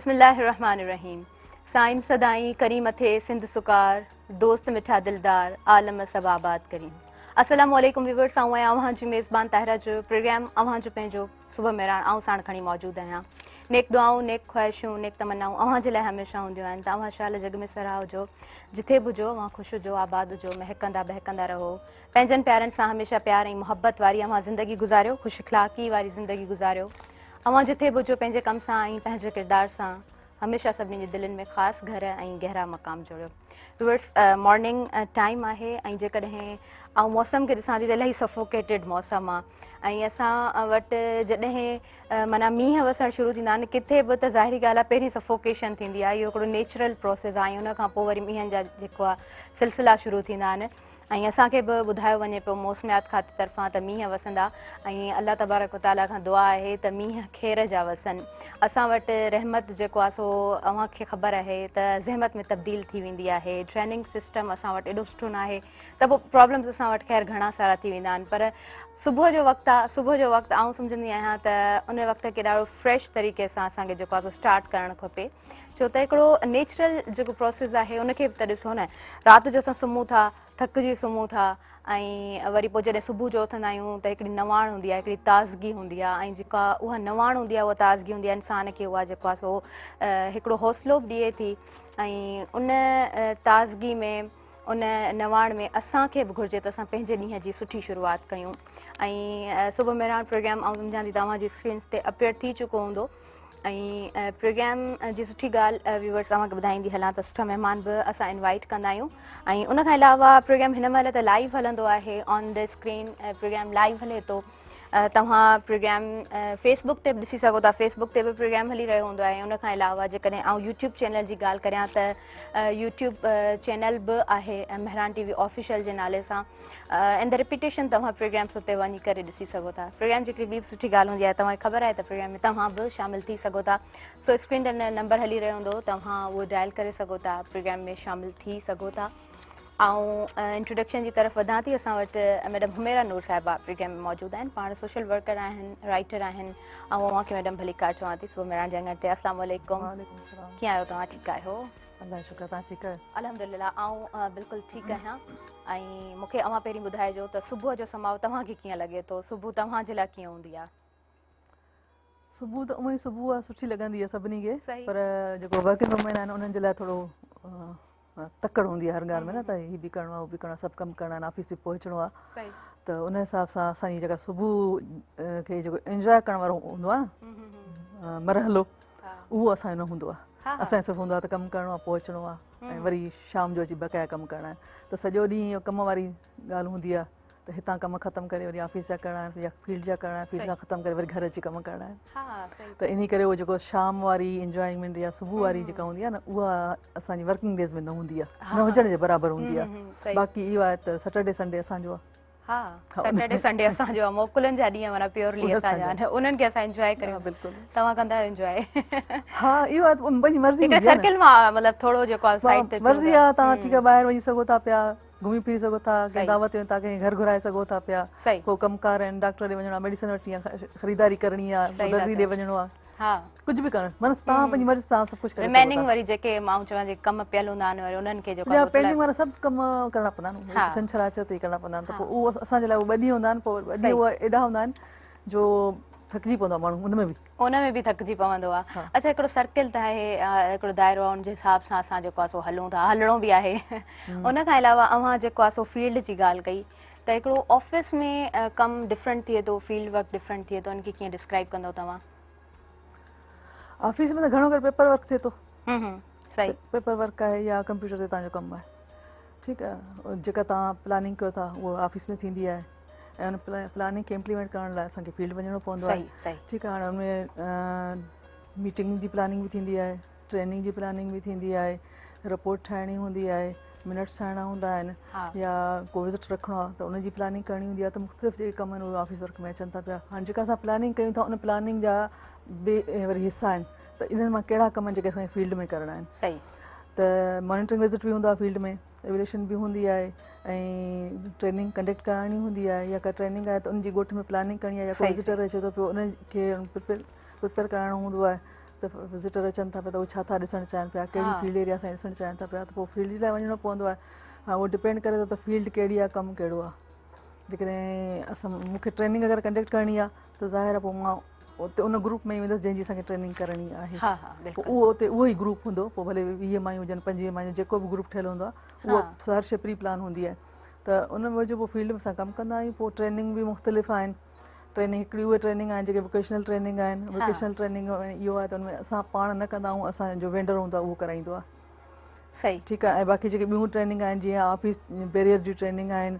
بسم الله الرحمٰن الرحيم سائين سدائين ڪرين مٿي سنڌ سڪار دوست مٺا دلدار عالم سڀ آباد ڪرين. السلام عليڪم ويورس، آئون آهيان اوهان جي ميزبان طاهره جو پروگرام اوهان جو پنهنجو صبح مهراڻ آئون ساڻ کڻي موجود آهيان. نيڪ دعائون، نيڪ خواهشون، نيڪ تمنائون اوهان جي لاء هميشه هونديون آهن ته اوهان شال جڳ ۾ سرها هجو، جٿي به هجو اوهان خوش هجو، آباد هجو، مهڪندا بهڪندا رهو، پنهنجن پيارن سان هميشه پيار ۽ محبت واري اوهان زندگي گذاريو، خوش اخلاقي واري زندگي گذاريو. اوهان جٿي به هجو پنهنجي ڪم سان ۽ پنهنجي ڪردار سان هميشه سڀني جي دلين ۾ خاص گهر ۽ گهرا مقام جوڙيو. ويورس مارننگ ٽائيم آهي ۽ جيڪڏهن آئون موسم کي ڏسان ٿي ته الاهي سفوڪيٽيڊ موسم آهي ۽ اسان وٽ جڏهن معنيٰ مينهن وسڻ شروع ٿيندا آهن ڪٿي به ته ظاهري ڳالهه آهي پهرين سفوڪيشن ٿيندي آهي، اهو هڪڙو نيچرل پروسيس آهي ۽ ان کان پوء وري مينهن جا جيڪو آهي سلسلا شروع ٿيندا آهن ۽ اسان کي به ٻڌايو وڃي پيو موسميات کاتي طرفان ته مينهن وسندا ۽ الله تبارڪ و تعاليٰ کان دعا آهي ته مينهن خير جا وسن. اسان وٽ رحمت جيڪو آهي سو اوهان کي خبر آهي ته زحمت ۾ تبديل ٿي ويندي آهي. ڊريننگ سسٽم اسان وٽ ايڏو سٺو ناهي ته پوء پرابلمز اسان وٽ خير گهڻا سارا ٿي ويندا آهن پر صبح جو وقت آهي، صبح جو وقت آئون سمجهندي آهيان ته ان وقت کي ڏاڍو فريش طريقي سان اسان کي جيڪو آهي سو اسٽارٽ ڪرڻ کپي. ڇو ته هڪڙو نيچرل جيڪو پروسيس آهي ان کي به ته ڏسو نه، رات جو اسان سمهون ٿا، ٿڪجي سمهون ٿا ۽ وري پوء جڏهن صبح جو اٿندا آهيون ته هڪڙي نواڻ هوندي آهي، هڪڙي تازگي هوندي آهي ۽ جيڪا اها نواڻ هوندي آهي اها تازگي هوندي آهي انسان کي اها جيڪو آهي سو هڪڙو حوصلو به ڏئي ٿي ۽ ان تازگي ۾ ان نواڻ ۾ اسان کي به گهرجي ته اسان پنهنجي ڏينهن جي سٺي شروعات ڪيون ۽ صبح مهراڻ پروگرام آئون سمجهان ٿي توهان جي اسڪرينس تي اپيئر ٿي چڪو هوندو ۽ پروگرام جي سٺي ڳالهه ويورس اوهان کي ٻڌائيندي هلان ته سٺا مهمان به اسان انوائٽ ڪندا آهيون ۽ ان کان علاوه پروگرام هن مهل ته لائيو هلندو آهي on the screen programme live هلي ٿو توهان پروگرام فيس بڪ تي به ڏسي سگهو ٿا، فيس بڪ تي به پروگرام هلي رهيو هوندو آهي. ان کان علاوه جيڪڏهن آئون يوٽيوب چينل جي ڳالهه ڪريان ته يوٽيوب چينل به آهي مهراڻ ٽي وي آفيشل جي نالي سان ان دا ريپيٽيشن توهان پروگرامس اتي وڃي ڪري ڏسي سگهو ٿا. پروگرام جي هڪڙي ٻي به سٺي ڳالهه هوندي آهي توهان کي خبر آهي ته پروگرام ۾ توهان به شامل ٿي سگهو ٿا. سو اسڪرين تي نمبر هلي رهيو هوندو توهان اهو ڊائل ڪري سگهو ٿا، پروگرام ۾ شامل ٿي سگهو ٿا. آئون انٽروڊڪشن جي طرف وڌان ٿي. اسان وٽ ميڊم حميرا نور صاحبه پروگرام ۾ موجود آهن، پاڻ سوشل ورڪر آهن، رائٽر آهن. آئون اوهان کي ميڊم ڀليڪار چوان ٿي صبح مهراڻ جي اڱڻ تي. السلام عليڪم. وعليڪم السلام. ڪيئن آهيو توهان؟ ٺيڪ آهيو؟ الله جو شڪر، توهان ٺيڪ آهيو؟ الحمدلله آئون بلڪل ٺيڪ آهيان. ۽ مون کي اوهان پهرين ٻڌائجو ته صبح جو سماء توهان کي ڪيئن لڳي ٿو؟ صبح توهان جي لاء ڪيئن هوندي آهي؟ صبح ته اونئن ئي صبح آهي، سٺي لڳندي آهي سڀني کي، پر جيڪو ورڪنگ وومين آهن انهن جي لاء ٿورو تڪڙ هوندي آهي هر ڳالهه ۾ نه ته هي به ڪرڻو آهي هو به ڪرڻو آهي، سڀ ڪم ڪرڻا آهن، آفيس به پهچڻو آهي، ته ان حساب سان اسان جي جيڪا صبح کي جيڪو انجواء ڪرڻ وارو هوندو آهي نه مرحلو، اهو اسان جو نه هوندو آهي. اسان جو صرف هوندو آهي ته ڪم ڪرڻو آهي، پهچڻو آهي ۽ وري شام جو اچي بقايا ڪم ڪرڻا آهن. ته سڄو ڏينهن اهو ڪم واري ڳالهه هوندي آهي ته هتان ڪم ختم ڪري وري آفيس جا ڪرڻا آهن يا فيلڊ جا ڪرڻا آهن، فيلڊ کان ختم ڪري وري گهر اچي ڪم ڪرڻا آهن. ته انهي ڪري اهو جيڪو شام واري انجوائمينٽ يا صبح واري جيڪا هوندي آهي نه اها اسان جي ورڪنگ ڊيز ۾ نه هوندي آهي، نه هجڻ جي برابر هوندي آهي. باقي اهو آهي ته سيٽرڊي سنڊي اسان جو آهي. ها سيٽرڊي سنڊي اسان جو آهي، موڪلن جا ڏينهن معنيٰ پيورلي اسان جا آهن، انهن کي اسان انجوائي ڪريون. بلڪل. توهان ڪندا آهيو انجوائي؟ ها اهو آهي ته پنهنجي مرضي هوندي آهي نه. سرڪل مان مطلب ٿورو جيڪو آهي سائيڊ تي مرضي آهي، توهان ٺيڪ آهي ٻاهر وڃي سگهو ٿا پيا، گهمي ڦري سگهو ٿا، ڪنهن دعوت تي وڃو ٿا، ڪنهن کي گهر گهرائي سگهو ٿا پيا، ڪو ڪم ڪار آهن، ڊاڪٽر ڏي وڃڻو آهي، ميڊيسن وٺڻي آهي، خريداري ڪرڻي آهي، درزي ڏي وڃڻو آهي، ڪجهه به ڪرڻ معنيٰ توهان پنهنجي مرضي سان سڀ ڪجهه ڪري سگهو ٿا. ريميننگ وري جيڪي ماڻهو چون جيڪي ڪم پيل هوندا آهن وري انهن کي جيڪو يا پينڊنگ وارا سڀ ڪم ڪرڻا پوندا آهن، ڇنڇر آچر تي ڪرڻا پوندا آهن، ته پوء اهو اسان جي لاء اهي ٻه ڏينهن هوندا آهن، پوء ٻه ڏينهن اهي ايڏا هوندا آهن جو ٿڪجي پوندو آهي ماڻهو ان ۾ به. ان ۾ به ٿڪجي پوندو آهي. اڇا هڪڙو سرڪل ته آهي، هڪڙو دائرو آهي، ان جي حساب سان اسان جيڪو آهي سو هلون ٿا، هلڻو به آهي. ان کان علاوه اوهان جيڪو آهي سو فيلڊ جي ڳالهه ڪئي ته هڪڙو آفيس ۾ ڪم ڊفرنٽ ٿئي ٿو، فيلڊ ورڪ ڊفرنٽ ٿئي ٿو، ان کي ڪيئن ڊسڪرائب ڪندو توهان؟ آفيس ۾ ته گهڻو ڪري پيپر ورڪ ٿئي ٿو. صحيح. پيپر ورڪ آهي يا ڪمپيوٽر تي توهان جو ڪم آهي، ٺيڪ آهي، جيڪا توهان پلاننگ ڪيو ٿا اها آفيس ۾ ٿيندي آهي ۽ ان پلاننگ کي امپليمينٽ ڪرڻ لاء اسان کي فيلڊ وڃڻو پوندو آهي. ٺيڪ آهي، هاڻي ان ۾ ميٽنگ جي پلاننگ به ٿيندي آهي، ٽريننگ جي پلاننگ به ٿيندي آهي، رپورٽ ٺاهڻي هوندي آهي، منٽس ٺاهڻا هوندا آهن يا ڪو وزٽ رکڻو آهي ته ان جي پلاننگ ڪرڻي هوندي آهي. ته مختلف جيڪي ڪم آهن اهي آفيس ورڪ ۾ اچن ٿا پيا. هاڻي جيڪا اسان پلاننگ ڪيون ٿا ان پلاننگ جا به وري حصا آهن ته انهن مان ڪهڙا ڪم آهن جيڪي اسان کي فيلڊ ۾ ڪرڻا آهن. ته مانيٽرنگ وزٽ به هوندو آهي فيلڊ ۾، ايويليشن به هوندي آهي ۽ ٽريننگ ڪنڊڪٽ ڪرائڻي هوندي آهي يا ڪا ٽريننگ آهي ته ان جي ڳوٺ ۾ پلاننگ ڪرڻي آهي يا ڪو وزٽر اچي ٿو پيو ان کي پرپيئر ڪرائڻو هوندو آهي. ته وزٽر اچن ٿا پيا ته اهي ڇا ٿا ڏسڻ چاهين پيا، ڪهڙي فيلڊ ايريا سان ڏسڻ چاهين ٿا پيا ته پوء فيلڊ جي لاء وڃڻو پوندو آهي. ها اهو ڊپينڊ ڪري ٿو ته فيلڊ ڪهڙي آهي، ڪم ڪهڙو آهي. جيڪڏهن اسان مون کي ٽريننگ اگر ڪنڊڪٽ ڪرڻي آهي ته ظاهر آهي پوء مان اتي ان گروپ ۾ ئي ويندس جنهن جي اسان کي ٽريننگ ڪرڻي آهي. پوء اهو اتي اهو ئي گروپ هوندو، پوء ڀلي 20 مايون هجن، 25 مايون، جيڪو به گروپ ٺهيل هوندو آهي اهو هر شيء پري پلان هوندي آهي ته ان موجب پوء فيلڊ ۾ اسان ڪم ڪندا آهيون. پوء ٽريننگ به مختلف آهن. ٽريننگ هڪڙي اهي ٽريننگ آهن جيڪي ووڪيشنل ٽريننگ آهن. ووڪيشنل ٽريننگ اهو آهي ته ان ۾ اسان پاڻ نه ڪندا آهيون، اسان جو وينڊر هوندو آهي اهو ڪرائيندو آهي. صحيح. ٺيڪ آهي. ۽ باقي جيڪي ٻيون ٽريننگ آهن جيئن آفيس بيريئر جون ٽريننگ آهن،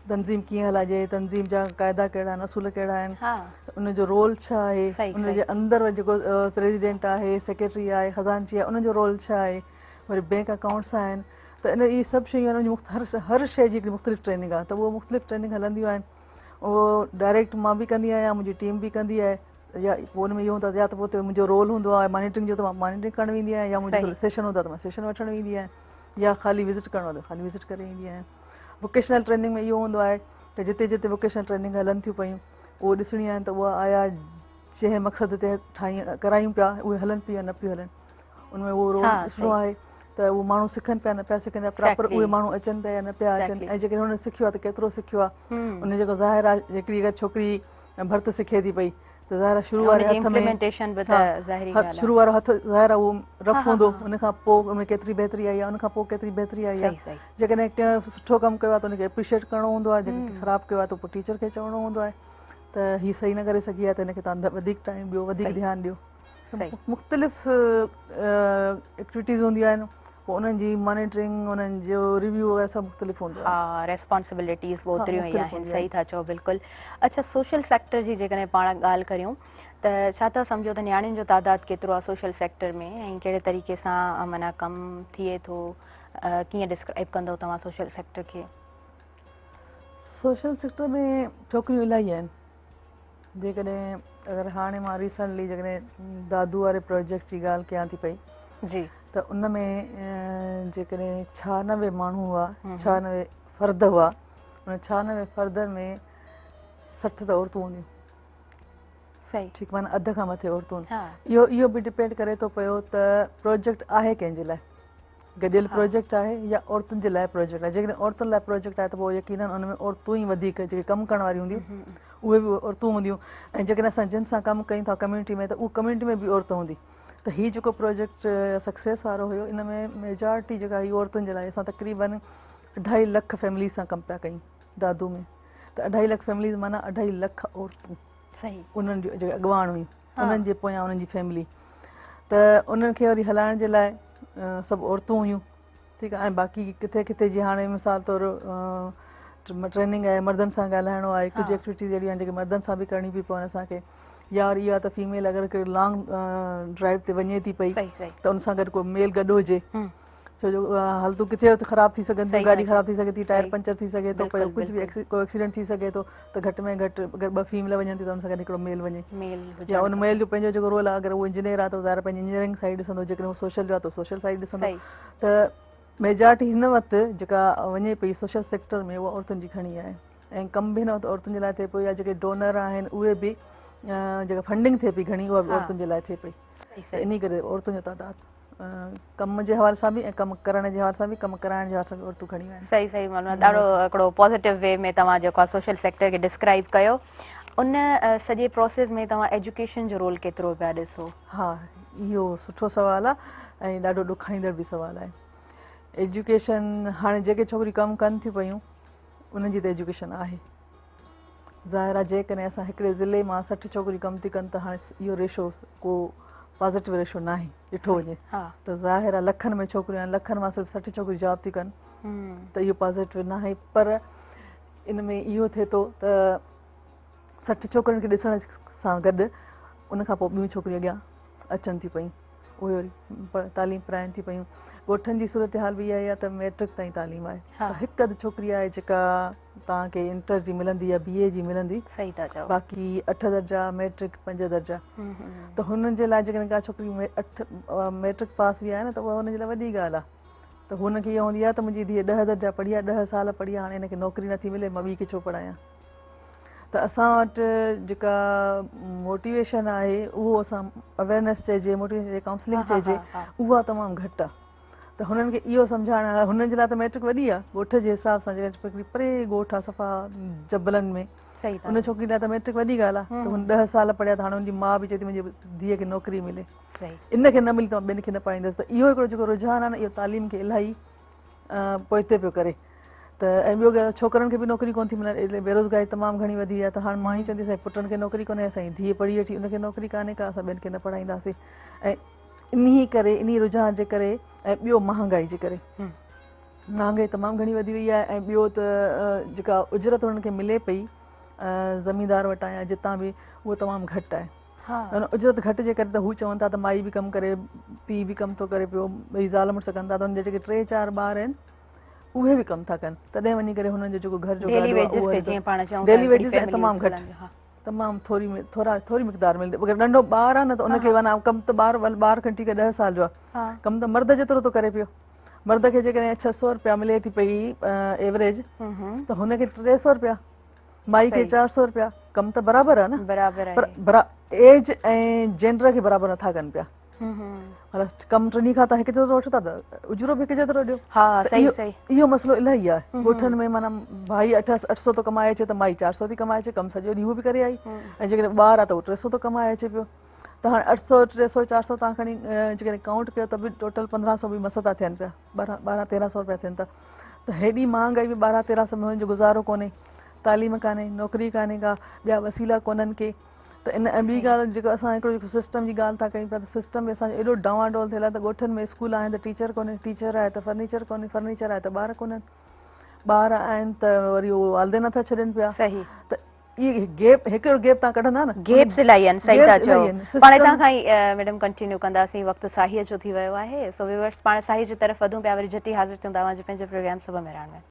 تنظيم ڪيئن هلائجي، تنظيم جا قاعدا ڪهڙا آهن، اصول ڪهڙا آهن، ان جو رول ڇا آهي، ان جي اندر جيڪو پريزيڊنٽ آهي، سيڪريٽري آهي، خزانچي آهي، ان جو رول ڇا آهي، وري بينڪ اڪائونٽس آهن، ته ان اهي سڀ شيون آهن، هر شيء جي هڪڙي مختلف ٽريننگ آهي ته اهو مختلف ٽريننگ هلنديون آهن. اهو ڊائريڪٽ مان به ڪندي آهيان، منهنجي ٽيم به ڪندي آهي، يا پوء ان ۾ اهو هوندو آهي يا ته پوء اتي منهنجو رول هوندو آهي مانيٽرنگ جو ته مان مانيٽرنگ ڪرڻ ويندي آهيان، يا منهنجو سيشن هوندو آهي ته مان سيشن وٺڻ ويندي آهيان، يا خالي وزٽ ڪرڻو آهي ته خالي وزٽ ڪري ايندي آهيان. ووڪيشنل ٽريننگ ۾ اهو هوندو آهي ته جتي جتي ووڪيشنل ٽريننگ هلن ٿيون پيون اهو ڏسڻي آهن ته اها آيا جنهن مقصد تي ٺاهي ڪرايون پيا اهي هلن پيون يا نه پيون هلن، ان ۾ اهو رول ڏسڻو آهي ته اهو ماڻهو سکن پيا نه پيا سکن، يا پراپر اهي ماڻهو اچن پيا يا نه پيا اچن، ۽ جيڪڏهن هن سکيو آهي ته ڪيترو سکيو آهي. ان جيڪو ظاهر آهي هڪڙي اگر ڇوڪري ڀرت سکي ٿي پئي ته ظاهر آهي شروع واري هٿ ۾ شروع وارو هٿ ظاهر آهي اهو رف هوندو، ان کان پوء ان ۾ ڪيتري بهتري آئي آهي، ان کان پوء ڪيتري بهتري آئي آهي. جيڪڏهن ڪنهن سٺو ڪم ڪيو آهي ته ان کي اپريشيئيٽ ڪرڻو هوندو آهي، جيڪڏهن خراب ڪيو آهي ته پوء ٽيچر کي چوڻو هوندو آهي ته هي صحيح نه ڪري سگهي آهي ته هن کي توهان وڌيڪ ٽائيم ڏيو، وڌيڪ ڌيان ڏيو. مختلف ايڪٽيوٽيز هونديون آهن، پوء انهن جي مانيٽرنگ، انهن جو ريويو وغيره سڀ مختلف هوندو آهي. ها ريسپانسبلٽيز به اوتريون ئي آهن. صحيح ٿا چئو بلڪل. اڇا سوشل سيڪٽر جي جيڪڏهن پاڻ ڳالهه ڪريون ته ڇا ٿا سمجهو ته نياڻين جو تعداد ڪيترو آهي سوشل سيڪٽر ۾ ۽ ڪهڙي طريقي سان معنيٰ ڪم ٿئي ٿو، ڪيئن ڊسڪرائب ڪندو توهان سوشل سيڪٽر کي؟ سوشل سيڪٽر ۾ ڇوڪريون الاهي آهن. جيڪڏهن اگر هاڻي مان ريسنٽلي جيڪڏهن دادو واري پروجيڪٽ جي ڳالهه ڪيان ٿي پئي جي ته ان ۾ جيڪڏهن 96 ماڻهو هئا، 96 فرد هئا، ان 96 فردن ۾ 60 ته عورتون هونديون. صحيح. ٺيڪ، معنيٰ اڌ کان مٿي عورتون. اهو به ڊپينڊ ڪري ٿو پيو ته پروجيڪٽ آهي ڪنهن جي لاء، گڏيل پروجيڪٽ آهي يا عورتن جي لاء پروجيڪٽ آهي. جيڪڏهن عورتن لاء پروجيڪٽ آهي ته پوء يقينن ان ۾ عورتون ئي وڌيڪ جيڪي ڪم ڪرڻ واريون هونديون اهي به عورتون هونديون، ۽ جيڪڏهن اسان جن سان ڪم ڪيون ٿا ڪميونٽي ۾ ته اهو ڪميونٽي ۾ به عورت هوندي. ته هي جيڪو پروجيڪٽ سڪسيس وارو هيو ان ۾ ميجارٽي جيڪا هئي عورتن جي لاء. اسان تقريبن 2.5 لک فيمليز سان ڪم پيا ڪيون دادو ۾ ته 2.5 لک فيمليز معنيٰ 2.5 لک عورتون، انهن جون جيڪي اڳواڻ هيون انهن جي پويان انهن جي فيملي، ته انهن کي وري هلائڻ جي لاء سڀ عورتون هيون. ٺيڪ آهي. ۽ باقي ڪٿي ڪٿي جي هاڻي مثال طور ٽريننگ آهي، مردن سان ڳالهائڻو آهي، ڪجهه ايڪٽيوٽيز اهڙيون آهن جيڪي مردن سان به ڪرڻي پيون پون اسان کي، يا وري اها ته فيميل اگر ڪهڙي لانگ ڊرائيو تي وڃي ٿي پئي ته ان سان گڏ ڪو ميل گڏ هجي، ڇو جو حالتون ڪٿي خراب ٿي سگهن ٿيون، گاڏي خراب ٿي سگهي ٿي، ٽائر پنچر ٿي سگهي ٿو پيو، ڪجهه به ڪو ايڪسيڊنٽ ٿي سگهي ٿو، ته گهٽ ۾ گهٽ اگر ٻه فيميل وڃن ٿيون ته ان سان گڏ هڪڙو ميل وڃي، يا ان ميل جو پنهنجو جيڪو رول آهي، اگر هو انجنيئر آهي ته ظاهر پنهنجي انجنيئرنگ سائيڊ ڏسندو، جيڪڏهن هو سوشل جو آهي ته سوشل سائيڊ ڏسندو. ته ميجارٽي هن وقت جيڪا وڃي پئي سوشل سيڪٽر ۾ اها عورتن جي گهڻي آهي، ۽ ڪم به هن وقت عورتن جي لاء ٿئي پيو، يا جيڪي ڊونر آهن اهي به جيڪا فنڊنگ ٿئي پئي گهڻي اها به عورتن جي لاء ٿئي پئي. ته انهي ڪري عورتن جو تعداد ڪم جي حوالي سان به ۽ ڪم ڪرڻ جي حوالي سان به، ڪم ڪرائڻ جي حوالي سان به عورتون گهڻيون آهن. صحيح صحيح، معنيٰ ڏاڍو هڪڙو پازيٽو وي ۾ توهان جيڪو آهي سوشل سيڪٽر کي ڊسڪرائب ڪيو. ان سڄي پروسيس ۾ توهان ايجوڪيشن جو رول ڪيترو پيا ڏسو؟ ها، اهو سٺو سوال آهي ۽ ڏاڍو ڏکائيندڙ به سوال آهي. ايجوڪيشن هاڻي جيڪي ڇوڪريون ڪم ڪن ٿيون پيون انهن جي ته ايجوڪيشن آهي. ظاهر آهي جيڪڏهن اسان هڪڙي ضلعي مان 60 ڇوڪريون ڪم ٿيون ڪن ته هاڻي اهو ريشو ڪو پازيٽو ريشو ناهي ڏٺو وڃي ته ظاهر آهي لکن ۾ ڇوڪريون آهن، لکن مان صرف 60 ڇوڪريون جاب ٿيون ڪن ته اهو پازيٽو ناهي. پر ان ۾ اهو ٿئي ٿو ته 60 ڇوڪرين کي ڏسڻ سان گڏ ان کان پوء ٻيون ڇوڪريون اڳيان اچن ٿيون پيون، اهي وري تعليم پرائن ٿيون پيون. ڳوٺن جي صورتحال به اها ئي آهي ته ميٽرڪ تائين تعليم آهي، ته هڪ اڌ ڇوڪري آهي جيڪا توهان کي انٽر جي ملندي يا بي اي جي ملندي، صحيح ٿا چئو، باقي 8 درجا ميٽرڪ 5 درجا. ته هنن جي لاء جيڪڏهن ڪا ڇوڪري 8 ميٽرڪ پاس به آهي نه ته اها هن جي لاء وڏي ڳالهه آهي. ته هن کي اها هوندي آهي ته منهنجي ڌيء 10 درجا پڙهي آهي، 10 سال پڙهي آهي، هاڻي هن کي نوڪري نٿي ملي، مان ٻي کي ڇو پڙهايان. ته اسان وٽ جيڪا موٽيويشن آهي اهو اسان اويئرنيس چئجي، موٽيويشن چئجي، ڪائونسلنگ چئجي، اها تمام گهٽ آهي. ته هنن کي اهو سمجهائڻ لاء هنن جي لاء ته ميٽرڪ وڏي آهي ڳوٺ جي حساب سان، جيڪا هڪڙي پري ڳوٺ آهي صفا جبلن ۾، ان ڇوڪري لاء ته ميٽرڪ وڏي ڳالهه آهي ته هن 10 سال پڙهيا ته هاڻي هن جي ماء به چئي ٿي منهنجي ڌيء کي نوڪري ملي، ان کي نه ملي ته مان ٻين کي نه پڙهائيندس. ته اهو هڪڙو جيڪو رجحان آهي نه، اهو تعليم کي الاهي پوئتي پيو ڪري. ته ۽ ٻيو ڳالهه ڇوڪرن کي به نوڪري ڪونه ٿي ملن، بيروزگاري تمام گهڻي وڌي وئي آهي. ته هاڻي مايون چونديون اسان جي پٽن کي نوڪري ڪونهي، اسان جي ڌيء پڙهي ويٺي ان کي نوڪري ڪانهي ڪا، اسان ٻين کي نه پڙهائينداسين. ۽ انهي ڪري، انهي رجحان جي ڪري ۽ ٻيو مهانگائي جي ڪري، مهانگائي تمام گهڻي وڌي وئي آهي. ۽ ٻيو ته جيڪا اجرت انهن کي ملي پئي زميندار وٽان يا جتان به، اهو تمام گهٽ آهي. ان اجرت گهٽ جي ڪري ته هو چون ٿا ته مائي به ڪم ڪري، پيء به ڪم ٿو ڪري پيو، ٻئي زال مڙس ڪن ٿا، ته هن جا جيڪي 3 4 ٻار آهن اهي به ڪم ٿا ڪن، تڏهن وڃي ڪري هنن جو جيڪو گهر جو ڊيلي ويجز تي جيئن پاڻ چئون ڊيلي ويجز تمام گهٽ، تمام ٿوري ٿورا ٿوري مقدار ملندي. اگر ننڍو ٻار آهي نه ته ان کي معنيٰ ڪم ته ٻار ٻار کڻي ٺيڪ آهي 10 سال جو آهي، ڪم ته مرد جيترو ٿو ڪري پيو. مرد کي جيڪڏهن 600 روپيا ملي ٿي پئي ايوريج، ته هن کي 300 روپيا، مائي کي 400 روپيا، ڪم ته برابر آهي نه، برابر آهي، پر ايج ۽ جينڊر کي برابر نٿا ڪن پيا. پر ڪم ٽنهي کان ته هڪ جيترو وٺو ٿا ته اجورو به هڪ جيترو ڏيو. ها صحيح صحيح. اهو مسئلو الاهي آهي ڳوٺن ۾، معنيٰ ڀائي 800 ٿو ڪمائي اچي ته مائي 400 ٿي ڪمائي اچي، ڪم سڄو ڏينهن هو به ڪري آئي، ۽ جيڪڏهن ٻار آهي ته هو 300 ٿو ڪمائي اچي پيو. ته هاڻي 800 300 400 تان کڻي جيڪڏهن ڪائونٽ ڪيو ته به ٽوٽل 1500 به مس ٿا ٿين پيا، 12 1300 روپيا ٿين ٿا. ته هيڏي مهانگائي ۾ 12 1300 ۾ هن جو گذارو ڪونهي، تعليم ڪانهي، نوڪري ڪانهي ڪا، ٻيا وسيلا ڪونهن ڪي. ته ان ۽ ٻي ڳالهه جيڪو اسان هڪڙو جيڪو سسٽم جي ڳالهه ٿا ڪيون پيا ته سسٽم به اسان جو ايڏو ڊانوا ڊول ٿيل آهي ته ڳوٺن ۾ اسڪول آهن ته ٽيچر ڪونهي، ٽيچر آهي ته فرنيچر ڪونهي، فرنيچر آهي ته ٻار ڪونهن، ٻار آهن ته وري اهو والدين نٿا ڇڏين پيا. ته اهي گيپ، هڪڙو گيپ تان ڪڍندا نه، گيپس الاهي آهن. صحيح ٿا چئو. پاڻ هتان کان ئي ميڊم ڪنٽينيو ڪنداسين، وقت ساهيء جو ٿي ويو آهي. سو ويورس پاڻ ساهيء جي طرف وڌون پيا، وري جهٽ ئي حاضر ٿيون ٿا اوهان جي پنهنجي پروگرام صبح مهراڻ ۾.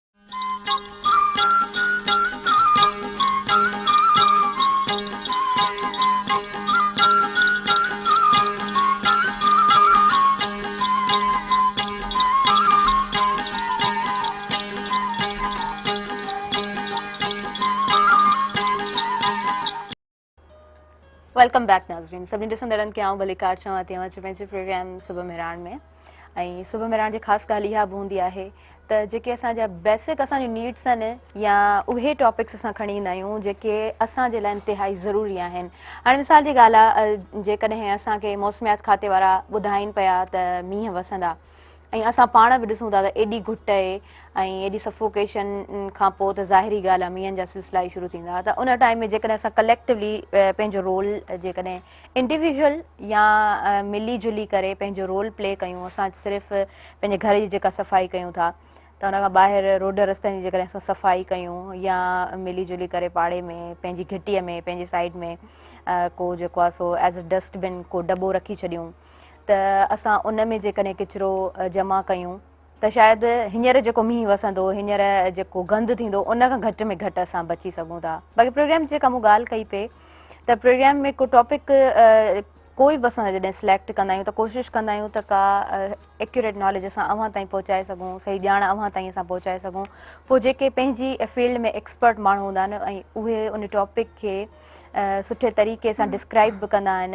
Welcome back ناظرين، سڀني ڏسندڙن کي آئون ڀليڪار چوان ٿي اوهان جي پنهنجي پروگرام صبح مهراڻ ۾. ۽ صبح مهراڻ جي خاص ڳالهه اها به هوندي آهي ته جيڪي اسان جا بيسڪ اسان جون نيڊس آهن يا اهي ٽاپڪس اسان کڻي ايندا آهيون جيڪي اسان جي لاء انتهائي ضروري آهن. هاڻي مثال جي ڳالهه آهي، جيڪڏهن اسان کي موسميات کاتي وارا ٻڌائين پيا ته مينهن وسندا ۽ اسان پاڻ به ڏسون ٿا ته ايڏي گهٽ آهي ۽ ايڏي سفوڪيشن کان پوء ته ظاهري ڳالهه آهي مينهن جا سلسلا ئي شروع ٿيندا، ته ان ٽائيم ۾ جيڪڏهن اسان ڪليڪٽولي پنهنجو رول جيڪڏهن انڊيويجوئل يا ملي جلي ڪري پنهنجو رول پلي ڪيون، اسان صرف پنهنجي گهر جي جيڪا صفائي ڪيون ٿا ته ان کان ٻاهر روڊ رستن جي جيڪڏهن اسان صفائي ڪيون يا ملي جلي ڪري پاڙي ۾ پنهنجي گهٽيء ۾ پنهنجي سائيڊ ۾ ڪو جيڪو آهي سو ايز اي ڊسٽ بن ڪو ڊٻو رکي ڇڏيون ته اسان ان ۾ جيڪڏهن ڪچرو جمع ڪيون ته شايد هينئر جيڪو مينهن وسندو، هينئر جيڪو گند ٿيندو، ان کان گهٽ ۾ گهٽ اسان بچي سگهون ٿا. باقي پروگرام جي جيڪا مون ڳالهه ڪئي پئي ته پروگرام ۾ ڪو ٽاپڪ ڪوئي به اسان جڏهن سليڪٽ ڪندا آهيون ته ڪوشش ڪندا آهيون ته ڪا ايڪيوريٽ ناليج اسان اوهان تائين پهچائي سگهون، صحيح ڄاڻ اوهان تائين اسان پهچائي سگهون. پوء جيڪي پنهنجي فيلڊ ۾ ايڪسپرٽ ماڻهو هوندا آهن ۽ اهي ان ٽاپڪ کي سٺي طريقي سان ڊسڪرائب به ڪندا آهن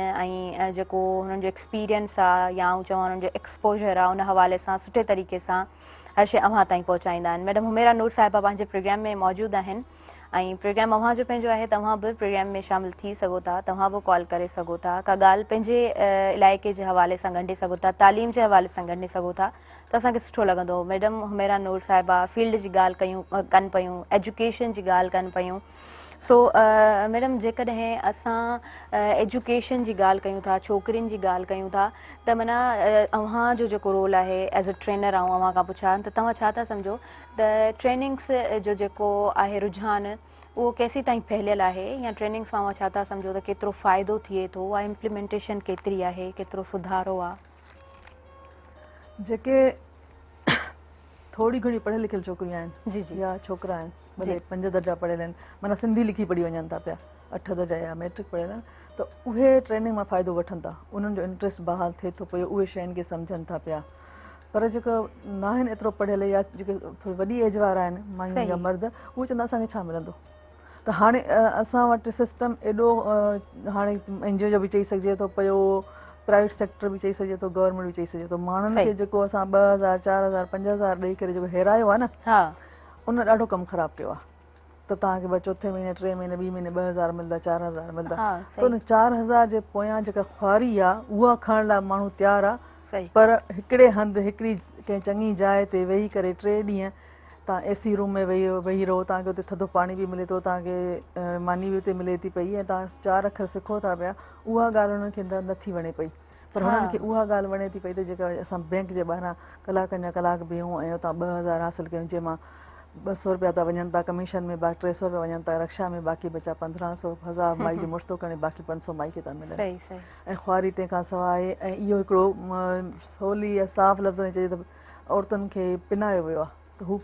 ۽ جيڪو هنن جو ايڪسپيرينس آ يا آئون چوان هنن جو ايڪسپوجر آ ان حوالي سان سٺي طريقي سان هر شيء اوهان تائين پهچائيندا آهن. ميڊم حميرا نور صاحبه پنهنجي پروگرام ۾ موجود آهن ۽ پروگرام اوهان جو پنهنجو آهي، توهان به پروگرام ۾ شامل ٿي سگهو ٿا، توهان به ڪال ڪري سگهو ٿا، ڪا ڳالهه پنهنجي علائقي جي حوالي سان ڳنڍي سگهو ٿا، تعليم جي حوالي سان ڳنڍي سگهو ٿا ته اسان کي سٺو لڳندو. ميڊم حميرا نور صاحبه فيلڊ جي ڳالهه ڪيون ڪن پيون، ايجوڪيشن جي ڳالهه ڪن پيون. سو ميڊم جيڪڏهن اسان ايجوڪيشن جي ڳالهه ڪيون ٿا، ڇوڪرين جي ڳالهه ڪيون ٿا ته معنيٰ اوهان جو جيڪو رول آهي ايز اي ٽرينر آئون اوهان کان پڇان ته توهان ڇا ٿا سمجهو ته ٽريننگس جو جيڪو آهي رجحان اهو ڪيسي تائين ڦهليل آهي يا ٽريننگس مان اوهان ڇا ٿا سمجهو ته ڪيترو فائدو ٿئي ٿو، اها امپليمينٽيشن ڪيتري آهي، ڪيترو سڌارو آهي؟ جيڪي ٿوري گهڻي پڙهيل لکيل ڇوڪريون آهن جي جي يا ڇوڪرا آهن، ڀلي 5 درجا پڙهيل آهن، معنيٰ سنڌي لکي پڙهي وڃن ٿا پيا، 8 درجا يا ميٽرڪ پڙهيل آهن، ته اهي ٽريننگ مان فائدو وٺن ٿا، انهن جو انٽريسٽ بحال ٿئي ٿو پيو، اهي شين کي سمجهن ٿا پيا. پر جيڪو ناهن ايترو پڙهيل يا جيڪي ٿوري وڏي ايج وارا آهن مايون يا مرد، اهي چوندا اسان کي ڇا ملندو. ته هاڻي اسان وٽ سسٽم ايڏو هاڻي اين جي او جو به چئي سگهجي ٿو پيو، پرائيويٽ سيڪٽر به چئي سگهجي ٿو، گورنمينٽ به چئي سگهجي ٿو. ماڻهن کي جيڪو اسان 2000، 4000، 5000 ڏئي ڪري جيڪو هيرايو آهي نه، ان ڏاڍو ڪم خراب ڪيو آهي. ته توهان کي چوٿين مهيني، ٽئين مهيني، ٻي مهيني 2000 ملندا، 4000 ملندا. ته ان 4000 جي پويان جيڪا خواري آهي اها کڻڻ لاء ماڻهو تيار آهي، پر هڪڙي هنڌ هڪڙي ڪنهن چڱي جاء تي ويهي ڪري 3 ڏينهن توهان اي سي روم ۾ ويهي رهو، توهان کي اتي ٿڌو پاڻي به ملي ٿو، توهان کي ماني به اتي ملي ٿي پئي ۽ توهان 4 اکر سکو ٿا پيا، اها ڳالهه انهن کي نٿي وڻي پئي. پر هنن کي اها ڳالهه وڻي ٿي پئي ته جيڪا اسان بينڪ جي ٻاهران ڪلاڪن جا ڪلاڪ بيهون ۽ اتان 2000 حاصل ڪيون، جنهن مان 200 رپيا ته وڃن ٿا ڪميشن ۾، باقي 300 رپيا وڃن ٿا رڪشا ۾، باقي بچا 1500، 1000 مائي جو مڙس ٿو کڻي، باقي 500 مائي کي ٿا ملن. ۽ خواري تنهن کان سواء. ۽ اهو هڪڙو سولي يا صاف لفظن ۾ چئجي ته عورتن کي پنايو ويو آهي ته هو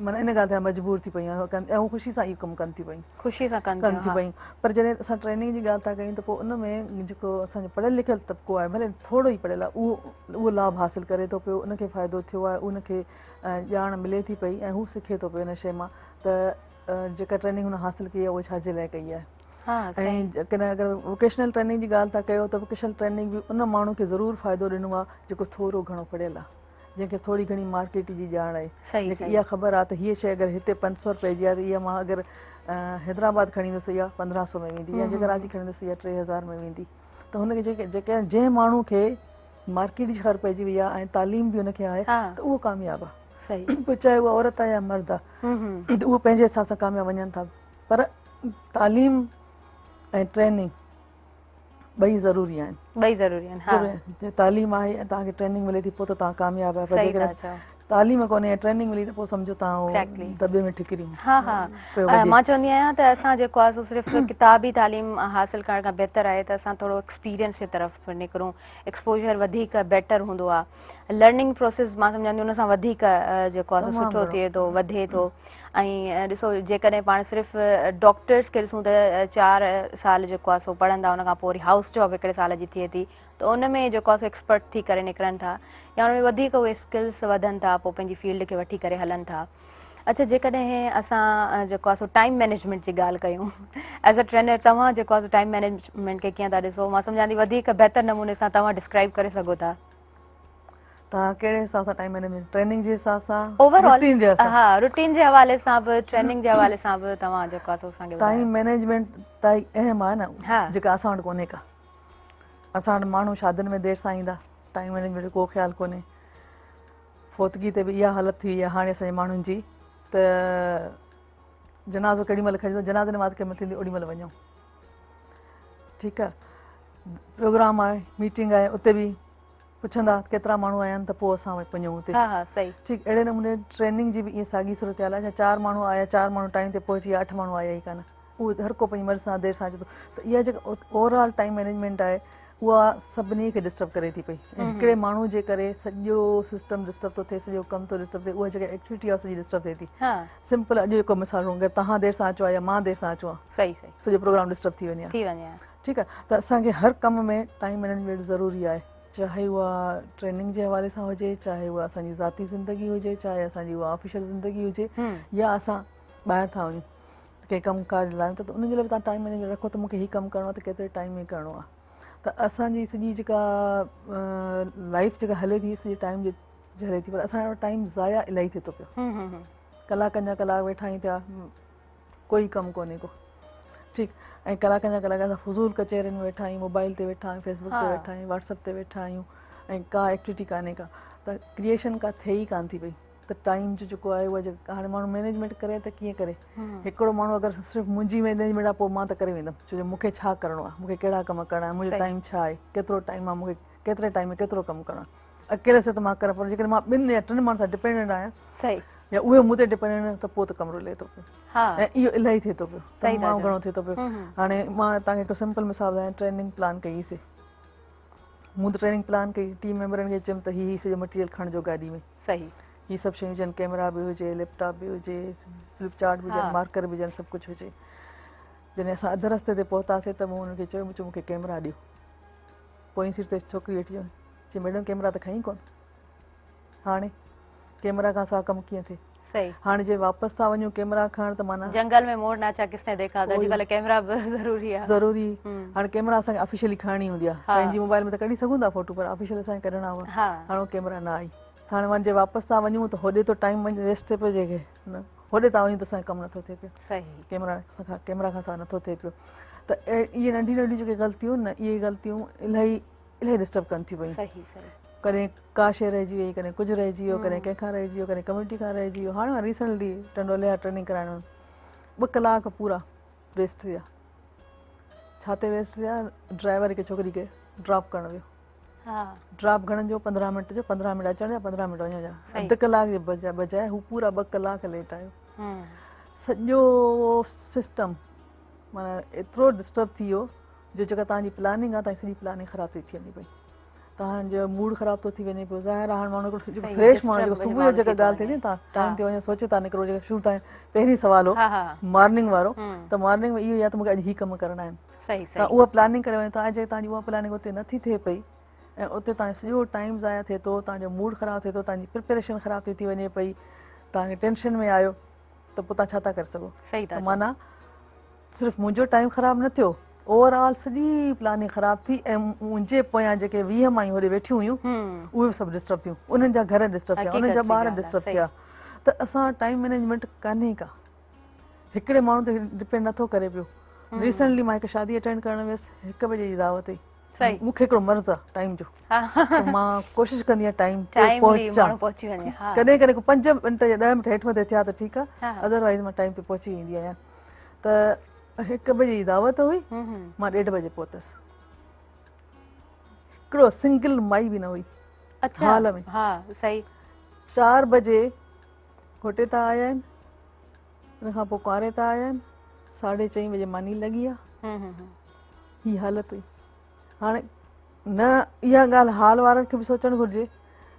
معنيٰ ان ڳالهه تي مجبور ٿي پيون آهن ۽ هو خوشي سان اهو ڪم ڪن ٿي پيون، خوشي سان ڪن ٿي پيون. پر جڏهن اسان ٽريننگ جي ڳالهه ٿا ڪيون ته پوء ان ۾ جيڪو اسان جو پڙهيل لکيل طبقو آهي، ڀلي ٿورو ئي پڙهيل آهي، اهو لاڀ حاصل ڪري ٿو پيو، ان کي فائدو ٿيو آهي، ان کي ڄاڻ ملي ٿي پئي ۽ هو سکي ٿو پيو ان شيء مان ته جيڪا ٽريننگ هن حاصل ڪئي آهي اها ڇا جي لاء ڪئي آهي. ۽ جيڪڏهن اگر ووڪيشنل ٽريننگ جي ڳالهه ٿا ڪيو ته ووڪيشنل ٽريننگ به ان ماڻهو کي ضرور فائدو ڏنو آهي جيڪو ٿورو گهڻو پڙهيل آهي، جنهن کي ٿوري گهڻي مارڪيٽ جي ڄاڻ آهي، جنهن کي اها خبر آهي ته هيء شيء اگر هتي 500 رپئي جي آهي ته اها مان اگر حيدرآباد کڻي ويندس اها 1500 ۾ ويندي، يا جي ڪراچي کڻي ويندس اها 3000 ۾ ويندي. ته هن کي جيڪي جنهن ماڻهو کي مارڪيٽ جي خبر پئجي وئي آهي ۽ تعليم به هن کي آهي ته اهو ڪامياب آهي، پوء چاهي اها عورت آهي يا مرد آهي، ته اهو پنهنجي حساب سان ڪامياب وڃن ٿا. پر تعليم ۽ ٽريننگ ٻئي ضروري آهن. ٻئي ضروري آهن، ها. تعليم آهي ۽ توهان کي ٽريننگ ملي ٿي پوء ته توهان ڪامياب آهيو، پر جيڪڏهن تعليم ڪونهي ۽ ٽريننگ ملي ته پوء سمجهو توهان دٻي ۾ ٺڪريون. ها ها، مان چوندي آهيان ته اسان جيڪو آهي سو صرف ڪتابي تعليم حاصل ڪرڻ کان بهتر آهي ته اسان ٿورو ايڪسپيرينس جي طرف نڪرون. ايڪسپوجر وڌيڪ بيٽر هوندو آهي. لرننگ پروسيس مان سمجهان ٿي ان سان وڌيڪ جيڪو آهي سو سٺو ٿئي ٿو، وڌي ٿو. ۽ ڏسو جيڪڏهن پاڻ صرف ڊاڪٽرس کي ڏسون ته 4 سال جيڪو آهي سو پڙهندا، ان کان پوء وري هائوس جاب هڪڙي سال جي ٿئي ٿي ته ان ۾ جيڪو آهي سو ايڪسپرٽ ٿي ڪري نڪرن ٿا يا ان ۾ وڌيڪ اهي اسڪلس وڌن ٿا، پوء پنهنجي فيلڊ کي وٺي ڪري هلن ٿا. اڇا جيڪڏهن اسان جيڪو آهي سو ٽائيم مينيجمينٽ جي ڳالهه ڪيون، ايز ا ٽرينر توهان جيڪو آهي سو ٽائيم مينيجمينٽ کي ڪيئن ٿا ڏسو؟ مان سمجهان ٿي وڌيڪ بهتر نموني سان توهان ڊسڪرائب ڪري سگهو ٿا. توهان ڪهڙي حساب سان ٽائيم مينيجمينٽ، ٽريننگ جي حساب سان، اوور آل روٽين جي حساب؟ ها، روٽين جي حوالي سان به ٽريننگ جي حوالي سان به توهان جيڪو آهي سو اسان کي ٻڌايو. ٽائيم مينيجمينٽ تائين اهم آهي نه، جيڪا اسان وٽ ڪونهي ڪا. اسان وٽ ماڻهو شادين ۾ دير سان ايندا، ٽائيم مينيجمينٽ جو ڪو خيال ڪونهي. فوتگي تي به اها حالت ٿي وئي آهي هاڻي اسان جي ماڻهن جي ته جنازو ڪيڏي مهل کڄندو، جنازي نماز ڪيڏي مهل ٿيندي اوڏي مهل وڃون. ٺيڪ آهي، پروگرام آهي، ميٽنگ آهي، اتي به پڇندا ڪيترا ماڻهو آيا آهن ته پوء اسان وڃون اتي. ها ها صحيح. ٺيڪ اهڙي نموني ٽريننگ جي به ائين ساڳي صورتحال آهي، 4 ماڻهو آيا، 4 ماڻهو ٽائيم تي پهچي ويا، 8 ماڻهو آيا ئي ڪانه، اهو هر ڪو پنهنجي مرضي سان دير سان اچي ٿو. ته اها جيڪا اوور آل ٽائيم مينيجمينٽ آهي اها سڀني کي ڊسٽرب ڪري ٿي پئي ۽ هڪڙي ماڻهو جي ڪري سڄو سسٽم ڊسٽرب ٿو ٿئي، سڄو ڪم ٿو ڊسٽرب ٿئي، اها جيڪا ايڪٽيوٽي آهي سڄي ڊسٽرب ٿئي ٿي. سمپل اڄ جيڪو مثال اگر توهان دير سان اچو ها يا مان دير سان اچو ها، صحيح صحيح، سڄو پروگرام ڊسٽرب ٿي وڃي ها. ٿي وڃي ها. ٺيڪ آهي، ته اسان کي هر ڪم ۾ ٽائيم مينيجمينٽ ضروري آهي، چاهي اها ٽريننگ جي حوالي سان هجي، چاهي اها اسان جي ذاتي زندگي هجي، چاهي اسان جي اها آفيشل زندگي هجي، يا اسان ٻاهر ٿا وڃون ڪنهن ڪم ڪار جي لاء ته ان جي لاء به توهان ٽائيم مينيجمينٽ رکو ته مون کي هي ڪم ڪرڻو آهي ته ڪيتري ٽائيم ۾ ڪرڻو آهي. ته اسان جي سڄي جيڪا لائف جيڪا هلي ٿي سڄي ٽائيم جي هلي ٿي، پر اسان جو ٽائيم ضايع الاهي ٿئي ٿو پيو. ڪلاڪن جا ڪلاڪ ويٺا آهيون پيا، ڪوئي ڪم ڪونهي ڪو. ٺيڪ، ۽ ڪلاڪن جا ڪلاڪ اسان فضول ڪچهرين ۾ ويٺا آهيون، موبائل تي ويٺا آهيون، فيسبڪ تي ويٺا آهيون، واٽس اپ تي ويٺا آهيون ۽ ڪا ايڪٽيوٽي ڪانهي ڪا، ته ڪريئيشن ڪا ٿئي ئي ڪانه ٿي پئي. ته ٽائيم جو جيڪو آهي اها جيڪا هاڻي ماڻهو مينيجمينٽ ڪري ته ڪيئن ڪري؟ هڪڙو ماڻهو اگر صرف منهنجي مينيجمينٽ آهي پوء مان ته ڪري ويندم، ڇو جو مون کي ڇا ڪرڻو آهي، مون کي ڪهڙا ڪم ڪرڻا آهن، منهنجو ٽائيم ڇا آهي، ڪيترو ٽائيم آهي، مون کي ڪيتري ٽائيم ۾ ڪيترو ڪم ڪرڻو آهي، اڪيلي سر ته مان ڪران، پر جيڪڏهن مان 2 يا 3 ماڻهن سان ڊپينڊنٽ آهيان يا اهي مون تي ڊپينڊنٽ آهن ته پوء ته ڪم رلي ٿو پيو ۽ اهو الاهي ٿئي ٿو پيو، تمام گهڻو ٿئي ٿو پيو. هاڻي مان توهان کي هڪ سمپل مثال ٻڌايان، ٽريننگ پلان ڪئي سي، مون ته ٽريننگ پلان ڪئي، ٽيم ميمبرن کي چيم ته هي سڄو مٽيريل کڻجو گاڏي ۾، صحيح، هي سڀ شيون هجن، ڪيمرا به هجي، ليپ ٽاپ به هجي، فلپ چارٽ به هجن، مارڪر به هجن، سڀ ڪجهه هجي. جڏهن اسان اڌ رستي تي پهتاسين ته مون انهن کي چيو، مون کي ڪيمرا ڏيو. پوئين سيٽ تي ڇوڪري ويٺي چئي، ميڊم ڪيمرا ته کئين ڪونه، هاڻي ڪيمرا کان سواء ڪم ڪيئن ٿئي؟ هاڻي جي واپس ٿا وڃون ڪيمرا کڻڻ ته معنيٰ جنگل ۾ مور ناچا ڪس ني ديکا ته اڄڪلهه ڪيمرا به ضروري آهي. ضروري هاڻي ڪيمرا اسان کي آفيشلي کڻڻي هوندي آهي پنهنجي موبائل ۾ ته ڪڍي سگهون ٿا فوٽو پر آفيشل اسان کي ڪڍڻا هئا. هاڻي اهو ڪيمرا نه آئي هاڻي وڃ جي واپس ٿا وڃون ته هوڏي ٿو ٽائيم ويسٽ ٿئي پيو جيڪي هوڏي ٿا وڃون ته اسان جو ڪم نٿو ٿئي پيو. ڪيمرا ڪيمرا کان سواء نٿو ٿئي پيو ته اهي ننڍيون ننڍيون جيڪي غلطيون آهن نه اهي غلطيون الاهي الاهي ڊسٽرب ڪن ٿيون پيون. ڪڏهن ڪا شيء رهجي وئي، ڪڏهن ڪجهه رهجي ويو، ڪڏهن ڪنهن کان رهجي ويو، ڪڏهن ڪميٽي کان رهجي ويو. هاڻي مان ريسنٽلي ٽنڊو الهيار ٽريننگ ڪرائڻ ويم، 2 ڪلاڪ پورا ويسٽ ٿيا. ڇا تي ويسٽ ٿيا؟ ڊرائيور هڪ ڇوڪري کي ڊراپ ڪرڻ ويو. ڊراپ گهڻن جو؟ 15 منٽ جو، 15 منٽ اچڻ جا، 15 منٽ وڃڻ جا. اڌ ڪلاڪ جي بجاء هو پورا 2 ڪلاڪ ليٽ آيو. سڄو سسٽم معنيٰ ايترو ڊسٽرب ٿي ويو جو جيڪا توهان جي پلاننگ آهي، توهان جي سڄي پلاننگ خراب ٿي ٿي وڃي پئي. توهان جو موڊ خراب ٿو ٿي وڃي پيو. ظاهر آهي هاڻي ماڻهو هڪڙو جيڪو فريش ماڻهو جيڪو صبح جو جيڪا ڳالهه ٿئي ٿي توهان ٽائيم تي وڃو سوچي ٿا نڪرو جيڪو شروع تان پهرين سوال هو مارننگ وارو ته مارننگ ۾ اهو ئي آهي ته مونکي اڄ هي ڪم ڪرڻا آهن. توهان اها پلاننگ ڪري وڃو ٿا ۽ جي توهان جي اها پلاننگ اتي نٿي ٿئي پئي ۽ اتي توهان جو سڄو ٽائيم ضايع ٿئي ٿو، توهان جو موڊ خراب ٿئي ٿو، توهان جي پريپريشن خراب ٿي ٿي وڃي پئي، توهان کي ٽينشن ۾ آيو ته پوء توهان ڇا ٿا ڪري سگهو؟ ته معنيٰ صرف منهنجو ٽائيم خراب نه ٿيو، اوور آل سڄي پلاننگ خراب ٿي ۽ منهنجي پويان جيڪي 20 مايون هوڏي ويٺيون هيون اهي به سڀ ڊسٽرب ٿيون، انهن جا گهر ڊسٽرب ٿيا، انهن جا ٻار ڊسٽرب ٿيا. ته اسان وٽ ٽائيم مينيجمينٽ ڪانهي ڪا، هڪڙي ماڻهو تي ڊپينڊ نٿو ڪري پيو. ريسنٽلي مان هڪ شادي اٽينڊ ڪرڻ ويس، 1 بجي جي دعوت هئي. مون کي هڪڙو مرض آ ٽائيم جو، ته مان ڪوشش ڪندي آهيان ٽائيم تي پهچان. ڪڏهن ڪڏهن ڪو 5 منٽ يا 10 منٽ هيٺ مٿي ٿيا ته ٺيڪ آ، ادروائز مان ٽائيم تي پهچي ويندي آهيان. ته 1 بجي جي دعوت هئي، مان 1:30 بجي پهتس. هڪڙو سنگل مائي به نه هئي هال ۾. 4 بجي گهوٽي تان آيا آهن، ان کان پوء ڪنواري تان آيا آهن، 4:30 بجي ماني لڳي آ. هي حالت هئي. هاڻي نه اها ڳالهه هال وارن کي به سوچڻ گهرجي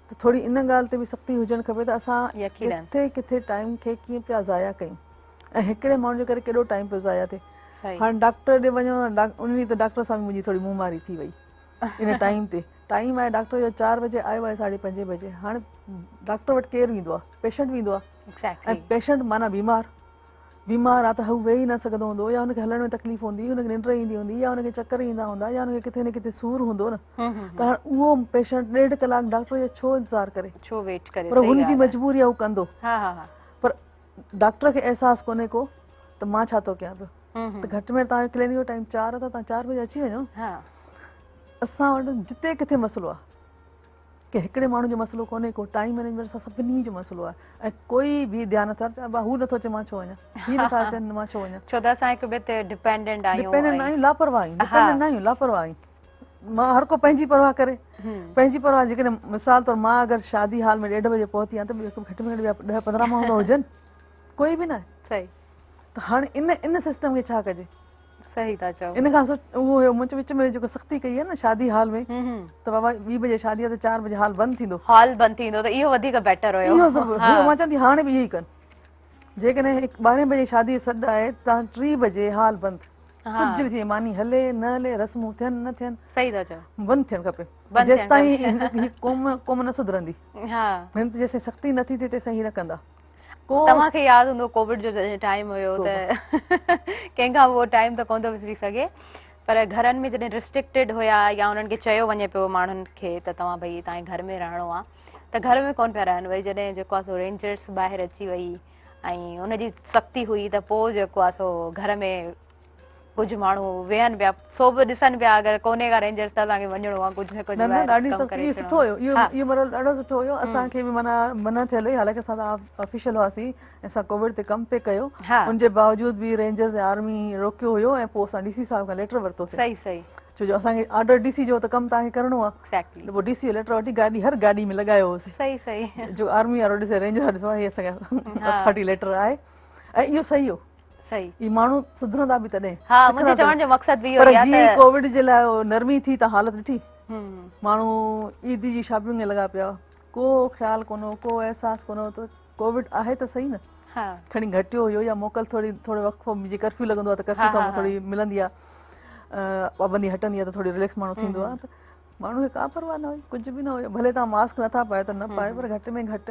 ته ٿوري ان ڳالهه تي به سختي هجڻ کپي ته اسان ڪٿي ڪٿي ٽائيم کي ڪيئن پيا ضايع ڪيون ۽ هڪڙي ماڻهو جي ڪري ڪيڏو ٽائيم پيو ضايع ٿئي. هاڻي ڊاڪٽر ڏي وڃو، ان ڏينهن ته ڊاڪٽر سان به منهنجي ٿوري منهن ماري ٿي وئي ان ٽائيم تي. ٽائيم آهي ڊاڪٽر جو 4 بجي آيو آهي 5:30 بجي. هاڻي ڊاڪٽر وٽ ڪير ويندو آهي؟ پيشنٽ ويندو آهي. ۽ پيشنٽ معنيٰ بيمار، بيمار آ ته هو ويهي نه سگهندو هوندو يا هن کي هلڻ ۾ تڪليف هوندي، هن کي ننڊ ايندي هوندي يا هن کي چڪر ايندا هوندا يا هن کي ڪٿي نه ڪٿي سور هوندو نه، ته هاڻ اهو پيشنٽ 1.5 ڪلاڪ ڊاڪٽر جو ڇو انتظار ڪري؟ ڇو ويٽ ڪري؟ پر هن جي مجبوري آ هو ڪندو. پر ڊاڪٽر کي احساس ڪونهي ڪو ته مان ڇا ٿو ڪيان پيو. ته گهٽ ۾ توهان جو ڪلينڪ جو ٽائيم 4 آ ته توهان 4 بجي اچي وڃو. اسان وٽ جتي ڪٿي مسئلو آ ڪي هڪڙي ماڻهو جو مسئلو ڪونهي ڪو، ٽائيم مينيجمينٽ سان سڀني جو مسئلو آهي ۽ ڪوئي به ڌيان نٿو ڏي. هو نٿو اچي مان ڇو وڃان، هي نٿا اچن مان ڇو وڃان. ڇو ته اسان هڪ ٻئي تي ڊپينڊنٽ آهيون. ڊپينڊنٽ آهيون، لاپرواهه آهيون. ڊپينڊنٽ نه آهيون، لاپرواهه آهيون. مان هر ڪو پنهنجي پرواهه ڪري، پنهنجي پرواهه. جيڪڏهن مثال طور مان اگر شادي هال ۾ 1:30 بجي پهتي آهيان ته گهٽ ۾ گهٽ ٻيا 10 15 ماڻهو ته هجن، ڪوئي به نه آهي. ته هاڻي ان سسٽم کي ڇا ڪجي؟ صحيح ٿا چئو. ان کان اهو هيو منهنجي وچ ۾ جيڪو سختي ڪئي آهي نه شادي هال ۾ ته بابا 2 بجي شادي آهي ته 4 بجي هال بند ٿيندو. هال بند ٿيندو ته اهو وڌيڪ بيٽر هيو. اهو سڀ هيو. مان چوان ٿي هاڻي به اهو ئي ڪن. جيڪڏهن 12 بجي شادي جو سڏ آهي ته توهان 3 بجي هال بند. ڪجهه به ٿئي ماني هلي نه هلي رسمون ٿين نه ٿين. صحيح ٿا چئو. بند ٿيڻ کپي. جيستائين هي قوم نه سڌرندي. هن تي جيستائين سختي نه ٿي ٿئي تيستائين هي نه ڪندا. توهان کي ياد هوندو ڪووڊ جو جڏهن ٽائيم هيو ته ڪنهن کان اهو ٽائيم ته ڪونه ٿو وسري سگهي پر گهرن ۾ جڏهن ريسٽرڪٽيڊ هيا يا انهن کي چيو وڃي پيو ماڻهن کي ته توهان ڀئي توهان گهر ۾ رهڻو آ ته گهر ۾ ڪونه پيا رهن. وري جڏهن جيڪو آ سو رينجرس ٻاهر اچي وئي ۽ ان جي سختي هئي ته پوء جيڪو آ سو گهر ۾ ڪجهه ماڻهو ويهن پيا سو به ڏسن پيا اگر ڪونهي ڪا رينجرس ته اسان کي وڃڻو آهي ڪجهه نه ڪجهه نه نه ڏاڍي سختي اهو سٺو هيو اهو اهو مرحلو ڏاڍو سٺو هيو اسان کي به معنيٰ منع ٿيل هئي حالانڪه اسان ته آفيشل هئاسين ۽ اسان ڪووڊ تي ڪم پئي ڪيو ان جي باوجود به رينجرز ۽ آرمي روڪيو هيو ۽ پوء اسان ڊي سي صاحب کان ليٽر ورتوسين صحيح صحيح ڇو جو اسان کي آرڊر ڊي سي جو ته ڪم توهان کي ڪرڻو آهي ايگزيڪٽلي پوء ڊي سي جو ليٽر وٺي گاڏي هر گاڏي ۾ لڳايو هوسين صحيح صحيح جو آرمي وارو ڏسي رينجر وارو ڏسي هي اسان کي اٿارٽي ليٽر آهي ۽ اهو صحيح هو. صحيح. هي ماڻهو سڌرندا به تڏهن. ها منهنجي چوڻ جو مقصد به اهو ئي آهي ته. پر جيئن ڪووڊ جي لاء نرمي ٿي ته حالت ڏٺي. ماڻهو عيد جي شاپنگ ۾ لڳا پيا. ڪو خيال ڪونه هو، ڪو احساس ڪونه هو ته ڪووڊ آهي ته صحيح نه. کڻي گهٽيو هيو يا موڪل ٿوري ٿورو وقفو جي ڪرفيو لڳندو آهي ته ڪرفيو کان پوء ٿوري ملندي آهي پابندي هٽندي آهي ته ٿوري رليڪس ماڻهو ٿيندو آهي ته ماڻهو کي ڪا پرواهه نه هئي، ڪجهه به نه هيو. ڀلي توهان ماسڪ نٿا پايو ته نه پايو پر گهٽ ۾ گهٽ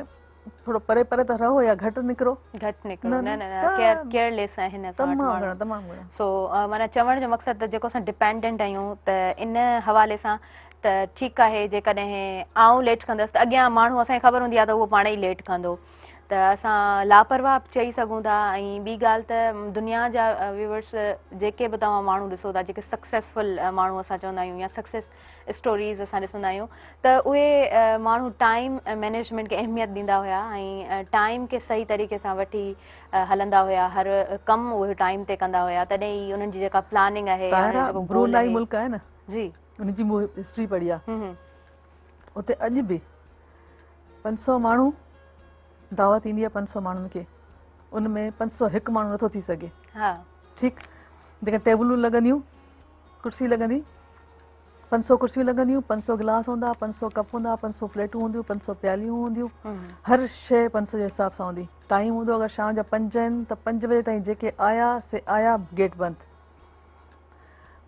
ٿورو پري پري ته رهو يا گهٽ نڪرو. گهٽ نڪرو نه نه نه ڪيئر ڪيئرليس آهن اسان وٽ تمام گهڻا تمام گهڻا. سو معنيٰ چوڻ جو مقصد ته جيڪو اسان ڊپينڊنٽ آهيون ته ان حوالي سان ته ٺيڪ آهي جيڪڏهن آئون ليٽ ڪندس ته اڳيان ماڻهو اسان کي خبر هوندي آهي ته اهو پاڻ ئي ليٽ ڪندو ته اسان لاپرواهه به چئي سگهون ٿا ۽ ٻي ڳالهه ته دنيا جا ويورس جيڪي به توهان ماڻهو ڏسو ٿا جيڪي سڪسيسفل ماڻهو اسان چوندا آهيون يا سڪسيس اسٽوريز اسان ڏسندا آهيون ته اهي ماڻهو ٽائيم مينيجمينٽ کي اهميت ڏيندا هيا ۽ ٽائيم کي صحيح طريقي سان وٺي هلندا هيا هر ڪم اهي ٽائيم تي ڪندا هيا تڏهن ئي انهن جي جيڪا پلاننگ آهي طاهره برونائي ملڪ آهي نه جي ان جي مون هسٽري پڙهي آهي اتي اڄ به 500 ماڻهو دعوت ايندي آهي 500 ماڻهن کي ان ۾ 501 ماڻهو نٿو ٿي سگهي ها ٺيڪ جيڪا ٽيبلون لڳنديون ڪرسي لڳندي 500 ڪرسيون لڳنديون 500 گلاس هوندا 500 ڪپ هوندا 500 پليٽون هونديون 500 پياليون هونديون هر شيء 500 جي حساب سان هوندي ٽائيم هوندو اگر شام جا 5 آهن ته 5 بجي تائين جيڪي آيا سي آيا گيٽ بند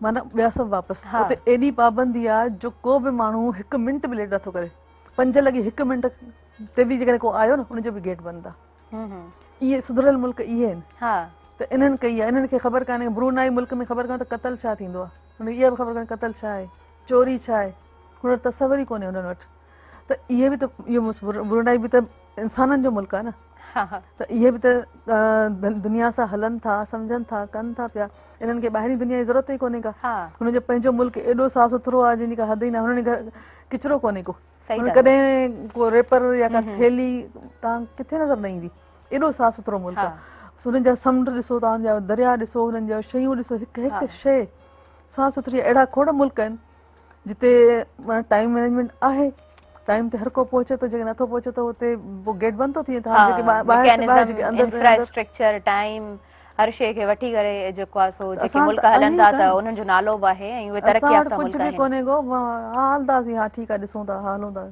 معنيٰ ٻيا سڀ واپس اتي ايڏي پابندي آ جو ڪو به ماڻهو هڪ منٽ به ليٽ نٿو ڪري 5 لڳي هڪ منٽ تي به جيڪڏهن ڪو آيو نه ان جو به گيٽ بند آ اهي سڌريل ملڪ اهي آهن ته انهن ڪئي آهي انهن کي خبر ڪانهي برونائي ملڪ ۾ خبر ڪانهي ته قتل ڇا ٿيندو آهي هن کي اها به خبر ڪانهي قتل ڇا آهي چوري ڇا آهي هن وٽ تصور ئي ڪونهي انهن وٽ ته اهي به ته اهو برونائي به ته انسانن جو ملڪ آهي نه ته اهي به ته دنيا سان هلن ٿا سمجهن ٿا ڪن ٿا پيا انهن کي ٻاهرين دنيا جي ضرورت ئي ڪونهي ڪا هن جو پنهنجو ملڪ ايڏو صاف سٿرو آهي جنهن جي ڪا حد ئي نه هنن گهر ڪچرو ڪونهي ڪو ڪڏهن ڪو ريپر يا ڪا ٿيلهي تان ڪٿي نظر نه ايندي ايڏو صاف سٿرو ملڪ آهي هنن جا سمنڊ ڏسو تان جا دريا ڏسو هنن جا شيون ڏسو هڪ هڪ شي صاف سٿري اهڙا کوڙ ملڪ آهن جتي معنيٰ ٽائيم مينيجمينٽ آهي ٽائيم تي هر ڪو پهچي ٿو جيڪي نٿو پهچي ٿو اتي پوء گيٽ بند ٿو ٿي وڃي ته جيڪي ٻاهر سي ٻاهر جيڪي اندر انفراسٽرڪچر ٽائيم هر شيء کي وٺي ڪري جيڪو آهي سو جيڪي ملڪ هلن ٿا ته انهن جو نالو به آهي ۽ اهي ترقي يافته ملڪ آهن. اسان وٽ ڪجهه به ڪونهي ڪو ها هلنداسين ها ٺيڪ آهي ڏسون ٿا ها هلون ٿا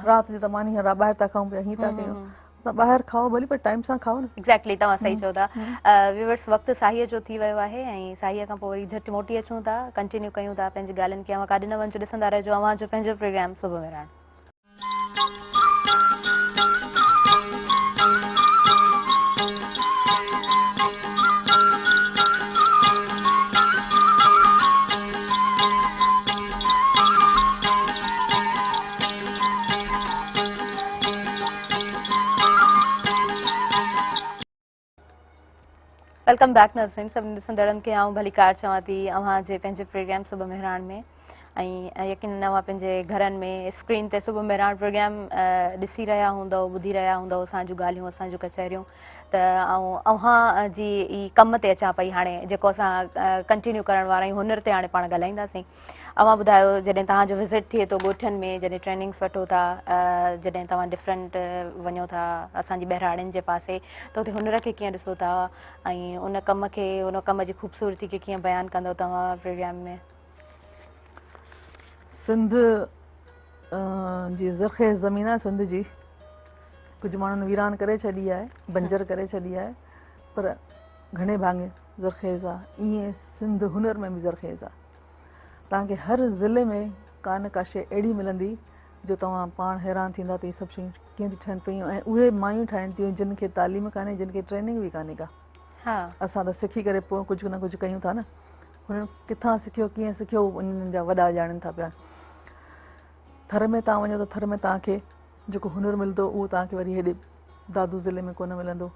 رات جو ته ماني ها ٻاهر ٿا کائون پيا هي ٿا ڪيون ته ٻاهر کائو ڀلي پر ٽائيم سان کائو نه. ايگزيڪٽلي توهان صحيح چئو ٿا ويورس وقت ساهيء جو ٿي ويو آهي ۽ ساهيء کان پوء وري جهٽ موٽي اچون ٿا ڪنٽينيو ڪيون ٿا پنهنجي ڳالهين کي اوهان ڪاڏي نه وڃجو ڏسندا رهجو اوهان جو پنهنجو پروگرام صبح مهراڻ. Welcome back ناظرين سڀني ڏسندڙن کي آئون ڀليڪار چوان ٿي اوهان جي پنهنجي پروگرام صبح مهراڻ ۾ ۽ يقينن اوهان پنهنجي گهرن ۾ اسڪرين تي صبح مهراڻ پروگرام ڏسي رهيا هوندؤ ٻڌي رهيا هوندؤ اسان جون ڳالهيون اسان جون ڪچهريون ته آئون اوهان جي ئي ڪم تي اچان پئي هاڻي جيڪو اسان ڪنٽينيو ڪرڻ وارا آهيون هنر تي هاڻي پاڻ ڳالهائينداسين اوهان ٻڌايو جڏهن توهان جو وزٽ ٿئي ٿو ڳوٺن ۾ جڏهن ٽريننگس وٺو ٿا جڏهن توهان ڊفرنٽ وڃو ٿا اسان جي ٻهراڙين جي پاسي ته اتي هنر کي ڪيئن ڏسو ٿا ۽ ان ڪم کي ان ڪم جي خوبصورتي کي ڪيئن بيان ڪندو توهان پروگرام ۾؟ سنڌ جي زرخيز زمين آهي سنڌ جي ڪجهه ماڻهن ويران ڪري ڇڏي آهي بنجر ڪري ڇڏي آهي پر گهڻي ڀاڱي زرخيز آهي ائين سنڌ هنر ۾ به زرخيز آهي توهان کي هر ضلعي ۾ ڪا نه ڪا شيء اهڙي ملندي جو توهان پاڻ حيران ٿيندا ته هي سڀ شيون ڪيئن ٿي ٺهن پيون ۽ اهي مايون ٺاهين ٿيون جن کي تعليم ڪانهي جن کي ٽريننگ به ڪانهي ڪا اسان ته سکي ڪري پوء ڪجهه نه ڪجهه ڪيون ٿا نه هنن ڪٿان سکيو ڪيئن سکيو انهن جا وڏا ڄاڻن ٿا پيا ٿر ۾ توهان وڃو ته ٿر ۾ توهان کي جيڪو هنر ملندو اهو توهان کي وري هيڏي دادو ضلعي ۾ ڪونه ملندو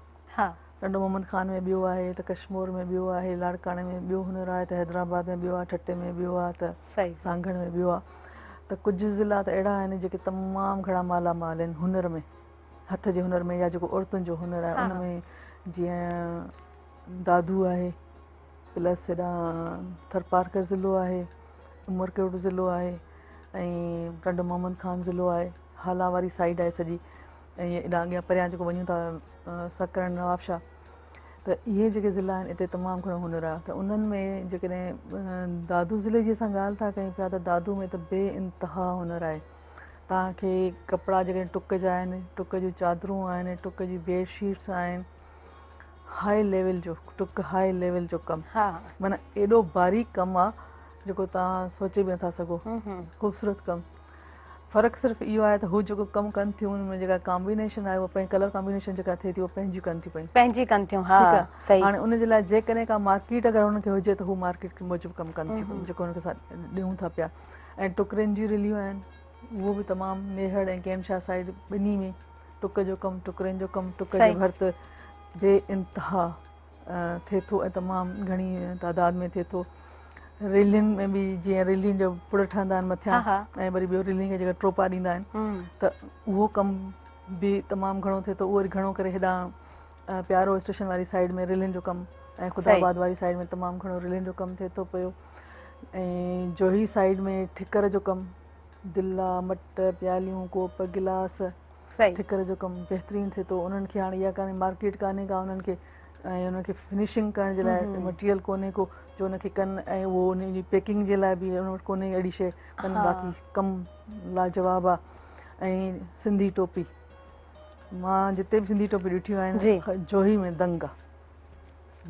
ٽنڊو محمد خان ۾ ٻيو آهي ته ڪشمور ۾ ٻيو آهي، لاڙڪاڻي ۾ ٻيو هنر آهي ته حيدرآباد ۾ ٻيو آهي، ٺٽي ۾ ٻيو آهي ته سانگهڙ ۾ ٻيو آهي ته ڪجهه ضلعا ته اهڙا آهن جيڪي تمام گهڻا مالا مال آهن هنر ۾ هٿ جي هنر ۾ يا جيڪو عورتن جو هنر آهي ان ۾ جيئن دادو آهي پلس هيڏانهن ٿرپارڪر ضلعو آهي عمرڪوٽ ضلعو آهي ۽ ٽنڊو محمد خان ضلعو آهي هالا واري سائيڊ آهي سڄي ۽ ايڏانهن اڳيان پريان جيڪو وڃون ٿا سڪرنڊ نوابشاهه ته اهي جيڪي ضلعا آهن اتي تمام گهڻو هنر آهي ته انهن ۾ جيڪڏهن دادو ضلعي جي اسان ڳالهه ٿا ڪيون پيا ته دادو ۾ ته بي انتها هنر آهي توهان کي ڪپڙا جيڪڏهن ٽڪ جا آهن ٽڪ جون چادرون آهن ٽڪ جون بيڊ شيٽس آهن هاء ليول جو ٽڪ هاء ليول جو ڪم معنيٰ ايڏو باريڪ ڪم آهي جيڪو توهان سوچي به نٿا سگهو خوبصورت ڪم. فرق صرف اهو آهي ته هو جيڪو ڪم ڪن ٿيون ان ۾ جيڪا ڪامبينيشن آهي اها پنهنجي ڪلر ڪامبينيشن جيڪا ٿئي ٿي اها پنهنجي ڪن ٿيون پيون. پنهنجي ڪن ٿيون ها صحيح. هاڻي ان جي لاء جيڪڏهن ڪا مارڪيٽ اگر انهن کي هجي ته هو مارڪيٽ موجب ڪم ڪن ٿيون پيون جيڪو انهن کي اسان ڏيون ٿا پيا ۽ ٽڪرين جون رليون آهن اهو به تمام ميهڙ ۽ ڪيم شاهه سائيڊ ٻنهي ۾ ٽڪ جو ڪم ٽڪرين جو ڪم ٽڪ جو ڀرت بي انتها ٿئي ٿو ۽ تمام گهڻي تعداد ۾ ٿئي ٿو. ريلين ۾ به جيئن ريلين جو پڙ ٺهندا آهن مٿيان ۽ وري ٻيو ريلين کي جيڪا ٽوپا ڏيندا آهن ته اهو ڪم به تمام گهڻو ٿئي ٿو. اهو وري گهڻو ڪري هيڏانهن پيارو اسٽيشن واري سائيڊ ۾ ريلين جو ڪم ۽ خدا آباد واري سائيڊ ۾ تمام گهڻو ريلين جو ڪم ٿئي ٿو پيو. ۽ جوهي سائيڊ ۾ ٺڪر جو ڪم، دلا، مٽ، پياليون، ڪوپ، گلاس، ٺڪر جو ڪم بهترين ٿئي ٿو. انهن کي هاڻي اها ڪانهي مارڪيٽ ڪانهي ڪا انهن کي ۽ انهن کي فنشنگ ڪرڻ جي لاء مٽيريل ڪونهي ڪو جو ان کي ڪن ۽ اهو ان جي پيڪنگ جي لاء به ان وٽ ڪونهي اهڙي شيء ڪن. باقي ڪم لاجواب آ. ۽ سنڌي ٽوپي مان جتي به سنڌي ٽوپي ڏٺيون آهن جوهي ۾ دنگ آ،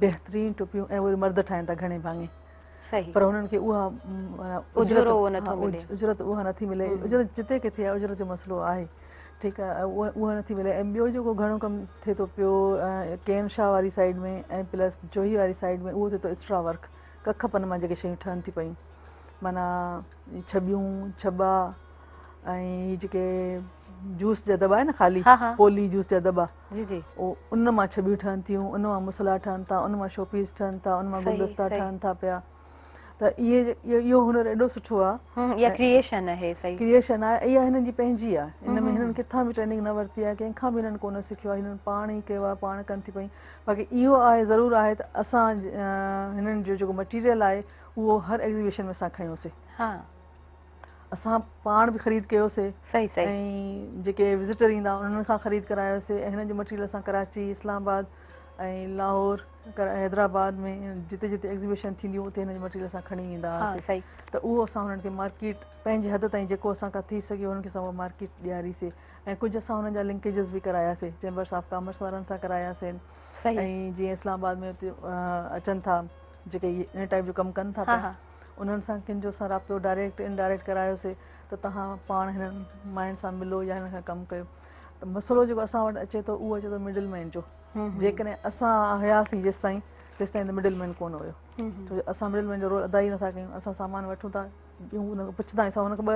بهترين ٽوپيون ۽ اهي مرد ٺاهين ٿا گهڻي ڀاڱي، پر هنن کي اها اجرت اها نٿي ملي. اجرت جتي ڪٿي آهي اجرت جو مسئلو آهي، ٺيڪ آهي، اها نٿي ملي. ۽ ٻيو جيڪو گهڻو ڪم ٿئي ٿو پيو ڪين شاهه واري سائيڊ ۾ ۽ پلس جوهي واري سائيڊ ۾ اهو ٿئي ٿو اسٽرا ورڪ، ڪک پن مان جيڪي شيون ٺهن ٿيون پيون، معنيٰ ڇٻيون، ڇٻا ۽ هي جيڪي جوس جا دٻا آهن نه خالي پولي جوس جا دٻا، ان مان ڇٻيون ٺهن ٿيون، ان مان مصلا ٺهن ٿا، ان مان شوپيس ٺهن ٿا، ان مان گلدستا ٺهن ٿا پيا. ته اهي اهو هنر ايڏو سٺو آهي. اها ڪريئيشن آهي. صحيح ڪريئيشن آهي، اها هنن جي پنهنجي آهي. ان ۾ هنن ڪٿان به ٽريننگ نه ورتي آهي، ڪنهن کان به هنن ڪونه سکيو آهي، هنن پاڻ ئي ڪيو آهي، پاڻ ڪن ٿي پيون. باقي اهو آهي ضرور آهي ته اسان هنن جو جيڪو مٽيريل آهي اهو هر ايگزيبيشن ۾ اسان کنيوسي، اسان پاڻ به خريد ڪيوسي ۽ جيڪي وزٽر ايندا انهن کان خريد ڪرايوسي. ۽ هنن جو مٽيريل اسان ڪراچي، اسلام آباد ۽ لاهور، حيدرآباد ۾ جتي جتي ايگزيبيشن ٿينديون اتي هن جو مٽيريل اسان کڻي ايندا هئاسي. ته اهو اسان هنن کي مارڪيٽ پنهنجي حد تائين جيڪو اسان کان ٿي سگهيو هنن کي اسان اها مارڪيٽ ڏياريسي. ۽ ڪجهه اسان هنن جا لنڪيجز به ڪراياسي، چيمبرس آف ڪامرس وارن سان ڪراياسي. ۽ جيئن اسلام آباد ۾ اتي اچن ٿا جيڪي ان ٽائپ جو ڪم ڪن ٿا پيا انهن سان ڪن جو اسان رابطو ڊائريڪٽ انڊائريڪٽ ڪرايوسي ته توهان پاڻ هنن ماين سان ملو يا هنن کان ڪم ڪيو. ته مسئلو جيڪو اسان وٽ اچي ٿو اهو اچي ٿو مڊل مين جو. جيڪڏهن اسان هياسين جيستائين تيستائين ته مڊل مين ڪونه هيو، ڇو جو اسان مڊل مين جو رول ادا ئي نٿا ڪيون. اسان سامان وٺون ٿا، ڏيون، ان کان پڇندا آهيون، اسان هن کان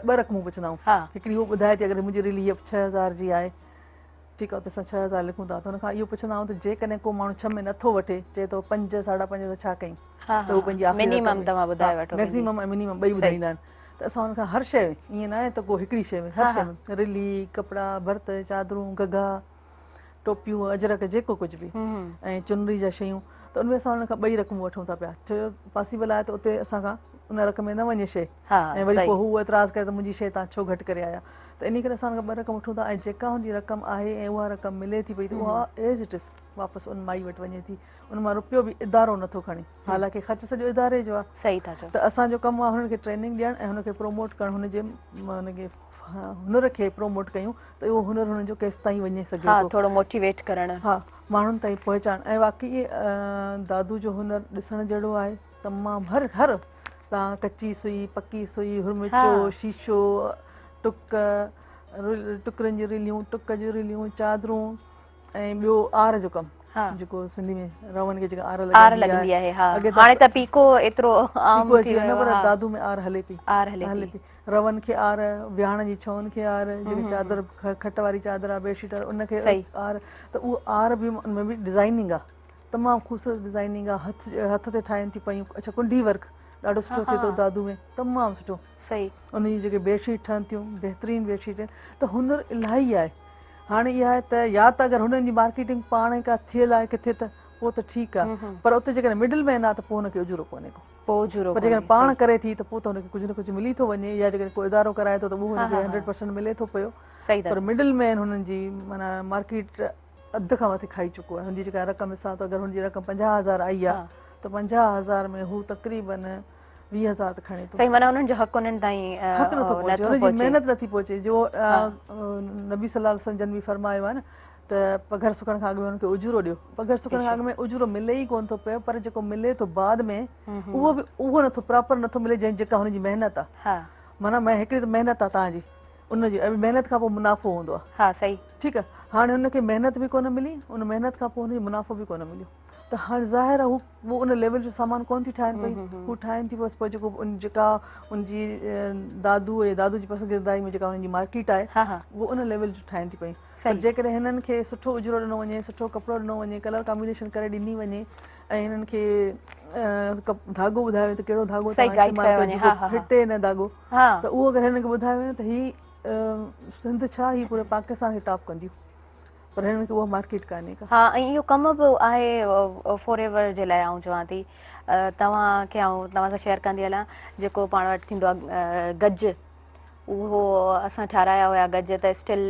ٻه رقمون پڇندا آهيون. هڪڙي هو ٻڌائي ٿي اگر منهنجي ريلي هيء 6000 جي آهي، ٺيڪ آهي، اتي اسان 6000 لکون ٿا. ته هن کان اهو پڇندا آهيون ته جيڪڏهن ڪو ماڻهو 6 ۾ نٿو وٺي، چئي ٿو 5 5.5 ته ڇا ڪيون؟ ته هو پنهنجي آخري منيمم توهان ٻڌائي وٺو، ميڪسيمم ۽ منيمم ٻئي ٻڌائيندا آهن. ته اسان هن کان هر شيء ۾ ائين نه آهي ته ڪو هڪڙي شيء ۾، هر شيء ۾ رلي، ڪپڙا، ڀرت، چادرون، گگها، ٽوپيون، اجرڪ، جيڪو ڪجهه به ۽ چنري جا شيون، ته ان ۾ اسان انهن کان ٻئي رقمون وٺون ٿا پيا، ڇو جو پاسيبل آهي ته اتي اسان کان ان رقم ۾ نه وڃي شيء ۽ وري پوء هو اعتراض ڪري ته منهنجي شيء توهان ڇو گهٽ ڪري آيا. ته انهي ڪري اسان ان کان ٻه رقم وٺون ٿا ۽ جيڪا هن جي رقم آهي ۽ اها رقم ملي ٿي پئي ته اها ايز it از واپس ان مائي وٽ وڃي ٿي، ان مان رپيو به ادارو نٿو کڻي، حالانڪه خرچ سڄو اداري جو آهي. صحيح ٿا چئو. ته اسان جو ڪم آهي هنن کي ٽريننگ ڏيڻ ۽ هن کي پروموٽ ڪرڻ، هن جي هن کي هنر کي پروموٽ ڪيون ته اهو هنر هنن جو ڪيستائين وڃي سگهي ٿو. ٿورو موٽيويٽ ڪرڻ. ها، ماڻهن تائين پهچائڻ. ۽ واقعي دادو جو هنر ڏسڻ جهڙو آهي تمام. هر هر تان ڪچي سئي، پڪي سئي، هرمچو، شيشو، ٽڪ، ٽڪرن جون رليون، ٽڪ جون رليون، چادرون ۽ ٻيو آر جو ڪم، جيڪو سنڌي ۾ رون کي جيڪا آر آر لڳندي آهي. هاڻي ته پيڪو ايترو عام ٿي ويو آهي، پر دادو ۾ آر هلي پئي، آر هلي پئي. رون کي آر، ويهاڻ جي ڇون کي آر، جيڪي چادر کٽ واري چادر آهي، بيڊ شيٽ آهي، ان کي آر. ته اهو آر به ان ۾ به ڊزائننگ آهي، تمام خوبصورت ڊزائننگ آهي، هٿ تي ٺاهين ٿيون پيون. اڇا ڪنڊي ورڪ ڏاڍو سٺو ٿئي ٿو دادو ۾، تمام سٺو. ان جون جيڪي بيڊ شيٽ ٺهن ٿيون بهترين بيڊ شيٽ آهن. ته هنر الاهي آهي. هاڻي اها آهي ته يا ته اگر هنن جي مارڪيٽنگ پاڻ ئي ڪا ٿيل آهي ڪٿي ته پوء ته ٺيڪ آهي، پر اتي جيڪڏهن مڊل مين آهي ته پوء هن کي اجورو ڪونهي ڪو. پوء اجورو پر جيڪڏهن پاڻ ڪري ٿي ته پوء ته هن کي ڪجهه نه ڪجهه ملي ٿو وڃي، يا جيڪڏهن ڪو ادارو ڪرائي ٿو ته اهو هن کي 100% ملي ٿو پيو. پر مڊل مين هنن جي معنيٰ مارڪيٽ اڌ کان مٿي کائي چڪو آهي. هن جي جيڪا رقم مثال طور اگر هن جي رقم 50000 آئي آهي ته 50000 ۾ هو تقريبن 20000 ته کڻي ٿو. صحيح، معنيٰ انهن جو حق انهن تائين حق نٿو پهچي، هن جي محنت نٿي پهچي. جو نبي صلي الله عليه وسلم جن به فرمايو آهي نه ته پگهر سڪڻ کان اڳ ۾ هن کي اجورو ڏيو. پگهر سڪڻ کان اڳ ۾ اجورو ملي ئي ڪونه ٿو پيو، پر جيڪو ملي ٿو بعد ۾ اهو به اهو نٿو پراپر نٿو ملي جنهن جيڪا هن جي محنت آهي. معنيٰ هڪڙي ته محنت آهي توهان جي، ان جي محنت کان پوء منافعو هوندو آهي. ها صحيح. ٺيڪ آهي، هاڻي هن کي محنت به ڪونه ملي، ان محنت کان پوء هن کي منافعو به ڪونه مليو ته هاڻي ظاهر آهي هو ان ليول جو سامان ڪونه ٿي ٺاهن پئي، هو ٺاهن ٿي بس پوء جيڪو ان جيڪا ان جي دادو يا دادو جي پسگردائي ۾ جيڪا انهن جي مارڪيٽ آهي اهو ان ليول جو ٺاهن ٿي پئي. پر جيڪڏهن هنن کي سٺو اجورو ڏنو وڃي، سٺو ڪپڙو ڏنو وڃي، ڪلر ڪامبينيشن ڪري ڏني وڃي ۽ هنن کي ڌاڳو ٻڌايو وڃي ته ڪهڙو ڌاڳو توهان استعمال ڪيو جيڪو ڦٽي نه ڌاڳو، ته اهو اگر هنن کي ٻڌايو وڃي ته هي سنڌ ڇا هي پوري پاڪستان کي ٽاپ ڪنديون، پر هنن کي اها مارڪيٽ ڪانهي ڪا. ها ۽ اهو ڪم به آهي فار ايور جي لاء. آئون چوان ٿي توهان کي آئون توهان سان شيئر ڪندي هلان، جيڪو پاڻ وٽ ٿيندو آهي گج، اهو اسان ٺارايا هيا گج ته اسٽل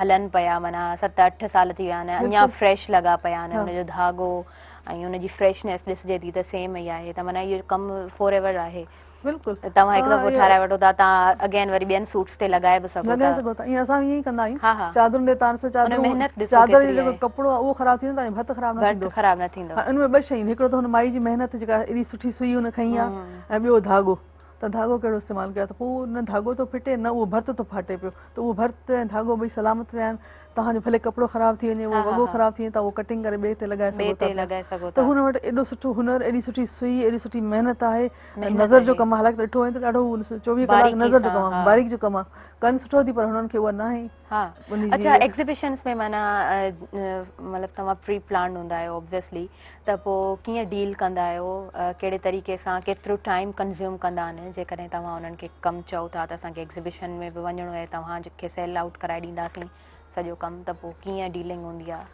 هلن پيا، معنيٰ 7 8 سال ٿي ويا آهن، اڃا فريش لڳا پيا آهن. ان جو ڌاڳو ۽ ان جي فريشنيس ڏسجي ٿي ته سيم ئي آهي، ته معنيٰ اهو ڪم فار ايور آهي. بلڪل، توهان هڪ دفعو ٺاراهي وٺو ٿا، توهان اگين وري ٻين سوٽس تي لڳائي به سگهو ٿا. لڳائي سگهو ٿا. ائين اسان به ائين ئي ڪندا آهيون. چادرن تي تان ڏسو، چادرون، محنت ڏسو چادر جو جيڪو ڪپڙو آهي اهو خراب ٿي ويندو ۽ ڀرت خراب نه ٿيندو. ڀرت خراب نه ٿيندو. ان ۾ ٻه شيون، هڪڙو ته هن مائي جي محنت جيڪا ايڏي سٺي سئي هن کنئي آهي، ۽ ٻيو ڌاڳو، ته ڌاڳو ڪهڙو استعمال ڪيو آهي ته پوء نه ڌاڳو ٿو ڦٽي نه اهو ڀرت ٿو ڦاٽي پيو، ته اهو ڀرت ۽ ڌاڳو ٻئي سلامت ويا آهن. توهان جو ڀلي ڪپڙو خراب ٿي وڃي، اهو وڳو خراب ٿي وڃي، توهان اهو ڪٽنگ ڪري ٻئي تي لڳائي سگهو ٿا. ته هن وٽ ايڏو سٺو هنر، ايڏي سٺي سئي، ايڏي سٺي محنت آهي، نظر جو ڪم آهي. حالانڪه ڏٺو وڃي ته ڏاڍو 24 ڪلاڪ نظر جو ڪم آهي، باريڪ جو ڪم آهي، ڪن سٺو ٿي پر هنن کي اها ناهي. ها اڇا، ايگزيبيشنس ۾ معنيٰ مطلب توهان پري پلانڊ هوندا آهيو اوبويسلي، ته پوء ڪيئن ڊيل ڪندا آهيو، ڪهڙي طريقي سان، ڪيترو ٽائيم ڪنزيوم ڪندا آهن جيڪڏهن توهان انهن کي ڪم چئو ٿا ته اسان کي ايگزيبيشن ۾ به وڃڻو آهي، توهان کي سيل آئوٽ ڪرائي ڏينداسين سڄو ڪم، ته پوء ڪيئن ڊيلنگ هوندي آهي؟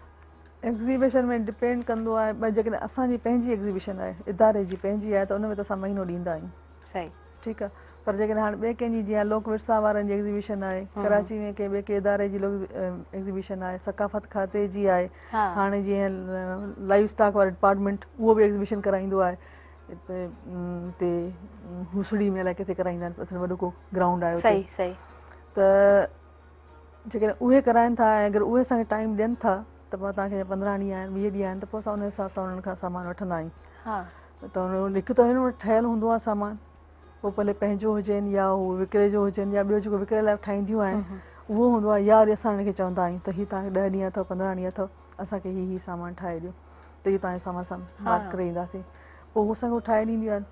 ايگزيبيشن ۾ ڊپينڊ ڪندو آهي، جيڪڏهن اسان جي پنهنجي ايگزيبيشن آهي، اداري جي پنهنجي آهي، ته ان ۾ ته اسان مهينو ڏيندا آهيون. صحيح. ٺيڪ آهي، پر جيڪڏهن هاڻي ٻئي ڪنهن جي، جيئن لوڪ ورثا وارن جي ايگزيبيشن آهي، ڪراچي ۾ ڪنهن ٻئي ڪنهن اداري جي لوڪ ايگزيبيشن آهي، ثقافت کاتي جي آهي، هاڻي جيئن لائيو اسٽاڪ وارو ڊپارٽمينٽ اهو به ايگزيبيشن ڪرائيندو آهي، هتي هوسڙي ۾ الائي ڪٿي ڪرائيندا آهن، اتي وڏو ڪو گرائونڊ آهي اتي. صحيح. ته جيڪڏهن اهي ڪرائين ٿا ۽ اگر اهي اسان کي ٽائيم ڏين ٿا ته پوء توهان کي 15 ڏينهن آهن، 20 ڏينهن آهن، ته پوء اسان ان حساب سان انهن کان سامان وٺندا آهيون. ته هڪ ته هن وٽ ٺهيل هوندو آهي سامان، پوء ڀلي پنهنجو هجين يا هو وڪري جو هجين يا ٻيو جيڪو وڪري لاء ٺاهينديون آهن اهو هوندو آهي، يا وري اسان هن کي چوندا آهيون ته هي توهان کي 10 ڏينهن اٿو، 15 ڏينهن اٿو، اسان کي هي هي سامان ٺاهي ڏيو ته اهو توهان جو سامان اسان مارڪ ڪري اينداسين، پوء هو اسان کي ٺاهي ڏينديون آهن.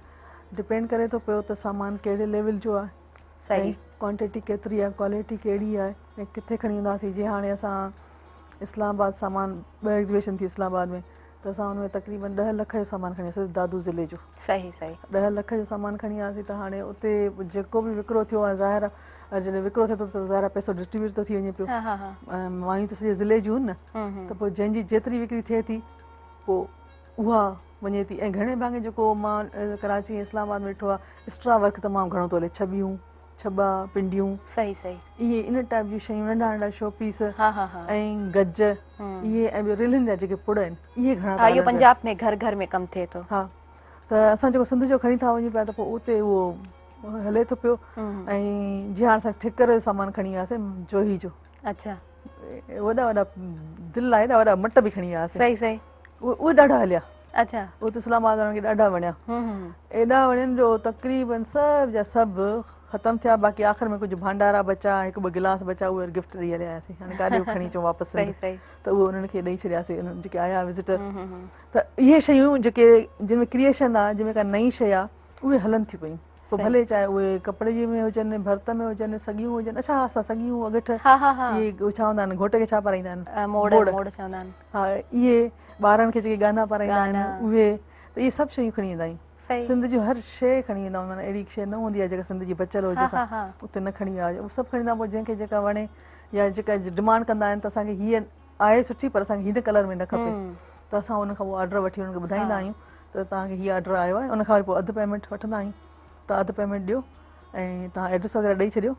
ڊپينڊ ڪري ٿو پيو ته سامان ڪهڙي ليول جو آهي، صحيح، ڪوانٽيٽي ڪيتري آهي، ڪوالٽي ڪهڙي آهي ۽ ڪٿي کڻي وينداسين. جيئن هاڻي اسان اسلام آباد سامان، 2 ايگزيبيشن ٿي اسلام آباد ۾، ته اسان ان ۾ تقريبن 10 لک جو سامان کڻي آياسين دادو ضلعي جو. صحيح صحيح. 10 لک جو سامان کڻي آياسين ته هاڻي اتي جيڪو به وڪرو ٿيو آهي، ظاهر آهي جڏهن وڪرو ٿئي ٿو ته ظاهر آهي پئسو ڊسٽريبيوٽ ٿو ٿي وڃي پيو، مايون ته سڄي ضلعي جون نه، ته پوء جنهن جي جيتري وڪري ٿئي ٿي پوء اها وڃي ٿي. ۽ گهڻي ڀاڱي جيڪو مان ڪراچي ۽ اسلام آباد ۾ ڏٺو آهي، اسٽرا ورڪ تمام گهڻو ٿو هلي، ڇٻيون، ڇٻا، پنڊيون، صحيح صحيح، اهي ان ٽائپ جون شيون، ننڍا ننڍا شو پيس ۽ گج اهي ۽ ٻيو رلن جا جيڪي پڙ آهن اهي گهڻا ٿا هلن. اهو پنجاب ۾ گهر گهر ۾ ڪم ٿئي ٿو. ها، ته اسان جيڪو سنڌ جو کڻي ٿا وڃون پيا ته پوء اتي اهو هلي ٿو پيو. ۽ جيئن هاڻي اسان ٺڪر جو سامان کڻي وياسين جوهي جو. اڇا. وڏا وڏا دل آهي، ايڏا وڏا مٽ به کڻي وياسين. صحيح صحيح. اهي ڏاڍا هليا. اڇا. اهي ته اسلام آباد وارن کي ڏاڍا وڻيا. ايڏا وڻين جو تقريبن سڀ جا سڀ ختم ٿيا، باقي آخر ۾ ڪجهه ڀانڊارا بچا، هڪ ٻه گلاس بچا، اهي وري گفٽ ڏئي هليا آياسين. هاڻي ڪاڏي کڻي اچون واپس سنڌ، ته اهي انهن کي ڏئي ڇڏياسين، انهن جيڪي آيا وزٽر. ته اهي شيون جيڪي جن ۾ ڪريئيشن آهي، جن ۾ ڪا نئين شيء آهي، اهي هلن ٿيون پيون. پوء ڀلي چاهي اهي ڪپڙي جي ۾ هجن، ڀرت ۾ هجن، سڳيون هجن. اڇا ها، اسان سڳيون، اڳٺ، اهي ڇا هوندا آهن، گهوٽ کي ڇا پارائيندا آهن؟ موڙ، موڙ چوندا آهن. ها، اهي ٻارن کي جيڪي ڳانا پارائيندا آهن اهي، ته اهي سڀ شيون کڻي ويندا آهيون. سنڌ جون هر شيء کڻي ويندا آهيون، معنيٰ اهڙي شيء نه هوندي آهي جيڪا سنڌ جي بچيل هجي اسان اتي نه کڻي ويا هجون، اهو سڀ کڻي ويندا آهيون. پوء جنهن کي جيڪا وڻي يا جيڪا ڊمانڊ ڪندا آهن ته اسان کي هيء آهي سٺي پر اسان کي هن ڪلر ۾ نه کپي، ته اسان ان کان اهو آرڊر وٺي انهن کي ٻڌائيندا آهيون ته توهان کي هي آرڊر آيو آهي. ان کان وري پوء اڌ پيمينٽ وٺندا آهيون ته اڌ پيمينٽ ڏيو ۽ توهان ايڊريس وغيره ڏئي ڇڏيو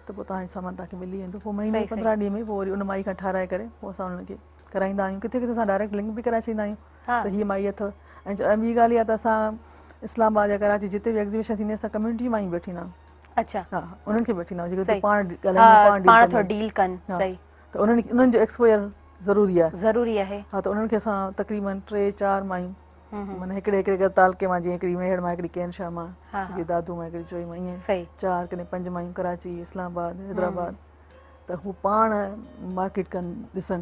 ته پوء توهان جو سامان توهان کي ملي ويندو. پوء مهيني 15 ڏينهن ۾ پوء وري ان مائي کان ٺاراهي ڪري پوء اسان انهن کي ڪرائيندا آهيون. ڪٿي ڪٿي اسان ڊائريڪٽ لنڪ به ڪرائي ڇڏيندا آهيون ته هيء مائي اٿو. ۽ ٻي ڳالهه اها ته اسان اسلام آباد يا ڪراچي جتي به ايگزيبيشن ٿيندي آهي اسان ڪميونٽي جون مايون به وٺي ايندا آهيون. اڇا. ها، انهن کي به وٺي ايندا آهيون جيڪي پاڻ ڳالهائين، پاڻ پاڻ ٿو ڊيل ڪن. صحيح. ته انهن جو ايڪسپوجر ضروري آهي. ضروري آهي. ها، ته انهن کي اسان تقريبن 3 4 مايون معنيٰ هڪڙي هڪڙي ڪري تعلقي مان جيئن هڪڙي ميهڙ مان هڪڙي ڪين شاهه مان هڪڙي دادو مان هڪڙي جوهي مان ائين چار ڪڏهن پنج مايون ڪراچي اسلام آباد حيدرآباد ته هو پاڻ مارڪيٽ ڪن ڏسن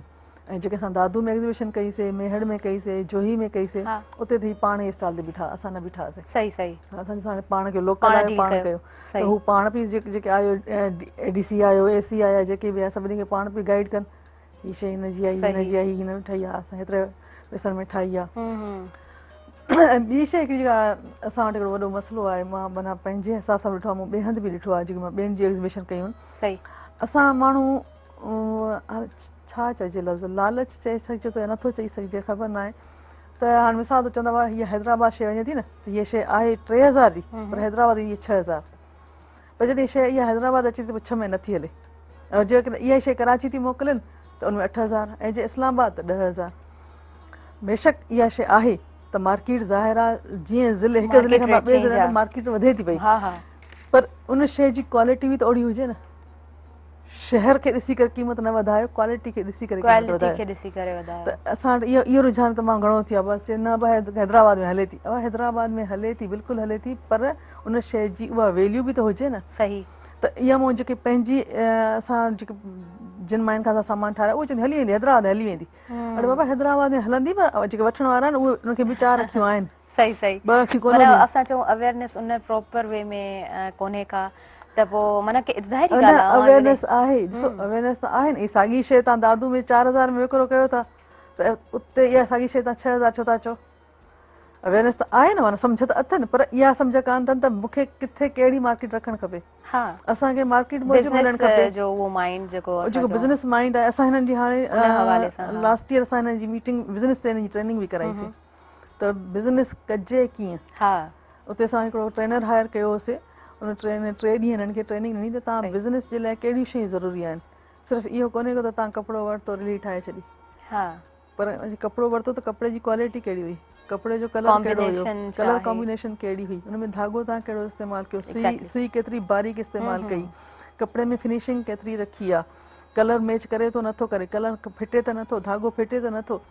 ۽ جيڪي اسان دادو ۾ ايگزيبيشن ڪئي سي ميهڙ ۾ ڪئي سي جوهي ۾ ڪئي سي اتي ته هي پاڻ ئي اسٽال تي بيٺا اسان نه بيٺا هئاسي صحيح صحيح اسان جو هاڻي پاڻ کي لوڪل آهي پاڻ ڪيو ته هو پاڻ به جيڪي آيو اي ڊي سي آيو اي سي آيا جيڪي به آيا سڀني کي پاڻ به گائيڊ ڪن هي شيء هن جي آهي هن جي آهي هن ٺاهي آهي اسان هيتري پئسن ۾ ٺاهي آهي ۽ ٻي شيء هڪڙي جيڪا اسان وٽ هڪڙو وڏو مسئلو آهي مان معنيٰ پنهنجي حساب سان ڏٺو آهي مون ٻئي هنڌ به ڏٺو آهي جيڪي مان ٻين جون ايگزيبيشن ڪيون آهن اسان ماڻهو ڇا چئجي لفظ لالچ چئي سگهجي ٿو يا نٿو چئي سگهجي خبر ناهي ته هاڻي مثال ته چوندا هئا هيء حيدرآباد شيء وڃي ٿي نه ته هيء شيء آهي 3000 جي پر حيدرآباد ايندي 6000 پر جڏهن شيء اها حيدرآباد اچي ٿي ته پوء 6 ۾ نٿي هلي ۽ جيڪڏهن اها شيء ڪراچي ٿي موڪلين ته ان ۾ 8000 ۽ جي اسلام آباد ته 10000 بيشڪ اها شيء آهي ته مارڪيٽ ظاهر آهي جيئن ضلعي هڪ ضلعي کان ٻئي ضلعي ۾ مارڪيٽ وڌي ٿي پئي پر ان شيء جي ڪوالٽي به ته اوڙي هجي نه شهر کي ڏسي ڪري قيمت نه وڌايو ڪوالٽي کي ڏسي ڪري قيمت وڌايو کي ڏسي ڪري وڌايو ته اسان وٽ اهو رجحان تمام گهڻو ٿي ويو آهي چي نه حيدرآباد ۾ هلي ٿي اها حيدرآباد ۾ هلي ٿي بلڪل هلي ٿي پر ان شيء جي اها ويليو به ته هجي نه صحيح ته اها مون جيڪي پنهنجي اسان جيڪي جن ماين کان اسان سامان ٺاهرايو اهي چوندي هلي ويندي حيدرآباد هلي ويندي اڙي بابا حيدرآباد ۾ هلندي پر جيڪي وٺڻ وارا آهن اهي انهن کي به چار اکيون آهن صحيح صحيح ٻه اکيون ڪونه معنيٰ اسان چئون اويئرنيس ان پراپر وي ۾ ڪونهي ڪا ته پوء معنيٰ ڪي ظاهري ڳالهه آهي اويئرنيس آهي ڏسو اويئرنيس ته آهي نه ساڳي شيء تان دادو ۾ 4000 ۾ وڪرو ڪيو ٿا ته اتي اها ساڳي شيء تان 6000 ڇو ٿا چئو اويئرنيس ته آهي نه معنيٰ سمجھ ته اٿن پر اها سمجھ ڪانه اٿن ته مونکي ڪٿي ڪهڙي مارڪيٽ رکڻ کپي ها اسان کي مارڪيٽ موجب هلڻ کپي جو اهو مائنڊ جيڪو جيڪو بزنس مائنڊ آهي اسان هنن جي هاڻي لاسٽ ايئر اسان هنن جي ميٽنگ بزنس تي هنن جي ٽريننگ به ڪرائي سي ته بزنس ڪجي ڪيئن ها اتي اسان هڪڙو ٽرينر هائر ڪيو هوسي ان ٽرين ٽي ڏينهن هنن کي ٽريننگ ڏني ته تان بزنس جي لاء ڪهڙيون شيون ضروري آهن صرف اهو ڪونهي ڪو ته تان ڪپڙو ورتو رلي ٺاهي ڇڏي ها پر ڪپڙو ورتو ته ڪپڙي جي ڪوالٽي ڪهڙي هئي ڪپڙي جو ڪلر ڪهڙو هيو ڪلر ڪامبينيشن ڪهڙي هئي ان ۾ ڌاڳو تان ڪهڙو استعمال ڪيو سئي سئي ڪيتري باريڪ استعمال ڪئي ڪپڙي ۾ فنشنگ ڪيتري رکي آ ڪلر ميچ ڪري ٿو نٿو ڪري ڪلر ڦٽي ته نٿو ڌاڳو ڦٽي ته نٿو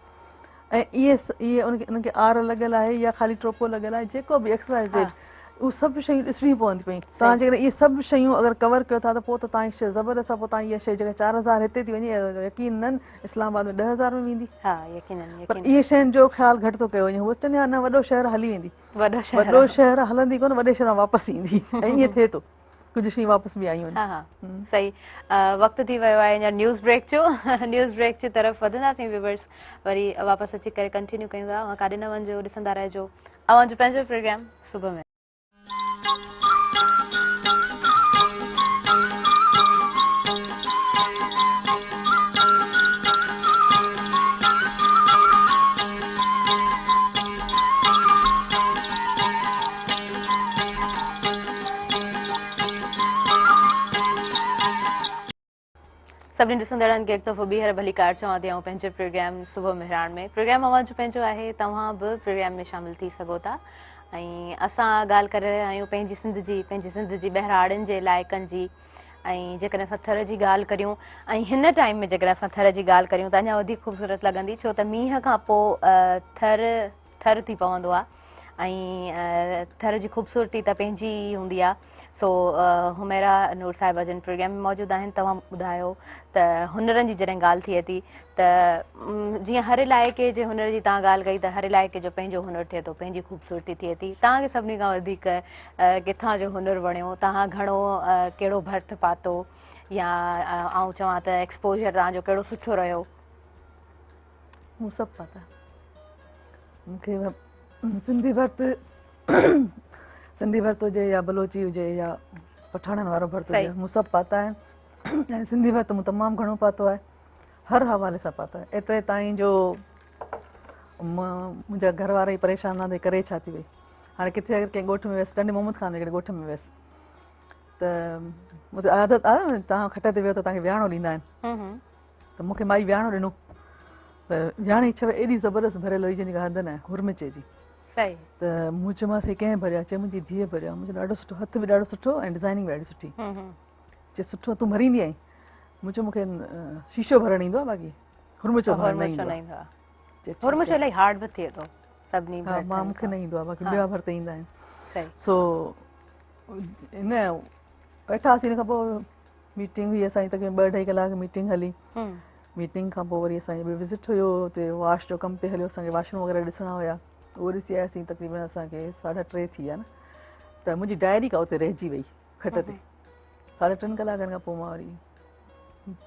۽ اهي اهي ان کي ان کي آر لڳل آهي يا خالي ٽوپو لڳل آهي جيڪو به ايڪس واء زيڊ اهو سڀ شيون ڏسڻيون پونديون پيون توهان جيڪڏهن اهي سڀ شيون اگر ڪور ڪيو ٿا ته پوء ته توهان جي شيء زبردست آهي پوء توهان اها شيء جيڪا 4000 هتي ٿي وڃي يقينن اسلام آباد ۾ 10000 ۾ ويندي ها يقينن پر اهي شين جو خيال گهٽ ٿو ڪيو وڃي هو چوندي نه وڏو شهر هلي ويندي وڏو شهر وڏو شهر هلندي ڪونه وڏي شهر مان واپس ايندي ۽ ائين ٿئي ٿو ڪجهه شيون واپس به آيون آهن. ها ها صحيح وقت ٿي ويو آهي اڃا نيوز بريڪ جو نيوز بريڪ جي طرف وڌنداسين ويورز وري واپس اچي ڪري ڪنٽينيو ڪيون ٿا اوهان ڪاڏي نه وڃجو ڏسندا رهجو اوهان جو پنهنجو پروگرام صبح ۾. سڀني ڏسندڙن کي هڪ دفعو ٻيهر ڀليڪار چوان ٿي آئون پنهنجي پروگرام صبح مهراڻ ۾ پروگرام اوهان جو پنهنجو آهي توهان به پروگرام ۾ شامل ٿي سگهو ٿا ۽ اسان ڳالهه ڪري رهيا آهيون پنهنجي سنڌ جي پنهنجي سنڌ جي ٻهراڙين جي علائقن جي ۽ جيڪڏهن اسان ٿر جي ڳالهه ڪريون ۽ هن ٽائيم ۾ جيڪڏهن اسان ٿر جي ڳالهه ڪريون ته اڃا وڌيڪ خوبصورت لڳندي ڇو ته مينهن کان پوء ٿر ٿر ٿي پوندو آهي ۽ ٿر جي خوبصورتي ته پنهنجي ئي هوندي آهي سو حميرا نور صاحبه جن پروگرام ۾ موجود آهن توهان ٻڌايو ته هنرن جي جڏهن ڳالهه ٿئي ٿي ته جيئن هر علائقي جي هنر جي توهان ڳالهه ڪئي ته هر علائقي جو پنهنجو هنر ٿئي ٿو پنهنجي خوبصورتي ٿئي ٿي توهان کي سڀني کان وڌيڪ ڪٿان جو هنر وڻيو توهان گهڻو ڪهڙو ڀرت پاتو يا آئون چوان ته ايڪسپوجر توهان جو ڪهڙو سٺو رهيو مون سڀ پاتا مون کي سنڌي ڀرت سنڌي ڀرت هجي يا بلوچي هجي يا پٺاڻن وارو ڀرت هجي مون سڀ پاتا آهن ۽ سنڌي ڀرت مون تمام گهڻو پاتو آهي هر حوالي سان پاتو آهي ايتري تائين جو منهنجا گهر وارا ئي پريشان هوندا ڪري ڇا ٿي وئي هاڻي ڪٿي اگر ڪنهن ڳوٺ ۾ ويس ٽنڊي محمد خان ۾ هڪڙي ڳوٺ ۾ ويس ته مون عادت آهي توهان کٽ تي ويهو ته توهان کي ويهاڻو ڏيندا آهن ته مون کي مائي ويهاڻو ڏنو ته ويهاڻي ڇو ايڏي زبردست ڀريل هئي جنهن جي ڪا حد نه هرمچي جي صحيح ته مون چيومانس هي ڪنهن ڀريا چي منهنجي ڌيء ڀريا منهنجو ڏاڍو سٺو هٿ به ڏاڍو سٺو ۽ ڊزائننگ به ڏاڍي سٺي چي سٺو تون ڀريندي آهين مون چيو مون کي شيشو ڀرڻ ايندو آهي باقي هرمچو ڀرڻ نه ايندو آهي هرمچو الاهي هارڊ به ٿئي ٿو. سڀني ڀرتن مان مون کي نه ايندو آهي باقي ٻيا ڀرت ايندا آهن. صحيح. سو ان ويٺاسين ان کان پوء ميٽنگ هئي اسان جي تقريبن ٻه اڍائي ڪلاڪ ميٽنگ هلي. ميٽنگ کان پوء وري اسان جو ٻيو وزٽ هيو اتي واش جو ڪم پئي هليو اسان کي واش روم وغيره ڏسڻا هيا اهو ڏسي آياسين تقريبن اسان کي ساڍا ٽي ٿي ويا نه ته منهنجي ڊائري ڪا اتي رهجي وئي کٽ تي. ساڍا ٽن ڪلاڪن کان پوء مان وري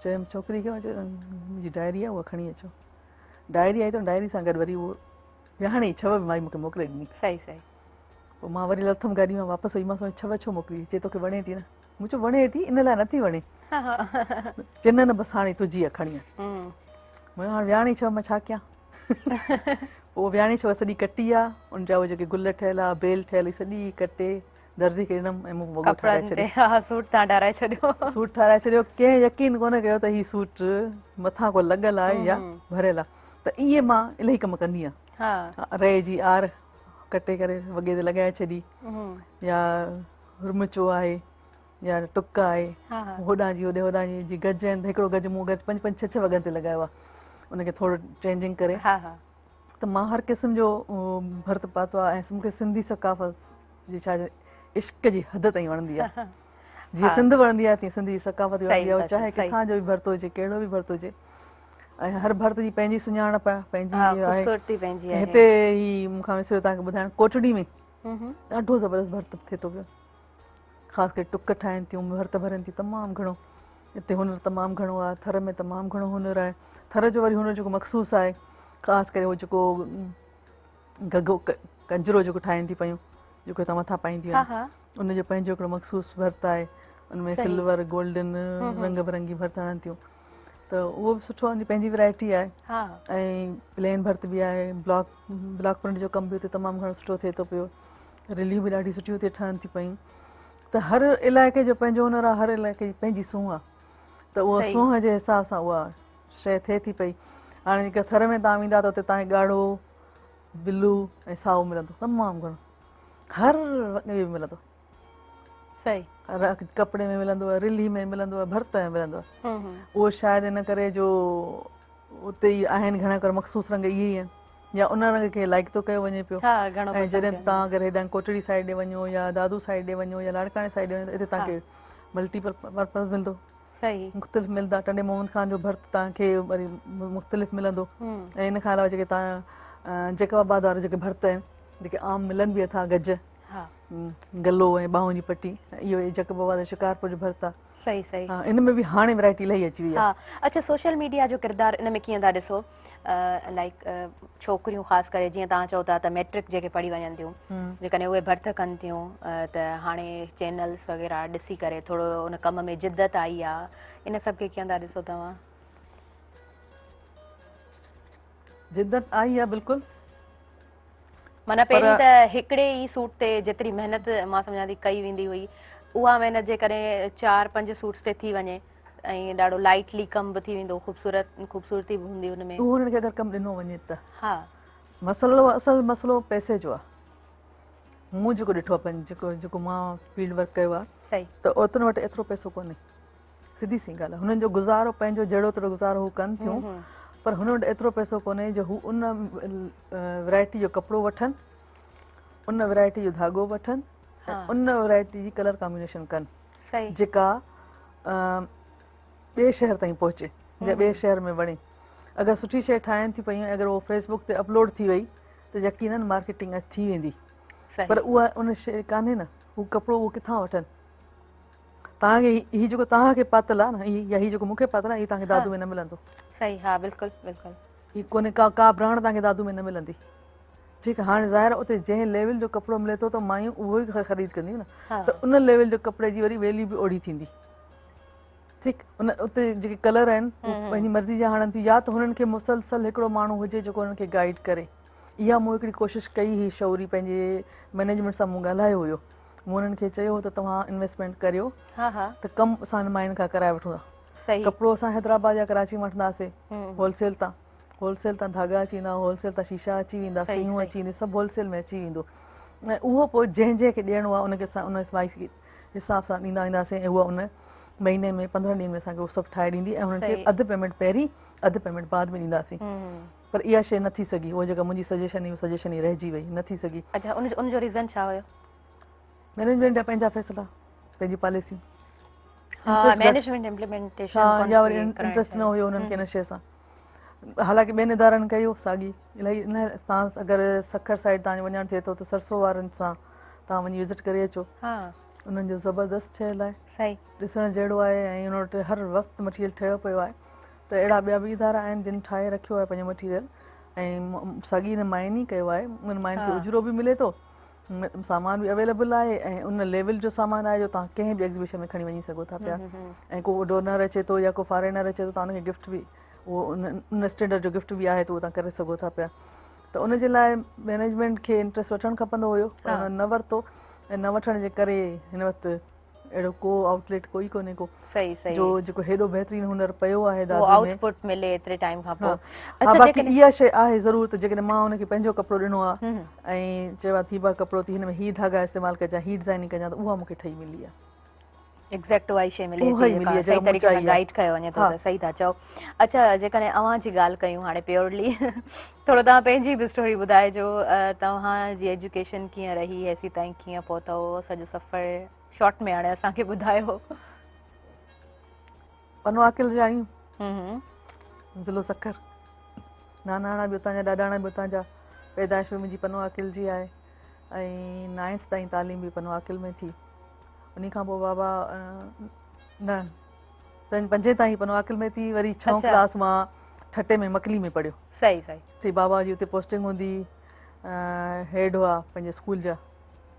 چيم ڇوڪري کي منهنجي ڊائري آهي اها کڻي اچو. ڊائري آئي ته ڊائري سان گڏ وري اهو ويهاڻي ڇو به مائي مونکي موڪلي ڏني. صحيح صحيح. پوء مان وري لٿم گاڏي مان واپس وئي مانس ڇو ڇو موڪلي؟ چي توکي وڻي ٿي نه؟ مون چيو وڻي ٿي ان لاء نٿي وڻي. چي نه نه بس هاڻي تنهنجي آهي کڻي وڃ. مون چيو هاڻي ويهاڻي ڇو مان ڇا ڪيان؟ پوء ويهاڻي ڇو سڄي ڪٽي آ ان جا اهي جيڪي گل ٺهيل آ بيل ٺهيل هئي سڄي ڪٽي درزي کي ڏنم ۽ مون وڳو ٺاهرائي ڇڏيو. ها سوٽ تان ٺاهرائي ڇڏيو. سوٽ ٺاهرائي ڇڏيو. ڪنهن يقين ڪونه ڪيو ته هي سوٽ مٿان ڪو لڳل آهي يا ڀريل آهي. ته ائين مان الاهي ڪم ڪندي آهيان. رئي جي آر ڪٽي ڪري وڳي تي لڳائي ڇڏي يا رمچو آهي يا ٽڪ آهي هوڏانهن جي هوڏي هوڏانهن جي جي گج آهن ته هڪڙو گج مون گج پنج پنج ڇهه ڇهه وڳن تي لڳايو آهي ان کي ٿورو چينجنگ ڪري. ته مان هر قسم جو ڀرت پاتو آهي ۽ مون کي سنڌي ثقافت جي ڇا عشق جي حد تائين وڻندي آهي. جيئن سنڌ وڻندي آهي تيئن سنڌ جي ثقافت به وڻندي آهي چاهي ڪٿان جو به ڀرت هجي ڪهڙو به ڀرت هجي ۽ هر ڀرت جي پنهنجي سڃاڻپ آهي پنهنجي خوبصورتي پنهنجي آهي. هتي هي مون کان وسريو توهان کي ٻڌائڻ ڪوٽڙي ۾ ڏاڍو زبردست ڀرت ٿئي ٿو پيو. خاص ڪري ٽڪ ٺاهين ٿيون ڀرت ڀرين ٿيون تمام گهڻو اتي هنر تمام گهڻو آهي. ٿر ۾ تمام گهڻو هنر آهي. ٿر جو وري هنر جيڪو مخصوص آهي خاص ڪري هو جيڪو گگو ڪنجرو جيڪو ٺاهين ٿي پيون جيڪو هتان مٿان پائينديون آهن ان جو پنهنجو هڪڙو مخصوص ڀرت آهي. ان ۾ سلور گولڊن رنگ برنگي ڀرت هڻن ٿيون ته اهو به سٺو آهي ان جي پنهنجي ورائٽي آهي ۽ پلين ڀرت به آهي. بلاڪ پرنٽ جو ڪم به اتي تمام گهڻو سٺو ٿئي ٿو پيو. رليون به ڏاڍيون سٺيون اتي ٺهن ٿيون پيون ته هر علائقي جو پنهنجو هنر آهي هر علائقي جي پنهنجي سونهن آهي ته اها سونهن جي حساب سان اها شيء ٿئي ٿي پئي. هاڻي جيڪا ٿر ۾ توهان ويندا ته اتي توهان کي ڳاڙهو بلو ۽ سائو ملندو تمام گهڻو هر وڳي ۾ ملندو. هر ڪپڙي ۾ ملندو آهي رلي ۾ ملندو آهي ڀرت ۾ ملندو آهي. اهو شايد ان ڪري جو اتي ئي آهن گهڻا ڪري مخصوص رنگ اهي ئي آهن يا ان رنگ کي لائيڪ ٿو ڪيو وڃي پيو. ۽ جڏهن توهان اگر هيڏانهن ڪوٽڙي سائيڊ ڏي وڃو يا دادو سائيڊ ڏي وڃو يا لاڙڪاڻي سائيڊ ڏي وڃو ته اتي توهان کي ملٽيپل پرپز ملندو. مختلف ملندا. ٽنڊي محمد خان جو ڀرت توهان کي وري مختلف ملندو ۽ ان کان علاوه جيڪي توهان جيڪب آباد وارا جيڪي ڀرت آهن جيڪي عام ملن به اٿا گج گلو ۽ ٻانهن جي پٽي اهو جيڪب آباد شڪارپور جو ڀرت آهي. صحيح صحيح. ها ان ۾ به هاڻي ورائٽي الاهي اچي وئي آهي. اڇا سوشل ميڊيا جو ڪردار ان ۾ ڪيئن ٿا ڏسو؟ لائيڪ ڇوڪريون خاص ڪري جيئن توهان چئو ٿا ته ميٽرڪ جيڪي پڙهي وڃن ٿيون جيڪڏهن اهي ڀرت ڪن ٿيون ته هاڻي چينلز وغيره ڏسي ڪري ٿورو ان ڪم ۾ جدت آئي آهي ان سڀ کي ڪيئن ٿا ڏسو توهان؟ جدت آئي آهي بلڪل. معنيٰ پهرين ته هڪڙي ئي سوٽ تي جيتري محنت مان سمجهان ٿي ڪئي ويندي هئي اها محنت جيڪڏهن 4 5 سوٽس تي ٿي وڃي ۽ ڏاڍو لائٽلي ڪم به ٿي ويندو خوبصورت خوبصورتي به هوندي ان ۾. اهو هنن کي اگر ڪم ڏنو وڃي ته. مسئلو اصل مسئلو پئسي جو آهي. مون جيڪو ڏٺو آهي جيڪو جيڪو مان فيلڊ ورڪ ڪيو آهي ته عورتن وٽ ايترو پئسو ڪونهي. سڌي سين ڳالهه آهي هنن جو گذارو پنهنجو جهڙو تهڙو گذارو هو ڪن ٿيون پر هنن وٽ ايترو پئسو ڪونهي جو هو ان ورائٽي جو ڪپڙو وٺن ان ورائٽي جو ڌاڳو وٺن ۽ ان ورائٽي جي ڪلر ڪامبينيشن ڪن جيڪا ٻئي شهر تائين پهچي يا ٻئي شهر ۾ وڻي. اگر سٺي شيء ٺاهين ٿيون پيون اگر اهو فيسبوڪ تي اپلوڊ ٿي وئي ته يقينن مارڪيٽنگ ٿي ويندي پر اها ان شيء ڪانهي نه هو ڪپڙو اهو ڪٿان وٺن. توهان کي هي جيڪو توهان کي پاتل آهي نه هي يا هي جيڪو مون کي پاتل آهي هي توهان کي دادو ۾ نه ملندو. صحيح ها بلڪل بلڪل. هي ڪونهي ڪا ڪا برانڊ توهان کي دادو ۾ نه ملندي. ٺيڪ آهي هاڻي ظاهر آهي اتي جنهن ليول جو ڪپڙو ملي ٿو ته مايون اهو ئي خريد ڪنديون نه ته ان ليول جو ڪپڙي جي وري ويليو به اوڙي ٿيندي. ٺيڪ ان اتي جيڪي ڪلر آهن پنهنجي مرضي جا هڻن ٿيون يا ته هنن کي مسلسل هڪڙو ماڻهو هجي جيڪو هنن کي گائيڊ ڪري. اها مون هڪڙي ڪوشش ڪئي هئي شعوري پنهنجي مئنيجمينٽ سان مون ڳالهايو هيو. مون انهن کي چيو هو ته توهان انويسٽمينٽ ڪريو ته ڪم اسان ماين کان ڪرائي وٺون ٿا. ڪپڙو اسان حيدرآباد يا ڪراچي مان وٺنداسين هول سيل تان، هول سيل تان ڌاڳا اچي ويندا، هول سيل تان شيشا اچي ويندا، سيون اچي وينديون، سڀ هول سيل ۾ اچي ويندو ۽ اهو پوء جنهن جنهن کي ڏيڻو آهي ان کي اسان ان حساب سان ڏيندا وينداسين ۽ اها ان مهيني ۾ 15 ڏينهن ۾ اسان کي اهو سڀ ٺاهي ڏيندي ۽ هنن کي اڌ پيمينٽ پهرين اڌ پيمينٽ بعد ۾ ڏينداسين. پر اها شيء نه ٿي سگهي. اها جيڪا منهنجي سجيشن هئي، اها سجيشن ئي رهجي وئي، نه ٿي سگهي. اڇا، ان جو ريزن ڇا هيو؟ مئنيجمينٽ جا پنهنجا فيصلا، پنهنجون پاليسيون. ها، مئنيجمينٽ امپليمينٽيشن ها، يا وري انٽرسٽ نه هيو انهن کي ان شيء سان. حالانڪه ٻين ادارن ڪيو ساڳي الاهي. ان تان اگر سکر سائيڊ تان وڃڻ ٿئي ٿو ته سرسو وارن سان تان وڃي وزٽ ڪري اچو. انهن جو زبردست ٺهيل آهي، صحيح ڏسڻ جهڙو آهي ۽ ان وٽ هر وقت مٽيريل ٺهيو پيو آهي. ته اهڙا ٻيا به ادارا آهن جن ٺاهي رکيو آهي پنهنجو مٽيريل ۽ ساڳي ان ماين ئي ڪيو آهي. انهن ماين کي اجورو به ملي ٿو، سامان به اويليبل آهي ۽ ان ليول جو سامان آهي جو توهان ڪنهن به ايگزيبيشن ۾ کڻي وڃي سگهو ٿا پيا. ۽ ڪو ڊونر اچي ٿو يا ڪو فارينر اچي ٿو ته ان کي گفٽ به اهو ان اسٽينڊرڊ جو گفٽ به آهي ته اهو توهان ڪري سگهو ٿا پيا. ته ان جي لاء مينيجمينٽ کي انٽرسٽ وٺڻ کپندو هيو پر انهن نه ورتو ۽ نه وٺڻ جي ڪري هن وقت اهڙو ڪو آئوٽليٽ ڪوئي ڪونهي ڪو. صحيح صحيح. جو جيڪو هيڏو بهترين هنر پيو آهي دادو ۾ آئوٽ پٽ ملي ايتري ٽائيم کان پوء. اڇا، باقي اها شيء آهي ضرور ته جيڪڏهن مان ان کي پنهنجو ڪپڙو ڏنو آهي ۽ چيو آهي ٿي با ڪپڙو ٿي هن ۾ هي ڌاڳا استعمال ڪجان، هي ڊزائننگ ڪجان، ته اها مون کي ٺهي ملي آهي. ايگزيڪٽ اها ئي شيء ملي ٿي جيڪا صحيح طريقي سان گائيڊ ڪيو وڃي ٿو ته صحيح ٿا چئو. اڇا، جيڪڏهن اوهان جي ڳالهه ڪيون هاڻي پيورلي ٿورو توهان پنهنجي به اسٽوري ٻڌائجو، توهان جي ايجوڪيشن ڪيئن رهي، هيسي تائين ڪيئن پهتو، سڄو سفر شارٽ ۾ هاڻي اسان کي ٻڌايو. پنو عاقل جا آهيون، ضلعو سکر. ناناڻا به اتان جا، ڏاڏاڻا به اتان جا. پيدائش به منهنجي پنو عاقل جي آهي ۽ نائنٿ تائين تعليم به پنو عاقل ۾ ٿي. انهي کان پوء بابا نه پنجين تائين پنو عاقل ۾ ٿي، وري ڇهون ڪلاس مان ٺٽي ۾ مڪلي ۾ پڙهيو. صحيح صحيح. ٿي بابا جي اتي پوسٽنگ هوندي، هيڊ هئا پنهنجي اسڪول جا.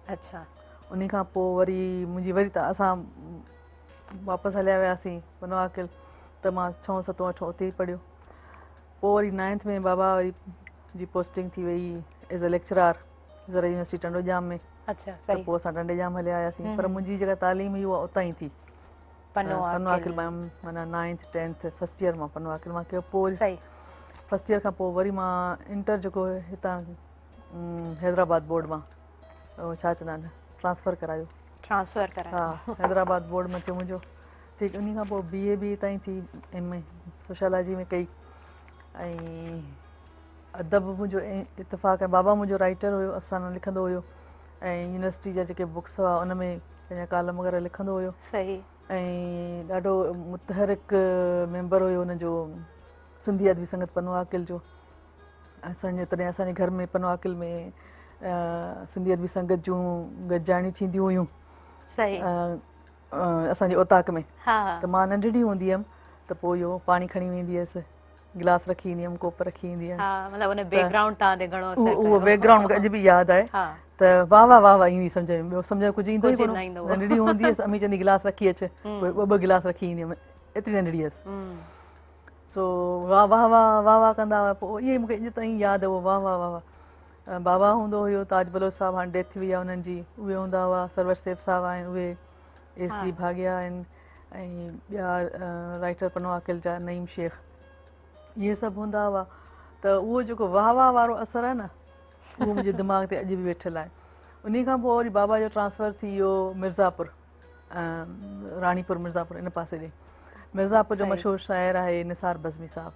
اڇا. انهي کان پوء وري منهنجي وري ته اسان واپس هليا وياسين پنو عاقل، ته مان ڇهون ستون اٺون اتي ئي پڙهيو. پوء وري نائنٿ ۾ بابا وري جي پوسٽنگ ٿي وئي ايز اي ليڪچرار زرعي يونيورسٽي ٽنڊو ڄام ۾. اڇا صحيح. ته پوء اسان ٽنڊي ڄام هليا آياسين، پر منهنجي جيڪا تعليم هئي اها اتان ئي ٿي، پنو عاقل مان. معنيٰ نائنٿ ٽينٿ فرسٽ ايئر مان پنو عاقل مان ڪيو. پوء صحيح فرسٽ ايئر کان پوء وري مان انٽر جيڪو هتان حيدرآباد بورڊ مان ڇا چوندا آهن ٽرانسفر ڪرايو. ٽرانسفر ڪرايو. ها، حيدرآباد بورڊ مان ٿيو منهنجو. ٺيڪ، انهي کان پوء بي اي به هتان ئي ٿي، ايم اي سوشالاجي ۾ ڪئي ۽ ادب منهنجو اتفاق ۽ بابا منهنجو رائٽر هيو، افسانا لکندو هيو ۽ يونيورسٽي جا جيڪي بڪس هئا ان ۾ پنهنجا ڪالم وغيره لکندو هيو. صحيح. ۽ ڏاڍو متحرڪ ميمبر هيو ان جو سنڌي ادبي سنگت پنو عاقل جو. اسان جي تڏهن اسان جي گهر ۾ پنو عاقل ۾ سنڌي ادبي سنگت جون گڏجاڻيون ٿينديون هيون. صحيح. اسان جي اوطاق ۾. ته مان ننڍڙي هوندي هيم ته پوء اهو پاڻي کڻي ويندي هيس، گلاس رکي ايندي هيم، ڪوپ رکي ايندي هيم. ها، مطلب ان بيڪ گرائونڊ تان تي گهڻو اثر پيو. اهو بيڪ گرائونڊ مونکي اڄ به ياد آهي ته واهه واهه واهه واهه ايندي سمجهه ۾، ٻيو سمجهه ۾ ڪجهه ايندو ئي ڪونه. ننڍڙي هوندي هيس، امي چوندي گلاس رکي اچ، پوء ٻه ٻه گلاس رکي ايندي هيم، ايتري ننڍڙي هيس. سو واهه واهه واهه واهه واهه ڪندا هئا. پوء اهي مونکي اڄ تائين ياد اهو واهه واهه واهه واهه. بابا هوندو هيو تاج بلوچ صاحب، هاڻي ڊيٿ ٿي وئي آهي انهن جي، اهي هوندا هئا. سرور سيف صاحب آهن، اهي ايس جي ڀاڳيا آهن ۽ ٻيا رائٽر پنو عاقل جا نعيم شيخ، اهي سڀ هوندا هئا. ته اهو جيڪو واهه واهه وارو اثر آهي نه، اهو منهنجي دماغ تي اڄ به ويٺل آهي. انهي کان پوء وري بابا جو ٽرانسفر ٿي ويو مرزاپور، راڻيپور مرزاپور ان پاسي ڏي. مرزاپور جو مشهور شاعر آهي نثار بزمي صاحب.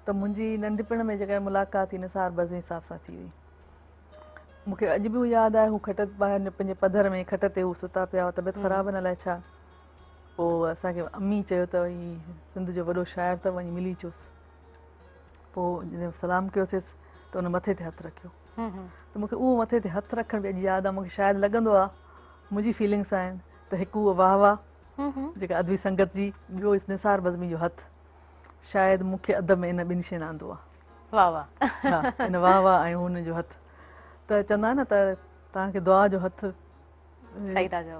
ته منهنجي ننڍپڻ ۾ جيڪا ملاقات ٿي نثار بزمي صاحب سان ٿي هئي. مون کي اڄ به ياد آهي، هو کٽ ٻاهر پنهنجي پڌر ۾ کٽ تي هو ستا پيا هئا، طبيعت خراب نه الائي ڇا. پوء اسان کي امي چيو ته هي سنڌ جو وڏو شاعر اٿو، وڃي ملي اچوس. پوء جڏهن سلام ڪيوسيس ته ان مٿي تي هٿ رکيو. ته مون کي اهو مٿي تي هٿ رکڻ به اڄ ياد آهي. مون کي شايد لڳندو آهي منهنجي فيلنگس آهن ته هڪ اهو واهه واهه جيڪا ادبي سنگت جي، ٻيو نثار بزمي جو هٿ، شايد مون کي ادب ۾ ان ٻن شين آندو آهي. واهه واهه. ها، ان واهه واهه ۽ هن جو هٿ. ته چوندا آهن نه ته توهان کي دعا جو هٿ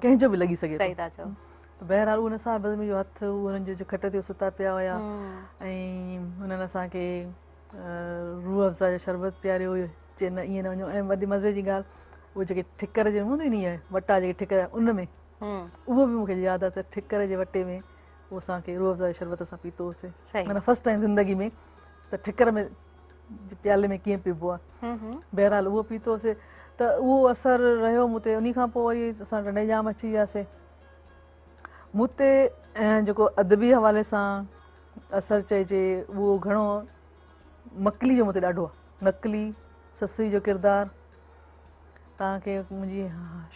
ڪنهن جو به لڳي سگهي ٿو. صحيح ٿا چئو. ته بهرحال اهو نثار بزمي جو هٿ، اهو هنن جو کٽ تي ستا پيا هيا ۽ هنن اسان کي روح افزا جو شربت پياريو هيو، چي نه ائين نه وڃو. ۽ وڏي مزي جي ڳالهه اهي جيڪي ٺڪر جي هونديون آهن اهي وٽا جيڪي ٺڪر ان ۾ اهو به مون کي ياد آهي ته ٺڪر جي وٽي ۾ اهو اسان کي روح افزا جو شربت اسان پيتو هوسي. معنيٰ فرسٽ ٽائيم زندگي ۾ ته ٺڪر ۾ پيالي ۾ ڪيئن پيبو آهي. بهرحال اهو پيتو هوسي ته اهو اثر رهيو مون تي. انهي کان پوء وري اسان ٽنڊي ڄام اچي وياسي. مون تي جيڪو ادبي حوالي سان اثر چئجي اهو گهڻو مڪلي جو مون تي ڏاڍو آهي. مڪلي، سسئي جو ڪردار، توهان کي منهنجي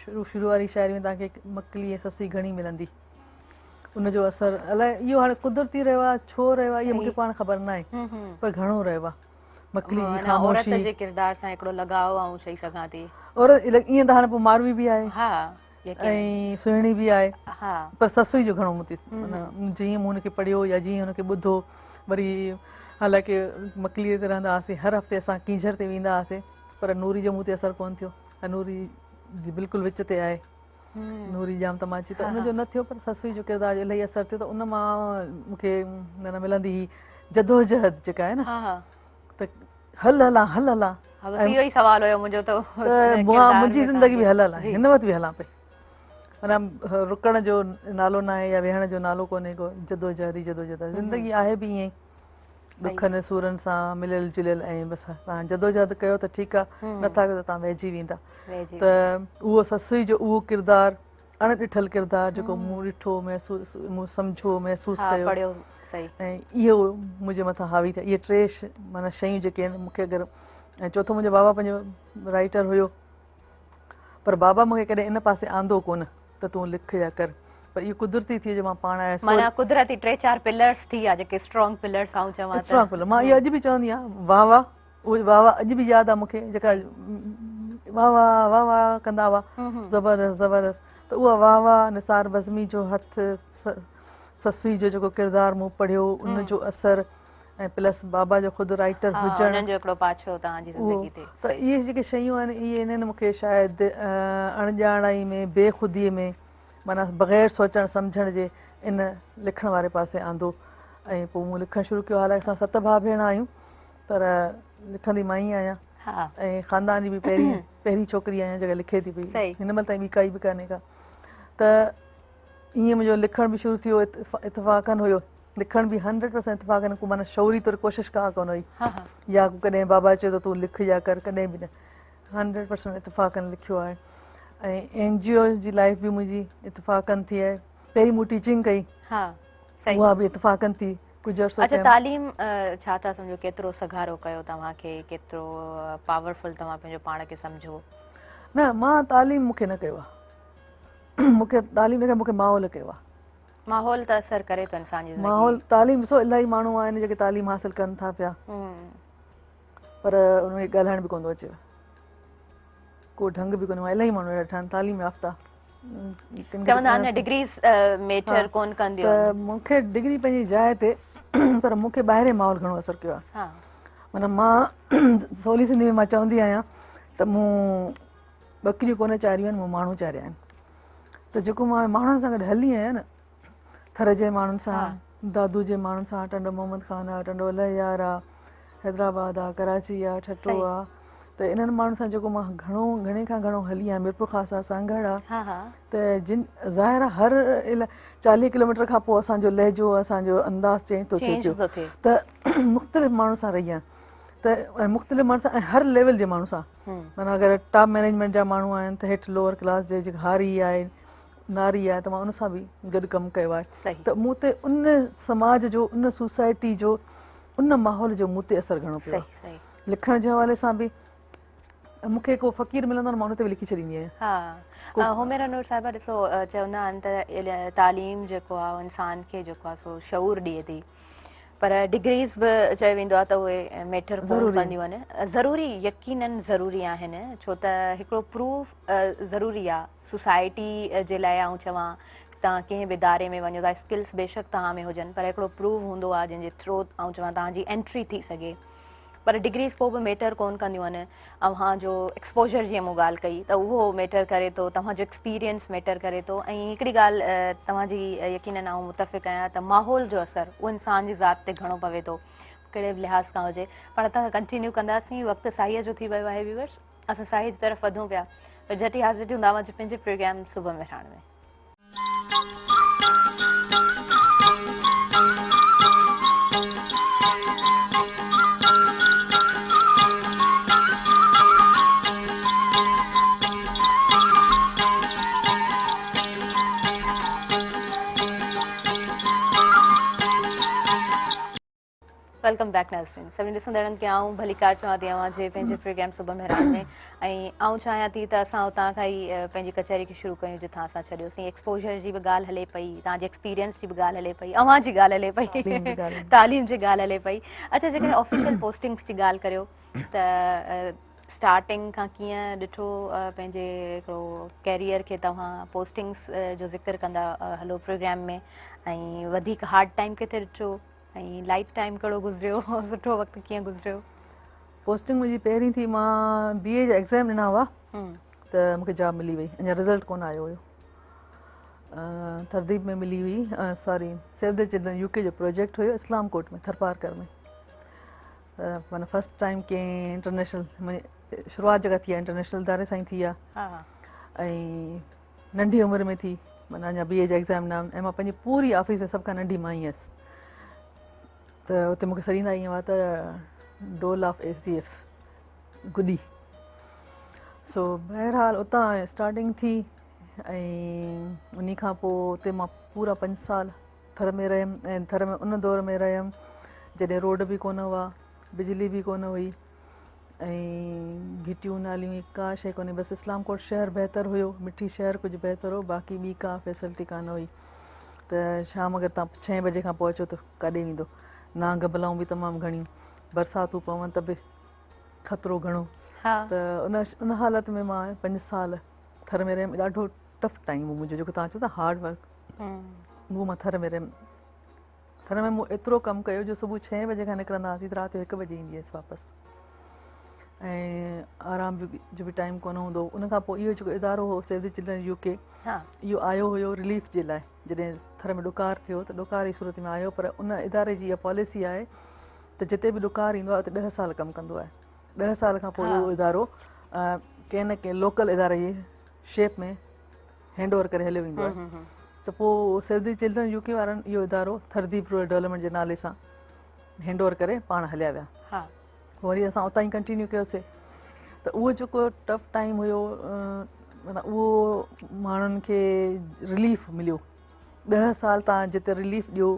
شروع شروع واري شاعري ۾ توهان کي مڪلي ۽ سسئي گهڻي ملندي. ان جو اثر الائي اهو هاڻي قدرتي رهيو آهي ڇو رهيو آهي اهو مون کي پاڻ خبر ناهي پر گهڻو رهيو آهي. مڪلي جي خاموشي. عورت جي ڪردار سان هڪڙو لڳاء آئون چئي سگهان ٿي. عورت ائين ته هاڻي پوء ماروي به آهي. ها ۽ سهڻي به آهي پر سسئي جو گهڻو مون تي جيئن مون هن کي پڙهيو يا جيئن هن کي ٻڌو وري حالانڪه مڪليء تي رهندا هئاسين هر هفتي اسان ڪينجهر تي ويندا هئاسين پر نوري جو مون تي اثر ڪونه ٿيو ۽ نوري جي بلڪل وچ تي آهي نوري ڄام تماچي ته ان جو نه ٿيو پر سسئي جو ڪردار جو الاهي اثر ٿيو ته ان مان مون کي معنيٰ ملندي هئي جدوجهد جيڪا آهي نه ته هل هلان هل هلان. ها بس اهو ئي سوال هيو منهنجو ته منهنجي زندگي به هل هلان هن وقت به هلان پئي معنيٰ رڪڻ جو نالو ناهي يا ويهڻ جو نالو ڪونهي ڪو جدوجهد ئي جدوجهد آهي زندگي آهي به ائين ئي ڏکن سورن سان مليل جليل ۽ بس توهان جدوجهد ڪيو ته ٺيڪ آهي نٿا ڪيو ته توهان ويهجي ويندا ته اهو سسئي جو اهو ڪردار اڻ ڏٺل ڪردار جيڪو مون ڏٺو محسوس مون سمجهيو محسوس ڪيو پڙهيو صحيح ۽ اهو منهنجي مٿان حاوي ٿيا اهي ٽي معنيٰ شيون جيڪي آهن مون کي اگر ۽ چوٿون منهنجو بابا پنهنجو رائٽر هيو پر بابا مون کي ڪڏهن ان پاسي آندو ڪونه ته تون لک يا ڪر پر اهو قدرتي ٿي جو مان پاڻ آيس معنيٰ قدرتي ٽي چار پلرس ٿي ويا جيڪي اسٽرانگ پلرس آئون چوان ته اسٽرانگ پلر مان اهو اڄ به چوندي آهيان واهه واهه اهي واهه واهه اڄ به ياد آ مون کي جيڪا واهه واهه واهه واهه ڪندا هئا زبردست زبردست ته اها واهه واهه نثار بزمي جو هٿ سسئي جو جيڪو ڪردار مون پڙهيو ان جو اثر ۽ پلس بابا جو خود رائٽر هجڻ انهن جو هڪڙو پاڇو توهان جي زندگي تي ته اهي جيڪي شيون آهن اهي انهن مون کي شايد اڻڄاڻائي ۾ بي خودي ۾ معنيٰ بغير سوچڻ سمجهڻ جي ان لکڻ واري پاسي آندو ۽ پوء مون لکڻ شروع ڪيو حالانڪه اسان ست ڀاء ڀيڻ آهيون پر لکندي مان ئي آهيان ۽ خاندان جي به پهرين پهرين ڇوڪري آهيان جيڪا لکي ٿي پئي هن مهل تائين ٻي ڪائي به ڪانهي ڪا ته ائين منهنجو لکڻ به شروع ٿي ويو اتفاقن هيو لکڻ به هنڊريڊ پرسنٽ اتفاقن ڪو معنيٰ شعوري طور ڪوشش ڪا ڪونه هئي يا ڪڏهن بابا چيو ته تون لک يا ڪر ڪڏهن به نه هنڊريڊ پرسنٽ اتفاقن لکيو آهي ۽ اين جي او جي لائف به منهنجي اتفاقن ٿي آهي پهرين مون ٽيچنگ ڪئي اها به اتفاقن ٿي ڪجهه عرصو اچا تعليم ڇا ٿا سمجهو ڪيترو سگهارو ڪيو توهان کي ڪيترو پاورفل توهان پنهنجو پاڻ کي سمجهو نه مان تعليم مون کي نه ڪيو آهي مون کي تعليم نه ڪيو مون کي ماحول ڪيو آهي ماحول ته اثر ڪري ٿو انسان جي زندگي ماحول تعليم ڏسو الاهي ماڻهو آهن جيڪي تعليم حاصل ڪن ٿا پيا پر انهن کي ڳالهائڻ به ڪونه ٿو اچي ڪو ڍنگ به ڪونهي الاهي ماڻهو اهڙا ٺهن تعليم يافته چوندا آهن نه ڊگريز ميٽر ڪون ڪنديون ته مون کي ڊگري پنهنجي جاء تي پر مون کي ٻاهرين ماحول گهڻو اثر ڪيو آهي معنيٰ مان سولي سنڌي ۾ مان چوندي آهيان ته مون ٻڪريون ڪونه چاريون آهن مون ماڻهو چاريا آهن ته جيڪو مان ماڻهن سان گڏ هلي آهيان نه ٿر جي ماڻهن سان، دادو جي ماڻهن سان، ٽنڊو محمد خان آ، ٽنڊو الهيار آ، حيدرآباد آ، ڪراچي آ، ٺٽو آ ته انهن ماڻهن سان جيڪو مان گهڻو گهڻي کان گهڻو هلي آهيان ميرپورخاص آ، سانگهڙ آ ته جن ظاهر آ هر 40 ڪلوميٽر کان پوء اسان جو لهجو اسان جو انداز چينج ٿو ٿئي پيو ته مختلف ماڻهن سان رهي آهيان ته مختلف ماڻهن سان ۽ هر ليول جي ماڻهن سان معنيٰ اگر ٽاپ مئنيجمينٽ جا ماڻهو آهن ته هيٺ لوئر ڪلاس جي جيڪا هاري آهي ناري آهي ته مان ان سان به گڏ ڪم ڪيو آهي ته مون تي ان سماج جو ان سوسائٽي جو ان ماحول جو مون تي اثر گهڻو پيو آهي لکڻ جي حوالي سان به مون کي ڪو فقير ملندو آهي مان ان تي به لکي ڇڏيندي آهيان. ها حميرا نور صاحبه ڏسو چوندا آهن ته تعليم جيڪو آهي انسان کي جيڪو آهي سو شعور ڏئي ٿي پر ڊگريز به چيو ويندو آهي ته اهي ميٽر ڪونه ڪنديون آهن ضروري يقينن ضروري آهن ڇو ته هڪڙو پروف ضروري آهي سوسائٽي جي لاء آئون چوان توهان ڪنهن به اداري ۾ وڃو ٿا اسڪلس بيشڪ توهان ۾ هجن پر هڪڙو پروف هوندو آهي جنهن جي ٿرو آئون چوان توهان جي انٽري ٿي سگهي پر ڊگريز پوء به ميٽر ڪون ڪنديون آهن اوهان جو ايڪسپوجر جيئن مون ڳالهه ڪئي ته اهو ميٽر ڪري ٿو توهان جو ايڪسپيرينس ميٽر ڪري ٿو ۽ هڪڙي ڳالهه توهان جي يقينن آئون متفق آهيان ته ماحول جو اثر اهو انسان جي ذات تي گهڻو پوي ٿو ڪهڙي به لحاظ کان هجي پاڻ توهان ڪنٽينيو ڪنداسين وقت ساهيء جو ٿي ويو آهي ويورس اسان ساهي جي طرف وڌون پيا پر جهٽ ئي حاضر ٿيون اوهان جي پنهنجي پروگرام صبح مهراڻ ۾. Welcome back ناظرين سڀني ڏسندڙن کي آئون ڀليڪار چوان ٿي اوهان جي پنهنجي پروگرام صبح مهراڻ ۾ ۽ آئون چاهيان ٿي ته اسان اتان کان ئي پنهنجي ڪچهري کي شروع ڪيون جتان اسان ڇڏيوسين ايڪسپوجر جي به ڳالهه هلي پئي توهان جي ايڪسپيرينس جي به ڳالهه هلي پئي اوهان جي ڳالهه هلي پئي تعليم جي ڳالهه هلي پئي اڇا جيڪڏهن آفيشل پوسٽنگس جي ڳالهه ڪريو ته اسٽارٽنگ کان ڪيئن ڏٺو پنهنجي هڪڙو ڪيريئر کي توهان پوسٽنگس جو ذڪر ڪندا هلو پروگرام ۾ ۽ وڌيڪ هارڊ ٽائيم ڪٿي ڏٺو ۽ لائيٽ ٽائيم ڪهڙو گذريو سٺو وقت ڪيئن گذريو؟ پوسٽنگ منهنجي پهرين ٿي مان بي اي جا ايگزام ڏنا هئا ته مونکي جاب ملي وئي اڃا رزلٽ ڪونه آيو هيو ٿرديپ ۾ ملي هئي sorry save the children U K جو پروجيڪٽ هيو اسلام ڪوٽ ۾ ٿرپارڪر ۾ معنيٰ فرسٽ ٽائيم ڪنهن انٽرنيشنل منهنجي شروعات جيڪا ٿي آهي انٽرنيشنل اداري سان ئي ٿي آهي ۽ ننڍي عمر ۾ ٿي معنيٰ اڃا بي اي جا ايگزام ڏنا ۽ مان پنهنجي پوري آفيس ۾ سڀ کان ننڍي مان ئي هيس ته اتي مونکي سڏيندا ائين هئا ته ڊول آف اي سي ايف گڏي سو بهرحال اتان اسٽارٽنگ ٿي ۽ ان کان پوء اتي مان پورا پنج سال ٿر ۾ رهيم ۽ ٿر ۾ ان دور ۾ رهيم جڏهن روڊ به ڪونه هئا بجلي به ڪونه هئي ۽ گهٽيون ناليون هي ڪا شيء ڪونهي بس اسلام ڪوٽ شهر بهتر هيو مٺي شهر ڪجهه بهتر هو باقي ٻي ڪا فيسلٽي ڪانه هئي ته شام اگر تان ڇهين بجي کان پوء اچو ته ڪاڏي ويندو نانگ بلائون به تمام گهڻيون برساتون پون ته به خطرو گهڻو ته ان ان حالت ۾ مان پنج سال ٿر ۾ رهيم ڏاڍو ٽف ٽائيم هو منهنجو جيڪو تان چئو ٿا هارڊ ورڪ اهو مان ٿر ۾ رهيم ٿر ۾ مون ايترو ڪم ڪيو جو صبح ڇهين بجي کان نڪرندا هئاسين ته رات جو هڪ بجي ايندي هيس واپس ۽ آرام جو به ٽائيم ڪونه هوندو هو ان کان پوء اهو جيڪو ادارو هو سيو the children U ڪي اهو آيو هيو رليف جي لاء جڏهن ٿر ۾ ڏڪار ٿيو ته ڏڪار جي صورت ۾ آيو پر ان اداري جي اها پاليسي آهي ته جتي به ڏڪار ايندو آهي اتي ڏهه سال ڪم ڪندو آهي ڏهه سال کان پوء اهو ادارو ڪنهن نه ڪنهن لوڪل اداري جي شيپ ۾ هينڊ اوور ڪري هليو ويندو آهي ته پوء سيو the children U ڪي وارن اهو ادارو ٿرديپ رورل ڊولپمينٽ جي نالي سان هينڊ اوور ڪري پاڻ هليا ويا وري اسان اتان ئي ڪنٽينيو ڪيوسي ته اهو جيڪو ٽف ٽائيم هيو معنيٰ اهو ماڻهن کي رليف مليو ڏهه سال تان جتي رليف ڏيو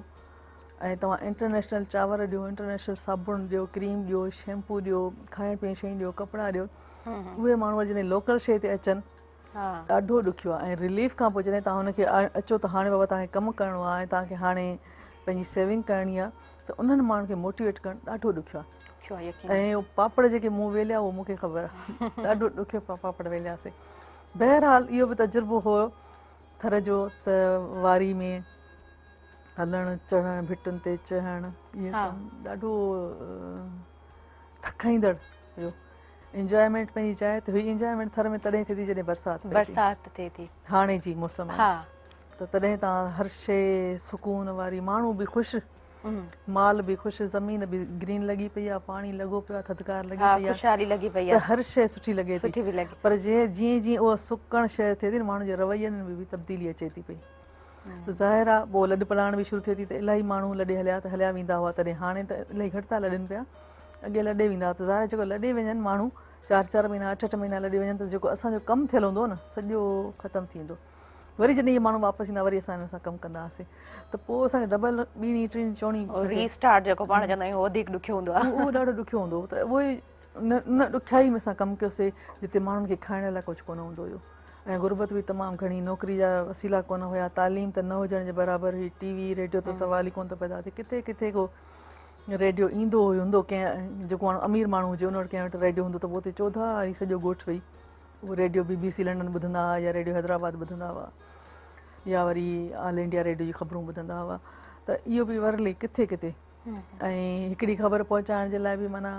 ۽ توهان انٽرنيشنل چانور ڏيو انٽرنيشنل صابڻ ڏيو ڪريم ڏيو شيمپو ڏيو کائڻ پيئڻ شيون ڏيو ڪپڙا ڏيو اهي ماڻهو جڏهن لوڪل شي تي اچن ڏاڍو ڏکيو آهي ۽ رليف کان پوء جڏهن توهان هن کي اچو ته هاڻي بابا توهان کي ڪم ڪرڻو آهي ۽ توهان کي هاڻي پنهنجي سيونگ ڪرڻي آهي ته انهن ماڻهن کي موٽيويٽ ڪرڻ ڏاڍو ڏکيو آهي ۽ پاپڙ جيڪي مون ويليا اهو مون کي خبر آهي ڏاڍو ڏکيو پاپڙ ويلياسي بهرحال اهو به تجربو هو ٿر جو ته واري ۾ هلڻ چڙهڻ ڀٽن تي چڙهڻ اهو ڏاڍو ٿڪائيندڙ هيو. انجوائمينٽ پنهنجي جاء تي هئي. انجوائمينٽ ٿر ۾ تڏهن ٿئي ٿي جڏهن برسات پئي ٿي. برسات ٿئي ٿي. هاڻي جي موسم آهي. ته تڏهن تان هر شيء سڪون واري، ماڻهو به خوش، مال به خوش، زمين به گرين لڳي پئي آهي، پاڻي لڳو پيو آهي، ٿڌڪار لڳي پئي آهي. خوشحالي لڳي پئي آهي. ته هر شيء سٺي لڳي ٿي. سٺي پئي لڳي. پر جيئن جيئن اها سڪڻ شيء ٿئي ٿي نه ماڻهن جي روين ۾ به تبديلي اچي ٿي پئي. ته ظاهر آهي پوء لڏ پلاڻ به شروع ٿئي ٿي ته الاهي ماڻهو لڏي هليا ته هليا ويندا هئا تڏهن هاڻي ته الاهي گهٽ ٿا لڏن پيا اڳي لڏي ويندا هئا ته ظاهر آهي جيڪو لڏي وڃن ماڻهو چار چار مهينا اٺ اٺ مهينا لڏي وڃن ته جيڪو اسان جو ڪم ٿيل هوندو هو نه سڄو ختم ٿي ويندو وري جڏهن اهي ماڻهو واپس ايندا وري اسان هنن سان ڪم ڪندا هئاسين ته پوء اسان کي ڊبل ٻيڻي ٽيڻي چوڻي ري اسٽارٽ جيڪو پاڻ چوندا آهيون وڌيڪ ڏکيو هوندو آهي اهو ڏاڍو ڏکيو هوندو هو ته اهو ئي ان ڏکيائي ۾ اسان ڪم ڪيوسي جتي ماڻهن کي کائڻ لاء ڪجهه ڪونه هوندو هيو ۽ غربت به تمام گهڻي نوڪري جا وسيلا ڪونه هيا تعليم ته نه هجڻ جي برابر هئي ٽي وي ريڊيو ته سوال ئي ڪونه ٿو پيدا ٿئي ڪٿي ڪٿي ڪو ريڊيو ايندو هوندو ڪنهن جيڪو ماڻهو امير ماڻهو هجي ان وٽ ڪنهن وٽ ريڊيو هوندو ته پوء اتي چوڌاري سڄو ڳوٺ ويهي اهو ريڊيو بي بي سي لنڊن ٻڌندا هئا يا ريڊيو حيدرآباد ٻڌندا هئا يا وري آل انڊيا ريڊيو جي خبرون ٻڌندا هئا ته اهو به ورلي ڪٿي ڪٿي ۽ هڪڙي خبر پهچائڻ جي لاء به معنيٰ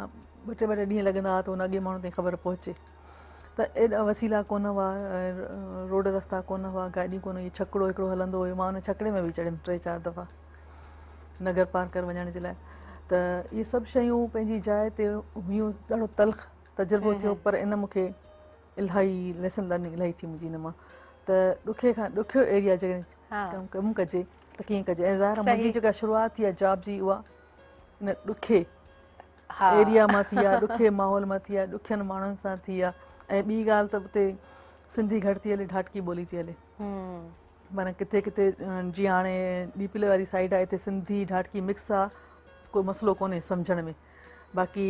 ٻه ٽي ٻه ٽي ڏينهن لڳندا هئا ته ان اڳئين ماڻهو تائين خبر پهچي ته ايڏا وسيلا ڪونه هئا روڊ رستا ڪونه هئا گاڏيون ڪونه هيون ڇڪڙو هڪڙو هلندو هيو مان ان ڇڪڙي ۾ به چڙهيم ٽي چار دفعا نگر پارڪر وڃڻ جي لاء ته اهي سڀ شيون پنهنجي جاء تي هيون ڏاڍو تلخ تجربو ٿيو پر ان مون کي الاهي ليسن لرننگ الاهي ٿي منهنجي ان مان ته ڏکي کان ڏکيو ايريا جيڪڏهن ڪم ڪجي ته ڪيئن ڪجي ۽ ظاهر آهي منهنجي جيڪا شروعات ٿي آهي جاب جي اها ان ڏکي ايريا مان ٿي آهي ڏکي ماحول مان ٿي آهي ڏکين ماڻهن سان ٿي آهي ۽ ٻي ڳالهه ته اتي سنڌي گهٽ ٿي هلي ڍاٽڪي ٻولي ٿي هلي معنيٰ ڪٿي ڪٿي جيئن هاڻي ڏيپلي واري سائيڊ آهي اتي سنڌي ڍاٽڪي مڪس آهي ڪو مسئلو ڪونهي سمجهڻ ۾. باقي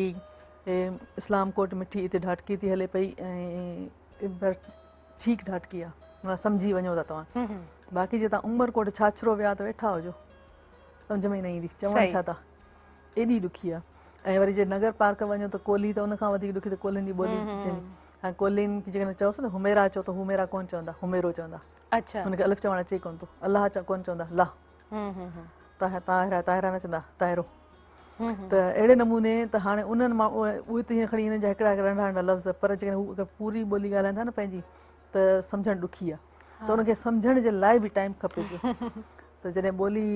اسلام ڪوٽ مٺي اتي ڍاٽڪي ٿي هلي پئي ۽ ٺيڪ ڍاٽڪي آ، معنيٰ سمجهي وڃو ٿا توهان. باقي جي توهان عمر ڪوٽ ڇاڇرو ويا ته ويٺا هجو، سمجهه ۾ ئي نه ايندي چون ڇا ٿا، ايڏي ڏکي آ. ۽ وري جي نگر پارڪ وڃو ته ڪولهي ته ان کان وڌيڪ ڏکي ته ڪولهين جي ٻولي چئجي. هاڻي ڪولهين کي جيڪڏهن چئوس نه هميرا چئو ته هميرا ڪونه چوندا، هميرو چوندا. هن کي الف چوڻ اچي ئي ڪونه ٿو. الله ڪونه چوندا، لا. طاهره طاهره نه چوندا، طاهرو. ته اهڙي نموني ته هاڻي انهن مان اهي ته هيئن کڻي هنن جا هڪڙا هڪڙا ننڍا ننڍا لفظ، پر جيڪڏهن هو اگر پوري ٻولي ڳالهائن ٿا نه پنهنجي ته سمجهڻ ڏکي آهي، ته ان کي سمجهڻ جي لاء به ٽائيم کپي پيو. ته جڏهن ٻولي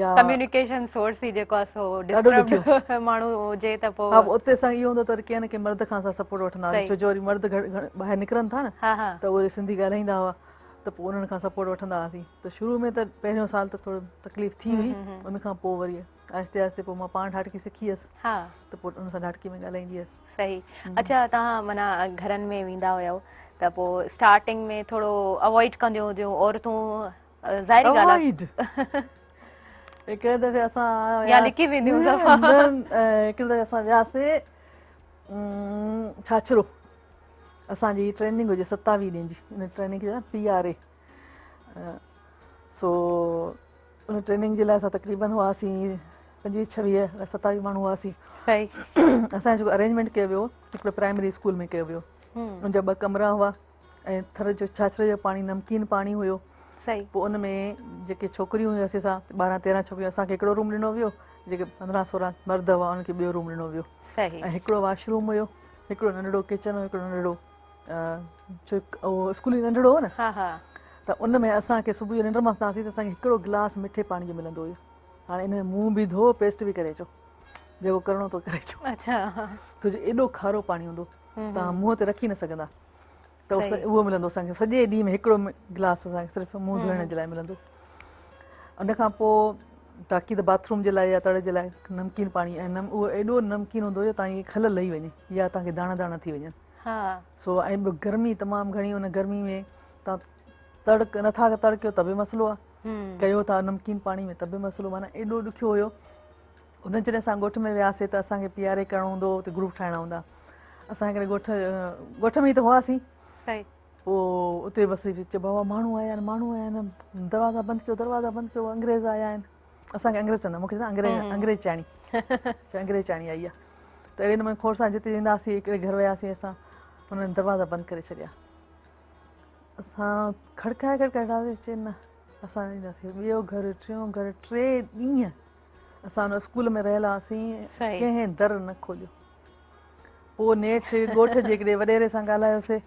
يا ڪميونيڪيشن سورس ئي جيڪو آهي سو ڊسٽربڊ ماڻهو هجي ته پوء ها اتي اسان اهو هوندو ته وري ڪنهن نه ڪنهن مرد کان اسان سپورٽ وٺندا هئاسين، ڇو جو وري مرد ٻاهر نڪرن ٿا نه ته اهي سنڌي ڳالهائيندا هئا ته پوء انهن کان سپورٽ وٺندا هئاسين. ته شروع ۾ ته پهريون سال ته ٿورو تڪليف ٿي هئي، ان کان پوء وري آهستي آهستي پوء مان پاڻ ڍاٽڪي سکي هيس ته پوء ان سان ڍاٽڪي ۾ ڳالهائيندي هيس. صحيح. اڇا توهان معنيٰ گهرن ۾ ويندا هيو ته پوء اسٽارٽنگ ۾ ٿورو اوائڊ ڪنديون هونديون عورتون، ظاهري ڳالهه آهي. هڪڙي دفعي اسان يا لڪي وينديون صفا. هڪڙي دفعي اسان وياسي ڇاڇرو، اسان جي ٽريننگ هجي 27 ڏينهن جي، ان ٽريننگ کي چوندا پي آر اي. سو ان ٽريننگ جي لاء اسان تقريبن هئاسين 25 26 27 ماڻهو هئاسين. اسان جو جيڪو ارينجمينٽ ڪيو ويو هڪڙو پرائمري اسڪول ۾ ڪيو ويو، ان جا 2 ڪمرا هئا ۽ ٿر جو ڇاڇري جو پاڻي نمڪين پاڻي هيو. پوء ان ۾ جيڪي ڇوڪريون هيون اسان 12 13 ڇوڪريون، اسان کي هڪڙو روم ڏنو ويو، جيڪي 15 16 مرد هئا انهن کي ٻيو روم ڏنو ويو. ۽ هڪڙو واش روم هيو، هڪڙو ننڍڙو ڪچن هيو، هڪڙو ننڍڙو ڇو اهو اسڪول ئي ننڍڙو هو نه، ته ان ۾ اسان کي صبح جو ننڊ مان اٿنداسين ته اسان کي هڪڙو گلاس مٺي پاڻي جو ملندو هيو. هاڻي ان ۾ منهن به ڌو، پيسٽ به ڪري اچو، جيڪو ڪرڻو ٿو ڪري اچو. ڇو جو ايڏو کارو پاڻي هوندو توهان منهن تي رکي نه سگهندا. ته اهو ملندو اسان کي سڄي ڏينهن ۾ هڪڙو گلاس اسان کي صرف منهن ڌوئڻ جي لاء ملندو. ان کان پوء باقي ته باٿ روم جي لاء يا تڙ جي لاء نمڪين پاڻي، ۽ اهو ايڏو نمڪين هوندو جو توهان جي کل لهي وڃي يا توهان کي داڻا داڻا ٿي وڃن. سو ۽ ٻيو گرمي تمام گهڻي، ان گرمي ۾ توهان تڙ نٿا تڙ ڪيو ته به مسئلو آهي، ڪيو ٿا نمڪين پاڻي ۾ ته به مسئلو، معنيٰ ايڏو ڏکيو هيو. ان جڏهن اسان ڳوٺ ۾ وياسي ته اسان کي پي آر اي ڪرڻو هوندو هو، اتي گروپ ٺاهڻا هوندا. اسان هڪڙي ڳوٺ ۾ ئي ته هئاسين. پوء اتي بس چئي بابا ماڻهو آيا آهن، ماڻهو آيا آهن، دروازا بند ڪيو، دروازا بند ڪيو، انگريز آيا آهن. اسان کي انگريز چوندا، مون کي چوندا انگريز چاڻي، چي انگريز چاڻي آئي آهي. ته اهڙي نموني کوڙ سان جتي وينداسين، هڪڙي گهر وياسين اسان، انهن دروازا بند ڪري ڇڏيا. اسان کڙڪائي کڙڪائي ڏٺاسين، چي نه اسان اينداسين. ٻيو گهر، ٽيون گهر، 3 ڏينهن اسان ان اسڪول ۾ رهيل هئاسين، ڪنهن در نه کوليو. پوء نيٺ ڳوٺ جي هڪڙي وڏيري سان ڳالهايوسي.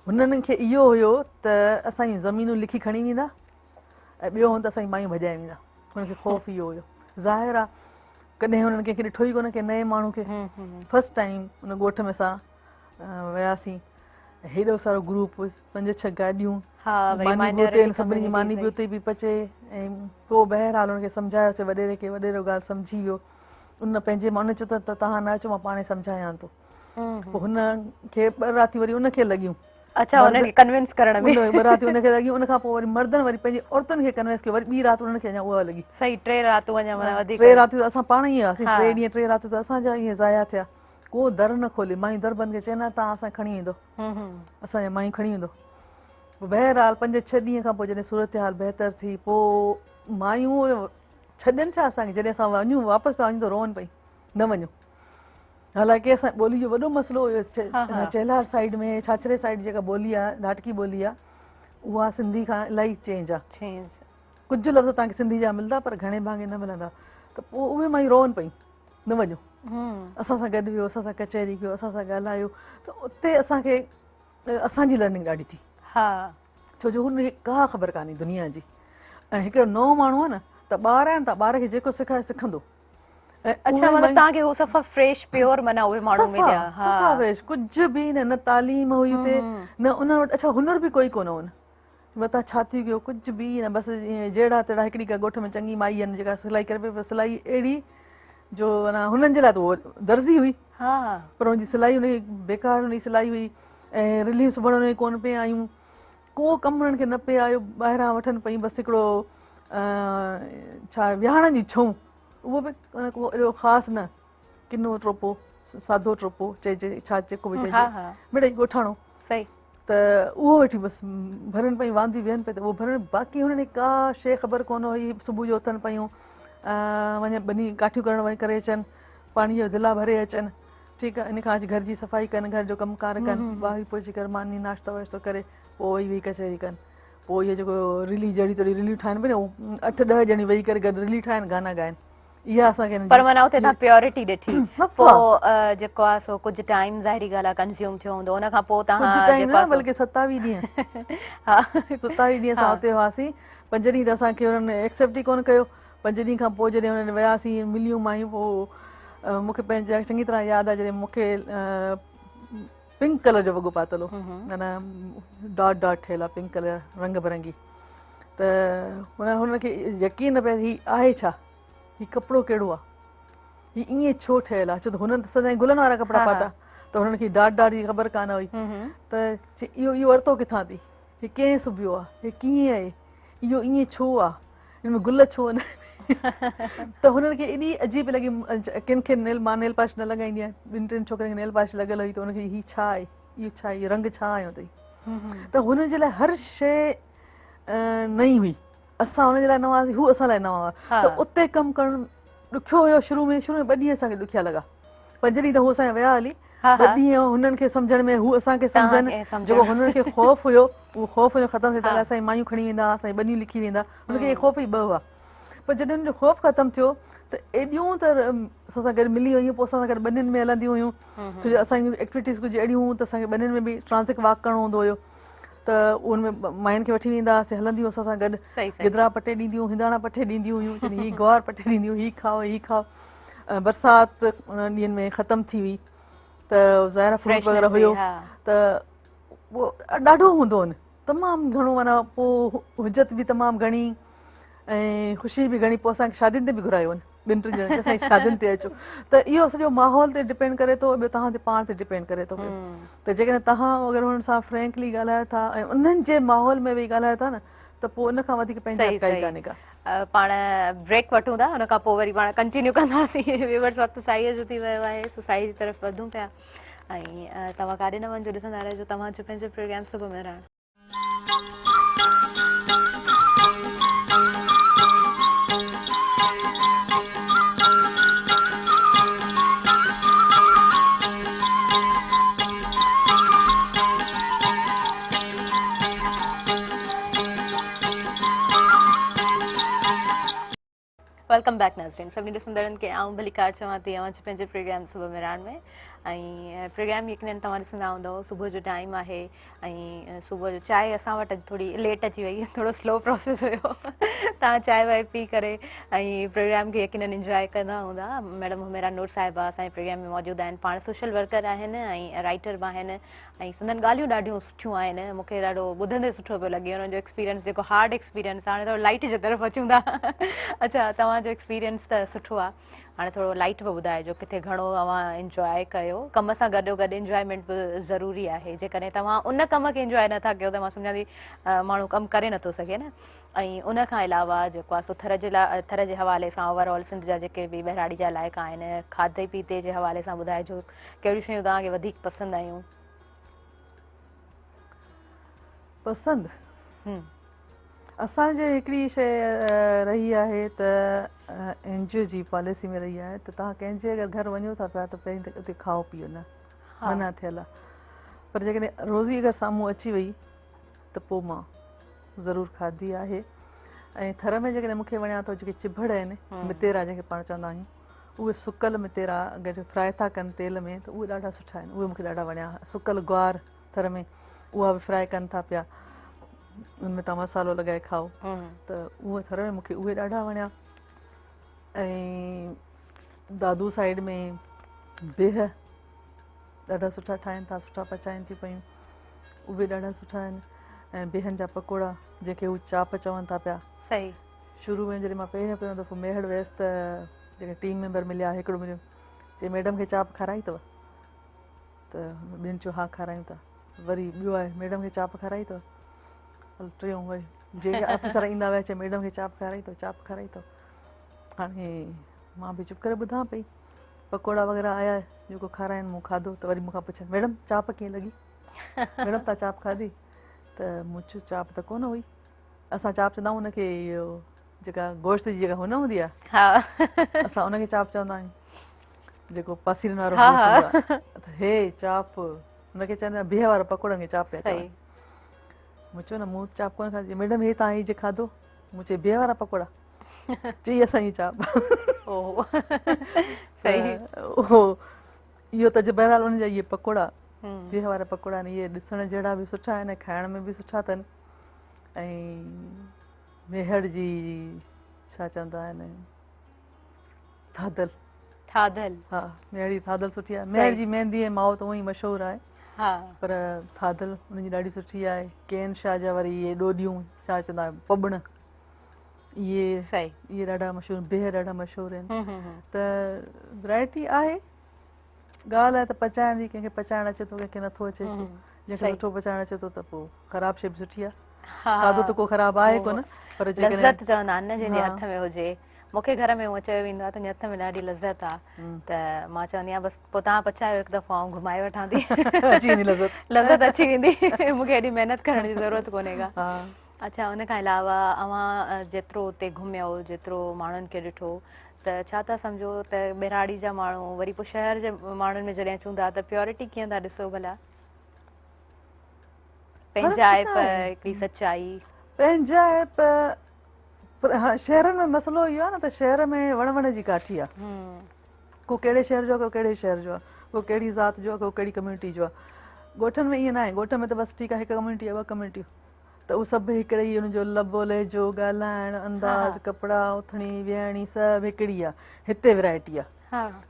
هنن کي اهو هيو ته اسان جون زمينون لکي کڻي ويندا ۽ ٻيو هن ته اسان جون مايون ڀڄائي ويندا. هن کي خوف اهو هيو. ظاهر آ ڪڏهن هنن ڪنهن کي ڏٺو ئي ڪونه، ڪنهن نئين ماڻهو کي. فرسٽ ٽائيم ان ڳوٺ ۾ اسان وياسين، هيڏو سارو گروپ، 5 6 گاڏيون، ماني به اتي، سڀني جي ماني به اتي پئي پچي. ۽ پوء بهرحال هن کي سمجهايوسي وڏيري کي، وڏيرو ڳالهه سمجهي ويو. ان پنهنجي مان چيو ته توهان نه اچو، مان پاڻ سمجهايان ٿو. پوء هن کي 2 راتيون وري ان کي لڳيون. اڇا، انهن کي ڪنوينس ڪرڻ ۾. 2 راتيون ان کي لڳيون. ان کان پوء وري مردن وري پنهنجي عورتن کي ڪنوينس ڪيو، وري ٻي رات انهن کي اڃا اها لڳي. صحيح، 3 راتون اڃا معنيٰ وڌيڪ. 3 راتيون ته اسان پاڻ ئي هئاسين، 3 ڏينهن 3 راتيون ته اسان جا ائين ضايع ٿيا. ڪو در نه کولي، مايون در بند ڪري چئي نه توهان اسان کي کڻي ويندو، اسان جا مايون کڻي ويندو. پوء بهرحال 5 6 ڏينهن کان پوء جڏهن صورتحال بهتر ٿي، پوء مايون ڇڏن ڇا اسان کي، جڏهن اسان وڃون واپس پيا وڃون ته روئن پئي نه وڃو. حالانڪه اسان ٻولي جو وڏو مسئلو هيو. چيلهار سائيڊ ۾ ڇاڇري سائيڊ جيڪا ٻولي آهي، ڍاٽڪي ٻولي آهي، اها سنڌي کان الاهي چينج آهي. ڪجهه لفظ توهان کي سنڌي جا ملندا پر گهڻي ڀاڱي نه ملندا. ته پوء اهي مايون روئن پيون نه وڃو، اسان سان گڏ ويهو، اسان سان ڪچهري ڪيو، اسان سان ڳالهايو. ته اتي اسان کي اسان جي لرننگ ڏاڍي ٿي. ڇو جو هن کي ڪا خبر ڪانهي دنيا جي، ۽ هڪڙو نئون ماڻهو آهي نه، ته ٻار آهن ته ٻار کي جيڪو سکائي سکندو. اڇا، مطلب توهان کي هو صفا فريش پيور معنيٰ اهي ماڻهو مليا. صفا فريش، ڪجهه به نه، نه تعليم هئي اتي، نه انهن وٽ اڇا هنر به ڪوئي ڪونه هو. متان ڇا ٿي ويو، ڪجهه به نه، بس جهڙا تهڙا. هڪڙي ڪا ڳوٺ ۾ چڱي مائي آهن جيڪا سلائي ڪري پئي، پر سلائي اهڙي جو معنيٰ هنن جي لاء ته هوء درزي هئي، پر هن جي سلائي هن کي بيڪار هن جي سلائي هئي، ۽ رليون سبڻ هن کي ڪونه پئي آيون، ڪو ڪم هنن کي نه پئي آيو، ٻاهران وٺن پيون بس هڪڙو ڇا ويهاڻن جون ڇئون. اهو به ڪو اهڙو خاص نه، ڪنو ٽوپو، سادو ٽوپو چئجي ڇا جيڪو به چئجي، مڙئي ڳوٺاڻو. صحيح. ته اهو ويٺي بس ڀرن پيون، وانديون ويهن پيون ته اهو ڀرن، باقي هنن کي ڪا شيء خبر ڪونه هئي. صبح جو اٿن پيون، وڃن ٻني ڪاٺيون ڪرڻ وڃي ڪري اچن، پاڻي جو دلا ڀري اچن، ٺيڪ آهي، ان کان اچي گهر جي صفائي ڪن، گهر جو ڪم ڪار ڪن، ٻاهر پهچي ڪري ماني ناشتو واشتو ڪري پوء ويهي ويهي ڪچهري ڪن. پوء اهي جيڪو رلي جهڙي تهڙي رليون ٺاهن پيون نه، 8 10 ڄڻيون ويهي ڪري گڏ رلي ٺاهن، گانا ڳائن. اها اسان کي پر معنيٰ اتي تان پيورٽي ڏٺي، پوء جيڪو آ سو ڪجهه ٽائيم ظاهري ڳالهه آ ڪنزيوم ٿيو هوندو، ان کان پوء تان ڪجهه ٽائيم نه بلڪه 27 ڏينهن، ها 27 ڏينهن اسان اتي هئاسين. 5 ڏينهن ته اسان کي انهن ايڪسيپٽ ئي ڪونه ڪيو. 5 ڏينهن کان پوء جڏهن انهن وياسين مليون مايون، پوء مون کي پنهنجي چڱي طرح ياد آ جڏهن مون کي پنڪ ڪلر جو وڳو پاتل هو، معنيٰ ڊاٽ ڊاٽ ٺهيل آ پنڪ ڪلر رنگ برنگي، ته هن کي يقين نه پيو هي آهي ڇا، هي ڪپڙو ڪهڙو آ، هي ائين ڇو ٺهيل آ، ڇو ته هنن ته سدائين گلن وارا ڪپڙا پاتا، ته هنن کي ڊاٽ ڊاٽ جي خبر ڪانه هئي، ته اهو ورتو ڪٿان ٿي، هي ڪنهن سبيو آ، هي ڪيئن آهي، اهو ائين ڇو آ، هن ۾ گل ڇو نه، ته هنن کي ايڏي عجيب لڳي. ڪن کي نيل، مان نيل پالش نه لڳائيندي آهيان، ٻن ٽن ڇوڪرين کي نيل پالش لڳل هئي، ته هن کي هي ڇا آهي، اهو ڇا آهي، رنگ ڇا آيو اٿئي، ته هنن جي لاء هر شيء نئين هئي. اسان هن جي لاء نوان هئاسين، هو اسان لاء نوان هئا. ته اتي ڪم ڪرڻ ڏکيو هيو. شروع ۾ 2 ڏينهن اسان کي ڏکيا لڳا. 5 ڏينهن ته هو اسان جا ويا هلي، 2 ڏينهن هنن کي سمجهڻ ۾ هو اسان کي سمجهن، جيڪو هنن کي خوف هيو اهو خوف هن جو ختم ٿي ته اسان جي مايون کڻي ويندا، اسان جي ٻنيون لکي ويندا، هن کي خوف ئي 2 هئا. پر جڏهن هن جو خوف ختم ٿيو ته ايڏيون ته اسان سان گڏ ملي ويون، پوء اسان سان گڏ ٻنين ۾ هلنديون هيون، ڇو جو اسان جون ايڪٽيوٽيز ڪجهه اهڙيون هيون ته اسان کي ٻنين ۾ به ٽرانزڪ واڪ ڪرڻو هوندو هيو، ته ان ۾ ماين کي وٺي ويندا هئاسين، هلنديون اسان سان گڏ، گدرا پٽي ڏينديون، هنداڻا پٽي ڏينديون هيون، چونديون هي گوار پٽي ڏينديون، هي کائو هي کائو. برسات انهن ڏينهن ۾ ختم ٿي هئي ته ظاهر فروٽ وغيره هيو، ته ڏاڍو هوندو هن تمام گهڻو، معنيٰ پوء حجت به تمام گهڻي ۽ خوشي به گهڻي. پوء اسان کي شادين تي به گهرايو هن ٻن ٽن ڄڻن کي، اسان جي شادين تي اچو. ته اهو سڄو ماحول تي ڊپينڊ ڪري ٿو، ٻيو توهان تي پاڻ تي ڊپينڊ ڪري ٿو پيو، ته جيڪڏهن توهان اگر هنن سان فرينڪلي ڳالهايو ٿا ۽ انهن جي ماحول ۾ ويهي ڳالهايو ٿا نه، ته پوء ان کان وڌيڪ پنهنجائپ ڪائي ڪانهي ڪا. پاڻ بريڪ وٺون ٿا، ان کان پوء وري پاڻ ڪنٽينيو ڪنداسين. ويورز وقت سائيء جو ٿي ويو آهي، سو سائيء جي طرف وڌون پيا ۽ توهان ڪاڏي نه وڃجو، ڏسندا رهجو توهان جو پنهنجو پروگرام صبح مهراڻ. Welcome back ناظرين، سڀني ڏسندڙن کي آئون ڀليڪار چوان ٿي اوهان جي پنهنجي پروگرام صبح مهراڻ ۾. ۽ پروگرام يقينن توهان ڏسندا هوندؤ، صبح جو ٽائيم آهي ۽ صبح جو چانهه اسان وٽ اڄ ٿوري ليٽ اچي وئي، ٿورو سلو پروسيس هيو. توهان چانهه وانهه پي ڪري ۽ پروگرام کي يقينن انجواء ڪندا هوندا. ميڊم حميرا نور صاحبه اسان جي پروگرام ۾ موجود آهن، پاڻ سوشل ورڪر آهن ۽ رائٽر به آهن ۽ سندن ڳالهيون ڏاڍيون سٺيون آهن، مون کي ڏاڍو ٻڌندي سٺو پيو لڳي. انهن جو ايڪسپيرينس جيڪو هارڊ ايڪسپيرينس، هاڻي ٿورو لائٽ جي طرف اچون ٿا. اڇا توهان جو ايڪسپيرينس ته سٺو آهي، هاڻي ٿورو لائٽ به ٻڌائجو، ڪٿي گهڻو اوهان انجواء ڪيو؟ ڪم سان گڏو گڏ انجوائمينٽ به ضروري آهي، جيڪڏهن توهان ان ڪم کي انجواء نٿا ڪيو ته مان سمجهان ٿي ماڻهو ڪم ڪري نٿو سگهي نه. ۽ ان کان علاوه جيڪو آهي سو ٿر جي لاء، ٿر جي حوالي سان اوور آل سنڌ جا جيڪي به ٻهراڙي جا علائقا آهن، کاڌي پيتي جي حوالي سان ٻڌائجو ڪهڙيون شيون توهان کي وڌيڪ پسند آيون؟ پسند اسان جي هڪڙي شيء رهي آهي ته اين جي او جي پاليسي ۾ رهي آهي ته توهان ڪنهن جي اگر گهر وڃو ٿا پيا ته پهرين ته اتي کائو پيئو نه، منع ٿيل آهي، پر جيڪڏهن روزي اگر سامهون اچي وئي ته پوء مان ضرور کاڌي آهي. ۽ ٿر ۾ جيڪڏهن مون کي وڻيا ته جيڪي چڀڙ آهن، متيرا جنهن کي پاڻ چوندا آهيون، اهي سڪل متيرا اگر جو فرائي ٿا ڪن تيل ۾ ته اهي ڏاڍا سٺا آهن، اهي مون کي ڏاڍا وڻيا. سڪل گوار ٿر ۾ اها به فرائي ڪن ٿا پيا، ان ۾ توهان مصالحو لڳائي کائو ته اهي ٿر ۾ مون کي اهي ڏاڍا وڻيا. ۽ دادو سائيڊ ۾ بيهه ڏاڍا سٺا ٺاهين ٿا، سٺا پچائين ٿيون پيون، اهي ڏاڍا سٺا آهن. ۽ بيهن جا پڪوڙا جنهن کي هو چاپ چون ٿا پيا. شروع ۾ جڏهن مان پهريون پهريون دفعو ميهڙ ويس ته جيڪي ٽيم ميمبر مليا، هڪڙو مليو چي ميڊم کي چاپ کارائي اٿو؟ ته ٻين چيو ها کارايون ٿا. وري ٻيو آيو ميڊم کي چاپ کارائي اٿو؟ ٽيون وري جيڪي آفيسر ايندا ويا چي ميڊم کي چاپ کارائي اٿو، چاپ کارائي اٿو. هاڻي مان به چپ ڪري ٻڌان پئي. پڪوڙا وغيره آيا جيڪو کارائن مون کاڌو ته وري مون کان پڇن ميڊم چاپ ڪيئن لڳي؟ ميڊم تان چاپ کاڌي؟ ته مون چيو چاپ ته ڪونه هئي. اسان چاپ چوندا آهيون ان کي اهو جيڪا گوشت جي جيڪا هو نه هوندي آهي ها اسان ان کي چاپ چوندا آهيون جيڪو پاسيرن وارو گوشت هوندو آهي ته هي چاپ ان کي چوندا بيهه وارو پڪوڙن کي چاپ پيا چون. مون چيو نه مون چاپ ڪونه کاڌي. ميڊم هي تان هي جي کاڌو؟ مون چيو بيهه وارا پڪوڙا. چئي اسان جي چاپ. اوهو صحيح. اهو اهو ته بهرحال ان جا اهي پڪوڙا بيهه وارا پڪوڙا آهن اهي ڏسڻ جهڙا به سٺا آهن ۽ کائڻ ۾ به سٺا اٿن ۽ ميهڙ جي ڇا چوندا آهن ٿاڌل. ٿاڌل. ها ميهڙ جي ٿاڌل سٺي آهي. ميهڙ جي ميندي ۽ مائو ته اونئن ئي مشهور آهي. ها. پر ٿاڌل ان جي ڏاڍي سٺي آهي. ڪين شاهه جا وري اهي ڏوڏيون ڇا چوندا آهن پٻڻ اهي صحيح. اهي ڏاڍا مشهور بيهه ڏاڍا مشهور آهن. ته ورائٽي آهي. ڳالهه آهي ته پچائڻ جي ڪنهن کي پچائڻ اچي ٿو ڪنهن کي نٿو اچي. جنهن کي سٺو پچائڻ اچي ٿو ته پوء خراب شيء به سٺي آهي. کاڌو ته ڪو خراب آهي ڪونه پر جيڪڏهن لذت چوندا آهن نه جنهن جي هٿ ۾ هجي. مون کي گهر ۾ هونء چيو ويندو آهي تنهنجي هٿ ۾ ڏاڍي لذت آهي ته مان چوندي آهيان بس پوء توهان پچايو هڪ دفعو آئون گهمائي وٺان ٿي. اچي ويندي لذت. لذت اچي ويندي مون کي ايڏي محنت ڪرڻ جي ضرورت ڪونهي ڪا. اڇا ان کان علاوه اوهان جيترو اتي گهميو جيترو ماڻهن کي ڏٺو ته ڇا ٿا سمجهو ته ٻهراڙي جا ماڻهو وري پوء شهر جي ماڻهن ۾ جڏهن اچون ٿا ته پيورٽي ڪيئن ٿا ڏسو ڀلا؟ پنهنجائپ هڪڙي سچائي. پنهنجائپ پر ها شهرن ۾ مسئلو اهو آهي نه ته شهر ۾ وڻ وڻ جي ڪاٺي آهي. ڪو ڪهڙي شهر جو آهي ڪو ڪهڙي شهر جو آهي ڪو ڪهڙي ذات جو آهي ڪو ڪهڙي ڪميونٽي جو آهي. ڳوٺن ۾ ائين ناهي ڳوٺ ۾ ته بس ٺيڪ آهي هڪ ڪميونٽي آهي ٻه ڪميونٽيون ته اهو سڀ هڪڙي ئي ان جو لب و لهجو ڳالهائڻ انداز ڪپڙا اٿڻي ويهڻي سڀ هڪڙي آهي. هتي ورائٽي آهي.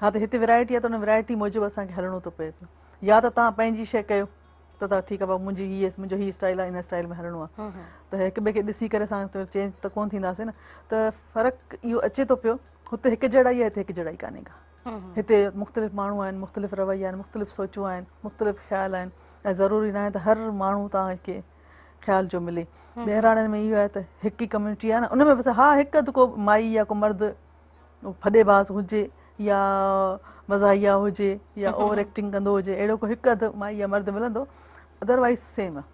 ها ته هتي ورائٽي آهي ته ان ورائٽي موجب اسان کي هلڻو ٿو پئي پيو. يا ته توهان پنهنجي شيء ڪيو ته ته ٺيڪ آهي بابا منهنجي هي منهنجو هي اسٽائل آهي ان اسٽائل ۾ هلڻو آهي ته هڪ ٻئي کي ڏسي ڪري اسان چينج ته ڪونه ٿينداسين نه ته فرق اهو اچي ٿو پيو هتي هڪ جهڙائي آهي هتي هڪ جهڙائي ڪانهي ڪا. هتي مختلف ماڻهو آهن مختلف رويا آهن مختلف سوچون آهن مختلف خيال آهن ۽ ضروري ناهي ته هر ماڻهو توهان کي خيال جو ملي. ٻهراڙين ۾ اهو آهي ته هڪ ئي ڪميونٽي آهي نه ان ۾ بس ها هڪ اڌ ڪو مائي يا ڪو مرد ڦڏي باز هجي يا مزاحيه هجي يا اوور ايڪٽنگ ڪندو هجي اهڙو ڪو هڪ اڌ مائي يا مرد ملندو ادروائز سيم آهي.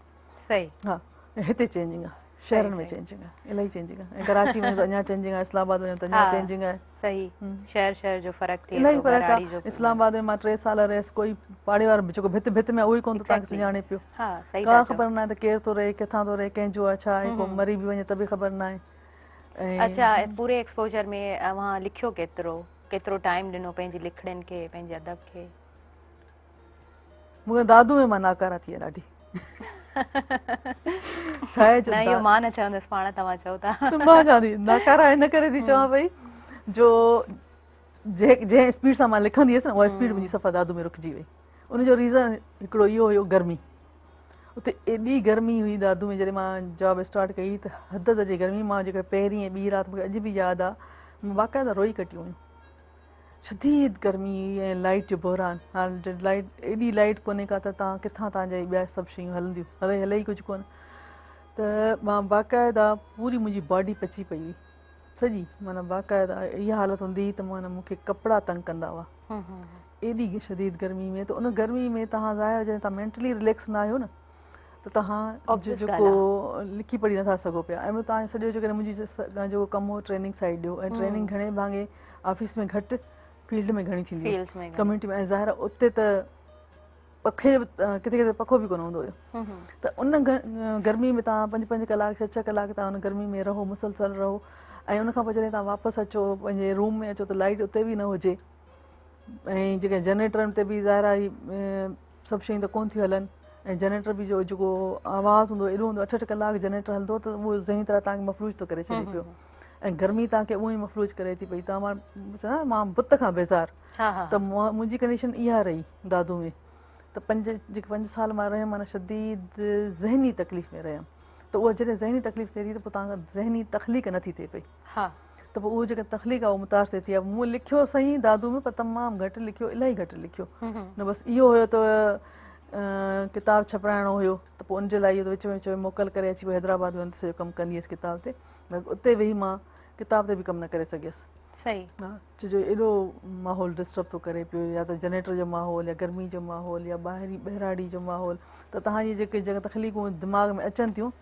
صحيح. ها هتي چينجنگ آهي شهرن ۾ چينجنگ آهي الاهي چينجنگ آهي ۽ ڪراچي وڃو ته اڃا چينجنگ آهي اسلام آباد وڃو ته اڃا چينجنگ آهي. صحيح شهر شهر جو فرق ٿئي ٿو ٻهراڙي جو. اسلام آباد ۾ مان 3 سال رهيس ڪوئي پاڙي وارو به جيڪو ڀت ڀت ۾ اهو ئي ڪونه ٿو توهان کي سڃاڻي پيو. ها صحيح ڪا خبر ناهي ته ڪير ٿو رهي ڪٿان ٿو رهي ڪنهن جو آهي ڇا آهي ڪو مري به وڃي ته به خبر ناهي. اڇا پوري ايڪسپوجر ۾ اوهان لکيو ڪيترو ڪيترو ٽائيم ڏنو پنهنجي لکڻين کي پنهنجي ادب کي؟ مون کي دادو ۾ مان ناڪارا ٿي ڏاڍي. ڇا آهي جو نه اهو مان نه چوندس پاڻ توهان چئو ٿا. مان چوان ٿي ناڪارا ان ڪري ٿي چوان پئي جو جنهن اسپيڊ سان مان لکندي هيس نه اها اسپيڊ منهنجي صفا دادو ۾ رڪجي وئي. ان جو ريزن هڪڙو اهو هيو گرمي. اتي ايڏي گرمي هئي دادو ۾ جڏهن مان جاب اسٽارٽ ڪئي ته حد درجي گرمي مان جيڪا پهرين ۽ ٻي رات مون کي اڄ به ياد آ مان باقاعده روئي ڪٽيون هيون. شديد گرمي هئي ۽ لائيٽ جو بحران هاڻ لائيٽ ايڏي لائيٽ ڪونهي ڪا ته تان ڪٿان تان جا ٻيا سڀ شيون هلنديون هلي هلي ئي ڪجهه ڪونه ته مان باقاعده پوري منهنجي باڊي پچي پئي هئي سڄي معنيٰ باقاعده اها حالت هوندي هئي ته معنيٰ مون کي ڪپڙا تنگ ڪندا هئا ايڏي شديد گرمي ۾ ته ان گرمي ۾ تهان ظاهر جڏهن تهان مينٽلي رليڪس نه آهيو نه ته توهان جيڪو لکي پڙهي نٿا سگهو پيا ۽ توهان سڄو جيڪڏهن منهنجي جيڪو ڪم هو ٽريننگ سائيڊ ڏيو ۽ ٽريننگ گهڻي ڀاڱي آفيس ۾ گهٽ فيلڊ ۾ گهڻي ٿيندي ڪميونٽي ۾ ۽ ظاهر اتي ته پکي ڪٿي ڪٿي پکو به ڪونه هوندو هيو ته ان گرمي ۾ توهان پنج پنج ڪلاڪ ڇهه ڇهه ڪلاڪ توهان ان گرمي ۾ رهو مسلسل رهو ۽ ان کان پوء جڏهن توهان واپس اچو پنهنجي روم ۾ اچو ته لائيٽ اتي به نه هجي ۽ جيڪي جنريٽرن تي به ظاهر آهي سڀ شيون ته ڪونه ٿيون هلن ۽ جنريٽر به جو جيڪو آواز هوندو ايڏو هوندو اٺ اٺ ڪلاڪ جنريٽر هلندو ته اهو ذهني طرح توهان کي مفلوج ٿو ڪري ڇڏي پيو ۽ گرمي توهان کي اونئن ئي مفلوج ڪري ٿي پئي توهان مان مان بت کان بيزار ته منهنجي ڪنڊيشن اها رهي دادو ۾ ته پنج جيڪي پنج سال مان رهيم معنيٰ شديد ذهني تڪليف ۾ رهيم ته اها جڏهن ذهني تڪليف ٿئي ٿي ته پوء توهان کان ذهني تخليق نٿي ٿئي پئي ته پوء اهو جيڪا تخليق آهي اهو متاثر ٿي آهي. مون لکيو سهي دادو ۾ پر تمام گهٽ لکيو، الاهي گهٽ لکيو. نه بس اهو هيو ته ڪتاب ڇپرائڻو هيو ته پوء ان جي لاء اهو وچ ۾ وچ ۾ موڪل ڪري اچي پوء حيدرآباد ويم ته سڄو ڪم ڪندي هيس ڪتاب تي. اتي ويهي مان ڪتاب تي به ڪم نه ڪري سگهيس. صحيح. ها ڇو جو ايڏو ماحول ڊسٽرب ٿو ڪري پيو يا ته جنريٽر جو ماحول يا گرمي جو ماحول يا ٻاهري ٻهراڙي جو ماحول ته توهان جي جيڪي جيڪا تخليقون دماغ ۾ اچن ٿيون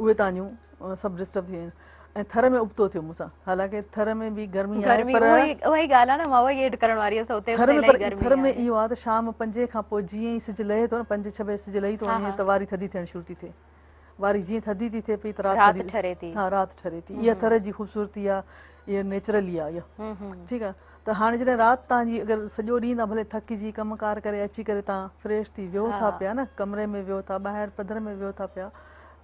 اهي توهان جون سڀ ڊسٽرب ٿي ويون ۽ ٿر ۾ ابتو ٿيو مون سان حالانڪه ٿر ۾ به گرمي آهي پر اها ئي ڳالهه آهي نه مان اها ئي ايڊ ڪرڻ واري هيس اتي ٿر ۾ پر ٿر ۾ اهو آهي ته شام پنجين کان پوء جيئن ئي سج لهي ٿو نه پنج ڇهه بجي سج لهي ٿو وڃي ته واري ٿڌي ٿيڻ شروع ٿي ٿئي واري جيئن ٿڌي ٿي ٿئي پئي ته رات ٺري ٿي ها رات ٺري ٿي اها ٿر جي خوبصورتي آهي اها نيچرلي آهي اها ٺيڪ آهي ته هاڻي جڏهن رات توهان جي اگر سڄو ڏينهن توهان ڀلي ٿڪجي ڪم ڪار ڪري اچي ڪري توهان فريش ٿي ويهو ٿا پيا نه ڪمري ۾ ويهو ٿا ٻاهر پڌر ۾ ويهو ٿا پيا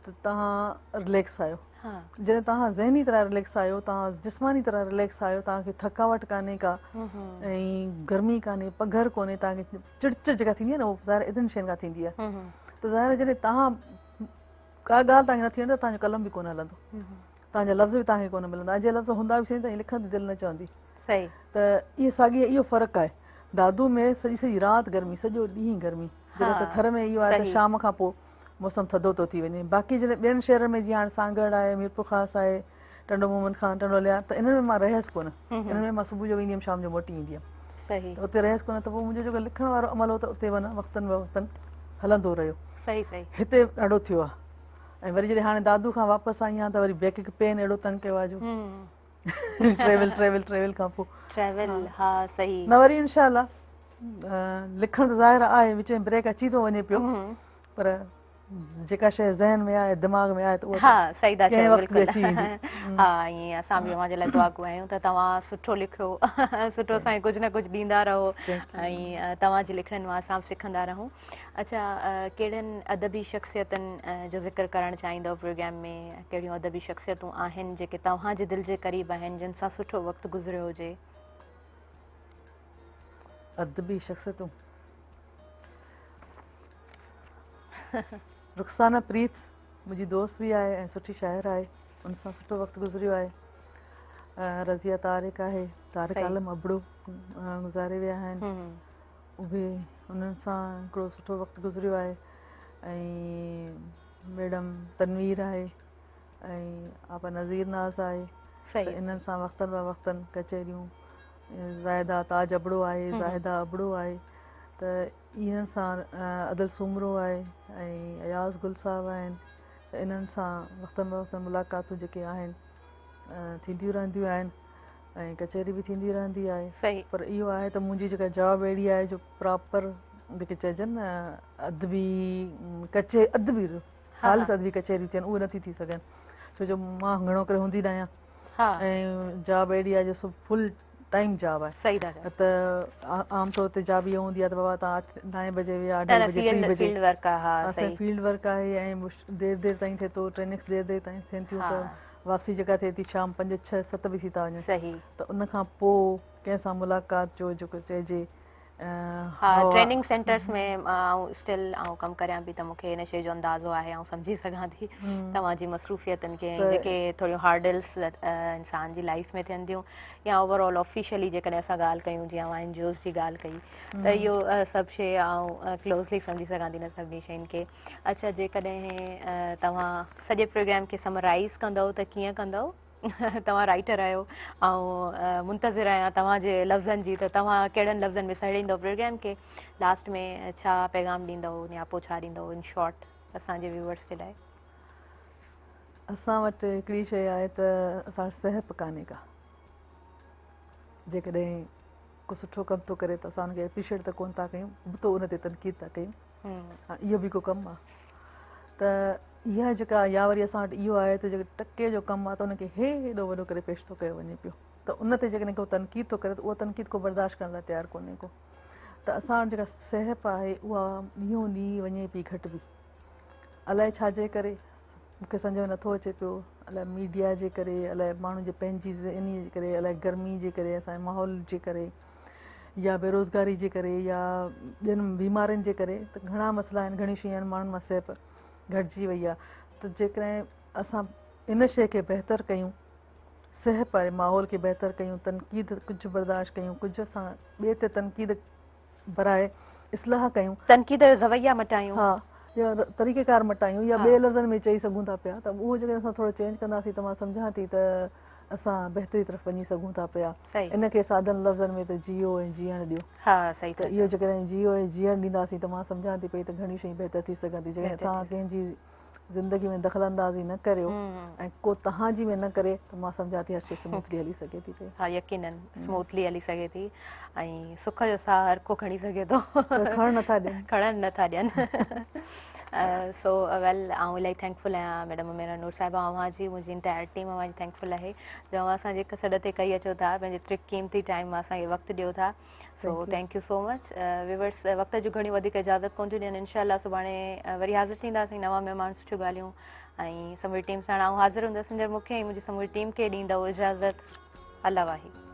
ته توهان رليڪس آهيو جڏهن توهان ذهني طرح رليڪس آهيو توهان جسماني طرح رليڪس آهيو توهان کي ٿڪاوٽ ڪانهي ڪا ۽ گرمي ڪانهي پگهر ڪونهي توهان کي چڙ چڙ جيڪا ٿيندي آهي نه اهو ظاهر ايترين شين کان ٿيندي آهي ته ظاهر آهي جڏهن توهان ڪا ڳالهه توهان کي نٿي وڻي ته توهان جو قلم به ڪونه هلندو توهان جا لفظ به توهان کي ڪونه ملندا جي لفظ هوندا به سهي ته لکڻ تي دل نه چوندي صحيح ته اهي ساڳي اهو فرق آهي دادو ۾ سڄي سڄي رات گرمي سڄو ڏينهن گرمي جڏهن ته ٿر ۾ اهو آهي ته شام کان پوء موسم ٿڌو ٿو ٿي وڃي باقي جڏهن ٻين شهرن ۾ جيئن هاڻي سانگهڙ آهي ميرپورخاص آهي ٽنڊو محمد خان ٽنڊو الهيار ته انهن ۾ مان رهيس ڪونه انهن ۾ مان صبح جو ويندي هيم شام جو موٽي ايندي هيم صحيح ته اتي رهيس ڪونه ته پوء منهنجو جيڪو لکڻ وارو عمل هو ته اتي معنيٰ وقتن بوقتن هلندو رهيو صحيح صحيح هتي ڏاڍو ٿيو آهي ۽ وري جڏهن هاڻي دادو کان واپس آئي آهيان ته وري بيڪ پين اهڙو تنگ ڪيو آهي جو ٽريول ٽريول ٽريول کان پوء ٽريول ها صحيح نه وري انشاء الله لکڻ ته ظاهر آهي وچ ۾ بريڪ اچي ٿو وڃي پيو پر جيڪا شيء ذهن ۾ آهي دماغ ۾ آهي ته اها ها صحيح ٿا ڪنهن چئو وقت به بلڪل اچي ويندي. ها ائين اسان به اوهان جي لاء دعا گو آهيون ته توهان سٺو لکيو سٺو اسان کي ڪجهه نه ڪجهه ڏيندا رهو ۽ توهان جي لکڻين مان اسان به سکندا رهون. اڇا ڪهڙين ادبي شخصيتن جو ذڪر ڪرڻ چاهيندؤ پروگرام ۾ ڪهڙيون ادبي شخصيتون آهن جيڪي توهان جي دل جي قريب آهن جن سان سٺو وقت گذريو هجي؟ ادبي شخصيتون رخسانه پريت منهنجي دوست به آهي ۽ سٺي شاعره آهي ان سان سٺو وقت گذريو آهي رضيه طارق آهي طارق عالم ابڙو گذاري ويا آهن اهي انهن سان هڪڙو سٺو وقت گذريو آهي ۽ ميڊم تنوير آهي ۽ آپا نذير ناز آهي ته انهن سان وقتن به وقتن ڪچهريون زاهده تاج ابڙو آهي زاهده ابڙو آهي ته انهن سان ادل سومرو آهي ۽ اياز گل صاحب آهن ته انهن سان وقتن به وقتن ملاقاتون جيڪي آهن ٿينديون رهنديون آهن ۽ ڪچهري به ٿيندي رهندي آهي پر اهو آهي ته منهنجي جيڪا جاب اهڙي آهي جو پراپر جيڪي چئجن نه ادبي ڪچي ادبي خالص ادبي ڪچهريون ٿين اهي نٿي ٿي سگهن ڇو جو مان گهڻو ڪري هوندي نه آهيان ۽ جاب اهڙي آهي جو سڀ فل ٽائيم جاب آهي صحيح ٿا ته عام طور تي جاب اها هوندي آهي ته بابا توهان 8 9 بجي ويا اڍائي بجي 3 بجي فيلڊ ورڪ آهي ها صحيح فيلڊ ورڪ آهي ۽ دير دير تائين ٿئي ٿو ٽريننگس دير دير تائين ٿين ٿيون ته واپسي جيڪا ٿئي ٿي شام 5 6 7 به ٿي ٿا وڃن صحيح ته ان کان پوء ڪنهن سان ملاقات جو جيڪو چئجي ها ٽريننگ سينٽرس ۾ آئون اسٽل آئون ڪم ڪريان پئي ته مون کي ان شيء جو اندازو آهي آئون سمجهي سگهان ٿي توهان جي مصروفيتن کي ۽ جيڪي ٿوريون هارڊلس انسان جي لائف ۾ ٿين ٿيون يا اوور آل آفيشلي جيڪڏهن اسان ڳالهه ڪيون جيئن اوهان اين جي اوز جي ڳالهه ڪئي ته اهو سڀ شيء آئون ڪلوزلي سمجهي سگهان ٿي ان سڀني شين کي. اڇا جيڪڏهن توهان سڄي پروگرام کي سمرائيز ڪندؤ ته ڪيئن ڪندؤ؟ توهان رائيٽر آهيو آئون منتظر آهيان توهان جي لفظن جي ته توهان ڪهڙن لفظن ۾ سهيڙيندؤ پروگرام کي لاسٽ ۾ ڇا پيغام ڏيندؤ نياپو ڇا ڏيندؤ ان شارٽ اسان جي ويورس جي لاء. اسان وٽ هڪڙي شيء آهي ته اسان وٽ سهپ ڪانهي ڪا جيڪڏهن ڪو سٺو ڪم ٿو ڪري ته اسان ان کي اپريشيئيٽ ته ڪونه ٿا ڪيون ابتو ان تي تنقيد ٿا ڪيون هاڻ اهو به ڪو ڪم آهي ته اها جيڪا يا وري اسان وٽ اهو آهي ته جيڪو ٽڪي جو ڪم آهي ته ان کي هي هيڏو وڏو ڪري پيش ٿو ڪيو وڃي پيو ته ان تي جيڪڏهن ڪو تنقيد ٿو ڪري ته اها تنقيد ڪو برداشت ڪرڻ لاء تيار ڪونهي ڪو ته اسان وٽ جيڪا سهپ آهي اها ڏينهون ڏينهن وڃي پئي گهٽبي الائي ڇا جي ڪري مون کي سمجهه ۾ نٿو اچي پيو الائي ميڊيا جي ڪري الائي ماڻهن جي پنهنجي ذهني جي ڪري الائي گرمي جي ڪري اسان جي ماحول جي ڪري يا بيروزگاري جي ڪري يا ٻين بيمارين جي ڪري ته گهڻا مسئلا آهن گهڻيون شيون آهن ماڻهن مان سهپ گهٽجي وئي آهي ته جيڪڏهن اسان ان شيء کي بهتر ڪيون سهپ واري ماحول کي بهتر ڪيون تنقيد ڪجهه برداشت ڪيون ڪجهه اسان ٻئي تي تنقيد براء اصلاح ڪيون تنقيد جو رويا مٽايون ها يا طريقه ڪار مٽايون يا ٻئي لفظن ۾ چئي سگهون ٿا پيا ته اهو جيڪڏهن اسان ٿورو چينج ڪنداسين ته مان سمجهان ٿي ته اسان بهتري طرف وڃي سگهون ٿا پيا. ان کي سادن لفظن ۾ ته جيئو ۽ جيئڻ ڏيو. ها صحيح ته اهو جيڪڏهن جيئو ۽ جيئڻ ڏينداسين ته مان سمجهان ٿي پئي ته گهڻيون شيون بهتر ٿي سگهن ٿيون. جيڪڏهن توهان ڪنهن جي زندگي ۾ دخل اندازي نه ڪريو ۽ ڪو توهان جي ۾ نه ڪري ته مان سمجهان ٿي هر شيء سموٿلي هلي سگهي ٿي پئي. ها يقينن سموٿلي هلي سگهي ٿي ۽ سک جو ساهه هر ڪو کڻي سگهي ٿو. کڻڻ نٿا ڏين. کڻڻ نٿا ڏين. سو ويل آئون الاهي ٿينڪفل آهيان ميڊم اميرا نور صاحبه اوهان جي منهنجي انٽائر ٽيم اوهان جي ٿينڪفل آهي جو اوهان اسان جي هڪ سڏ تي ڪهي اچو ٿا پنهنجي ايتري قيمتي ٽائيم مان اسان کي وقت ڏيو ٿا so thank you so much viewers وقت جون گهڻيون وڌيڪ اجازت ڪون ٿيون ڏين انشاء الله سڀاڻي وري حاضر ٿينداسين نوان مهمان سٺيون ڳالهيون ۽ سموري ٽيم ساڻ آئون حاضر هوندس هينئر مون کي ۽ منهنجي سموري ٽيم کي ڏيندؤ اجازت الله واهي.